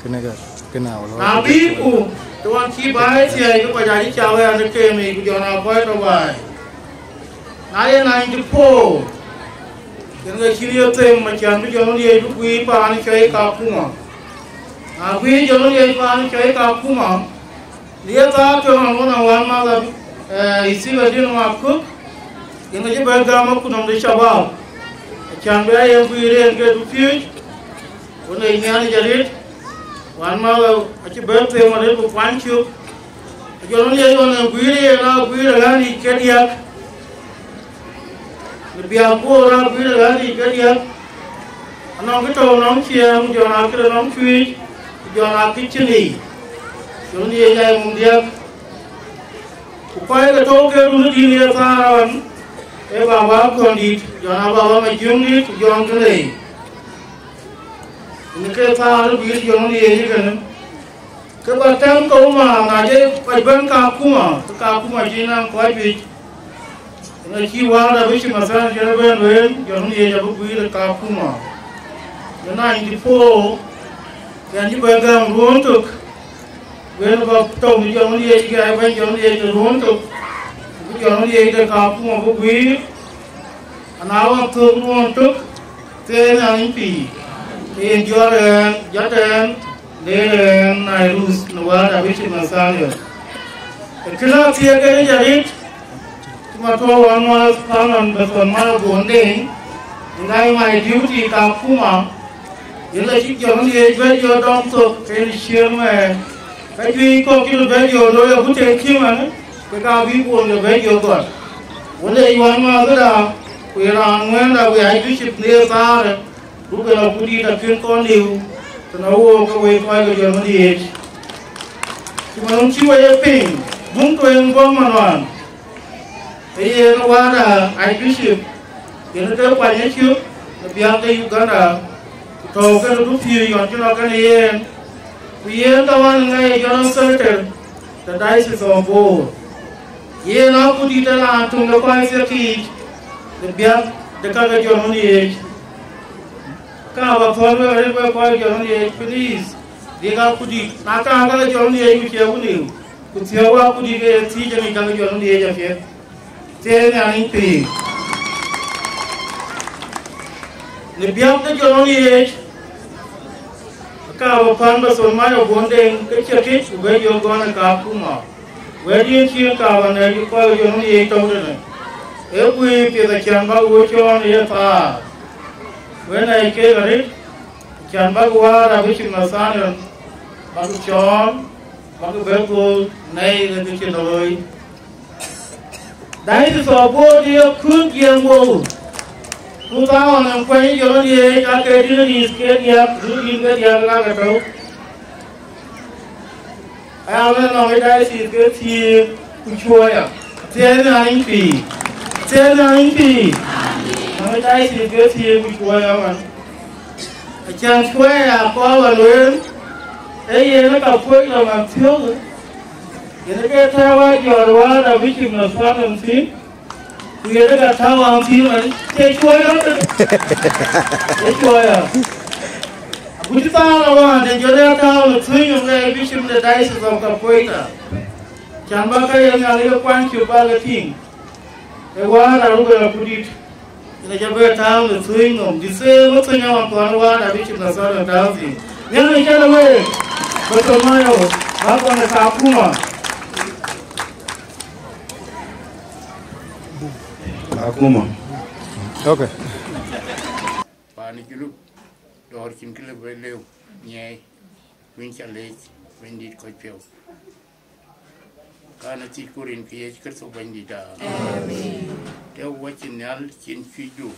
Kënë ke, kënë awal. Na bï ku, të wan cï baai thiëëc, ke kɔc acï cak wɛ̈ɛ̈r në keem yic, ku jɔn a kɔc tɔ baai. Na ye ninety four, yen ke cïn ye them, acän bï jɔn liëc bï guiir paan cɔi Kakuma. Na guiir jɔn liëc paan cɔi Kakuma, në ye thaar tueŋ ɣɔn ɣɔn a wän madha, eh, Ithiba Din Makuk, yen ke cï bɛ gam akutnhom de shabab. Acän bï a yen guiir yen ke dupiööc, Wën ë Nhialic arëët, wän madha acï bɛ̈n them arëët ku kuany cök. Ajɔl wën ye ɣɔn ë guiir yen aa guiir ë ɣän yic ke diäk. Në biäk Bor aa guiir ë ɣän yic ke diäk. Anɔŋ kë tɔ̈u nɔm ciɛɛŋ, jɔn aa këde nɔm cuëëc, jɔn aa kë cïn yic. Jɔl wën ye jai mum diäk. Ku kɔc ke tɔ̈u ke run dït ye thaar ɣɔn, ee baba Kɔndït, jɔn aa baba Majöŋdït, ku jɔn kë lei. Në ke thaar bï jɔn liëëc kënë, ke bä tɛ̈m ke wuma, na jɛ kɔc bɛ̈n Kakuma, ke Kakuma cï naŋ kɔc juëc. Në cï Wäär Abï Cïk Nathaniel cï rɔt bɛ̈n lueel, jɔn liëëc abï guiir ë Kakuma. Në ninety four, yɛn cï bɛ gäm ruɔ̈ɔ̈n tök, wën bä tɔ̈u në jɔn liëëc, ke bɛ̈n jɔn liëëc ë ruɔ̈ɔ̈n tök, ku jɔn liëëc de Kakuma bï guiir. Ana ɣɔn thök ruɔ̈ɔ̈n tök, ke Nhialic pïïr, ke yen jɔt ɛn, jɔt ɛn, le ɛn Nairus në Wäär Abï Cïk Nathaniel. Ë kënë athiëëk en jadït, cï ma tuɔɔk wan ŋuɔɔth kaŋ nɔn bɛ thon ma bun deŋ, in ŋa ye my duty Kakuma, yen la cï jɔŋ liëëc bɛ jɔ dɔm thok en ciëër mɛɛr. Ka juëc kɔ̈k cï bɛ jɔ looi agut en cï man, ke ka bï bun ke bɛ jɔ gɔl. Wën ë yuan ŋɔ̈ɔ̈th këda, ku ye raan ŋuɛ̈ɛ̈nda we Archbishop në ye thaarë, duɔ̈kkë lɔ kudït akën kɔn liu, tënë wook ke wek kɔc ke jɔl wën yeec. Cï man cï we ye piny, bum tueŋ bɔ̈ manuan. Ee yen Wäär Archbishop, yen ke kuany ë cök në biäk de Uganda, ku tɔ̈u kënë dupiööc ɣɔn cï lɔ kënë yen, ku yen ka wän ŋɛc General Secretary de Diocese of Bor. Yen akudït ë raan töŋ de kɔc thiek yiic në biäk de ka ke jɔl wën yeec. Ka bä thɔ̈n wek arëët wek kɔc jɔl wën yeec, please, dik akudït. Na ka ka ke jɔl wën yeec ku cie wun liu. Ku thiɔ̈k wä ku dït ke ye thiëc ë ŋic ka ke jɔl wën yeec apiɛth. Thiëëc Nhialic pïïr. Në biäk ke jɔl wën yeec, ka bä pän bä thon mac abun deŋ ke cï tïc ku bɛ jɔ gɔn ë Kakuma. Wɛ̈t yen cï ka bä nɛ̈k kɔc jɔl wën yeec tɔ̈u tënë. Ee guiir piɛth acän bä wo cɔɔn ë ye thaar. Wën ë keek arëët, acän bäk Wäär Abï Cïk Nathaniel, bäk cɔɔn, bäk bɛ̈k ku nɛy ke cïn looi. Diocese of Bor ye kut yen wou. Ku thaar ɣɔn en kuany jɔl wën yeec, ake dït riith ke diäk, dït riith ke diäk, ka ke tɔ̈u. Aya wën nɔŋ ë diocese ke thiëëk ku cuɔɔc ya. Thiëëc Nhialic pïïr. Thiëëc Nhialic pïïr. Nɔŋ ë diocese ke thiëëk ku cuɔɔc ya man. Acän cuɔɔc ya kɔɔr wä lueel. Ee yen ka kuöc lɔ man thiöökë, yen ke tääu ajɔl wään abï cïk nɔm thɔn en thïn, ku yen ka tääu an thïn man, ke cuɔɔc rɔt, ke cuɔɔc ya. Ku cï thaar lɔ wään de jɔl ya tääu në thuëëny nɔm le Bishop de Diocese of Kapoeta. Can bä ka ye ŋa ye kuany cök bä ke tïŋ, ë wään aruk ë akudït. Yen aca bɛ tääu në thuëëny nɔm, the same ë thuëëny awan kɔn wään abï cïk nɔm thɔn en tääu thïn. Nhialic cä lɔ week, Bartimayo, bä kɔn ë Kakuma. Kakuma. Okay. Paan ë Junub, dɔ̈ɔ̈r cïn kë lëu bë lëu, nyiɛɛi, wën ca leec, Bɛ̈nydït kɔc piɔ̈u. Kan ë thiëc ku rin ke Yecu Kërtho Bɛ̈nydïtda. Amen. Të wä cïn nhial cïn cuëcdu,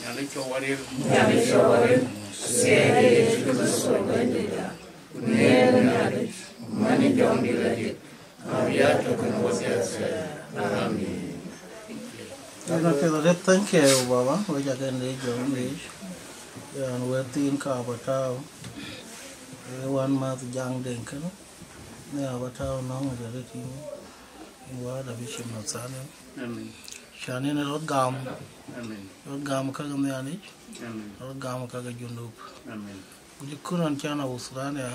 Nhialic cɔk wä ril. Nhialic cɔk wä ril. Thiëëc ke Yecu Kërtho Bɛ̈nydïtda. Ku në Nhialic, man ë jɔŋdït la diëk, abï ya tök në wäsiath. Amen. Ëna piɛth arëët, thank you, Baba, wek akën de jɔŋ yic. Yan wɛ̈t thiin ka bä tääu, ee wan mäth jaŋ deŋ kënë, ne abä tääu nɔŋ arëët yïn, yïn wääda bï cïm nɔm than en. Amen. Can en rɔt gam, Amen. Rɔt gam käk Nhialic, Amen. Rɔt gam käk Junub. Amen. Ku cï kön ɣɔn can Australia,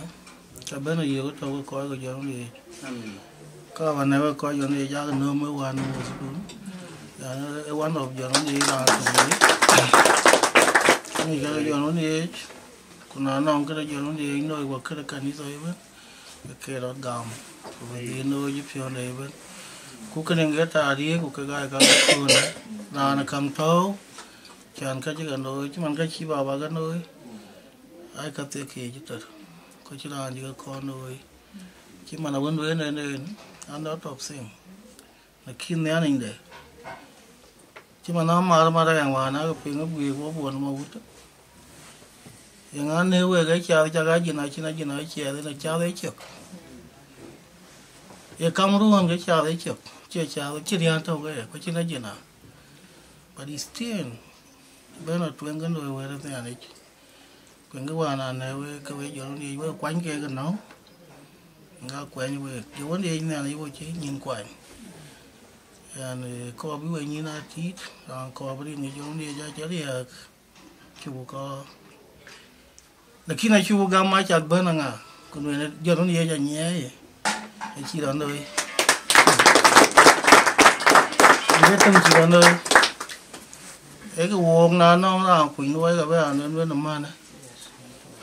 ca bɛ̈n a yök tɔ̈u ke kɔc ke jɔn wën yic. Amen. Ka ɣɔn ë we kɔc jɔn wën yic, yak nööm ë wään ë wuɔ̈thdun. Yan ë one of jɔn wën yic raan tök yic. Ŋic käk jɔn wën yic, ku na nɔŋ këde jɔn wën yic, nɔɔc wä këde kanitha ëbën, ke ke rɔt gam. Ku bï dhil nööc ë piɔ̈nde ëbën. Ku kënë ŋic taariëk, ku kek aa ka ke kööl. Raan ë käŋ tɔ̈u, can ka cï ke nööc, cï man ka cï baba ke nööc. Ai, ka thiekiic ëtër, ku cï raan cï ke kɔn looi. Cï man awën wën en en, a lot of thing. Lakin Nhialic de, cï man amar mar ë ɣɛn wään, ake piŋ ë guiir wɔ buɔn ma wut. Ye ŋa në wek ë cath cak ajin acïn ajin ë ciɛɛth, en ë cath ë cök. Ye kam ruɔ̈n ke cath ë cök, cie cath, cï riän tök ë, ku cïn ajin a. But it's still, bɛ̈n atueŋ ke looi wëër ë Nhialic. Kueŋkï wään an, ee wek ke wek jɔl wën yic, wek kuany kek ënɔ̈u, ŋa kuany wek? Jɔl wën yic Nhialic wo cï nyïn kuany. Yan, ee, kɔɔr bï wek nyïn aa tiit, raan kɔɔr bï rin ke jɔl wën yic acï riääk, cï ku kɔɔr. Lakin acï ku gam acak bɛ̈n aŋa, ku nuɛn jɔl wën yic anyiɛɛi. Acï rɔt looi. Ë ke tïŋ cï rɔt looi. Ee ke wook na nɔŋ raan kuc luɔi ka bï raan lueel ëmënë.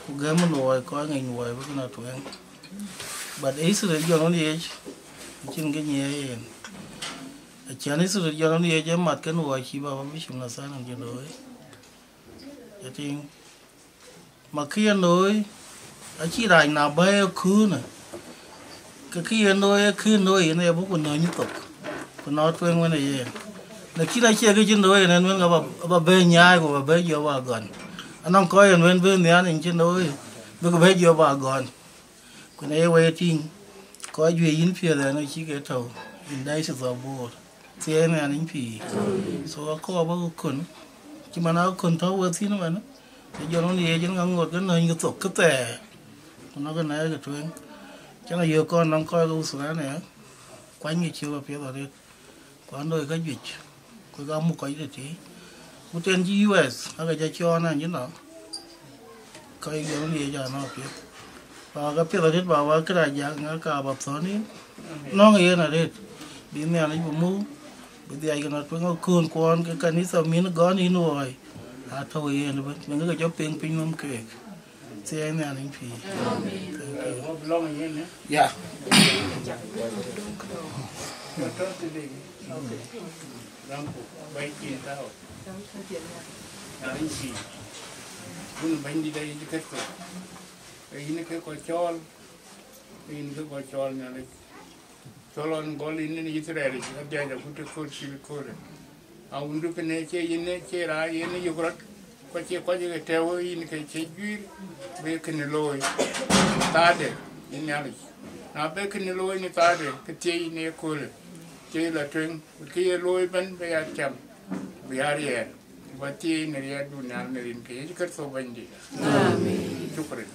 Ku gɛm luɔi kɔc ŋic luɔi bï kënë tueŋ. But Israel jɔn wën yic, acïn kë nyiɛɛi yen. Acän Israel jɔn wën yic ë mat kën luɔi cï baba bï cïm na than en cï looi. Ë tïŋ. Ma kë yen looi, acï rac na bä ë kuunë, ke kë yen looi, ee kë looi yen ee bï ku nööny thok, ku nɔ̈k tueŋ wën ë yen. Lakin acie kë cïn looi yen en wën ka bä, bä bɛ nyaai ku bä bɛ jɔ bä gɔn. Anɔŋ kɔc yen wën bï nhial en cïn looi, bïk bɛ jɔ bä gɔn. Ku në ye wëi tïŋ, kɔc juëc yïn piɛth ɛn acï ke tɔ̈u in Diocese of Bor. Thiëëc Nhialic pïïr. So akɔɔr bä ke kön, cï man aa kön tɔ̈u we thïn ëmënë, ë jɔn wën yic en ŋa ŋot ke nööny ke thok ke thɛɛr, ku nɔ̈k ke nɛɛr ke tueŋ. Cän ayök kɔn nɔŋ kɔc ke Australia, kuany ke ciök apiɛth arëët, ku an loi ka juëc, ku ka muk kɔc tëtïï. Ku tën cï U S ake jɔ cɔɔn an cï nɔm, ka ye jɔl yen jɔ nɔm apiɛth. Ba ka piɛth arëët ba wa kërɛɛc jak ŋa ka ba thɔ̈n yïn. Nɔ̈ŋ yen arëët, bï Nhialic bï muk, bï dhiac kën atueŋ aköön kuɔn ke kanitha min gɔn yïn woi. Atɔ̈u yen ëbën, min ke jɔ piŋ piny nɔm keek. Thiëëc Nhialic pïïr. Thank you. Yeah. Raan ku bɛ̈ɛ̈i cin tääu. Raan cin. Wun Bɛ̈nydït ayï cï kët thok. Ee yïn ke kɔc cɔɔl, ee yïn ke kɔc cɔɔl Nhialic. Cɔl ɣɔn gɔl yïn në Yithriɛl yic, abiac agut ë kööl cït ë köölë. Awundu kënë cie yïn ë, cie raan yen ë yök rɔt, ku acie kɔc ke tɛ̈ɛ̈u yïn ke cie juiir, bï kënë looi. Thaade, yïn Nhialic. Na bï kënë looi në thaade, ke thiëi yïn ë köölë. Thiëi la tueŋ, ku kë ye looi ëbɛ̈n bï ya cam, bï ya riɛɛr. Ba thiëëc në riɛldu nhial në rin ke Yecu Kërtho Bɛ̈nydït. Shukran.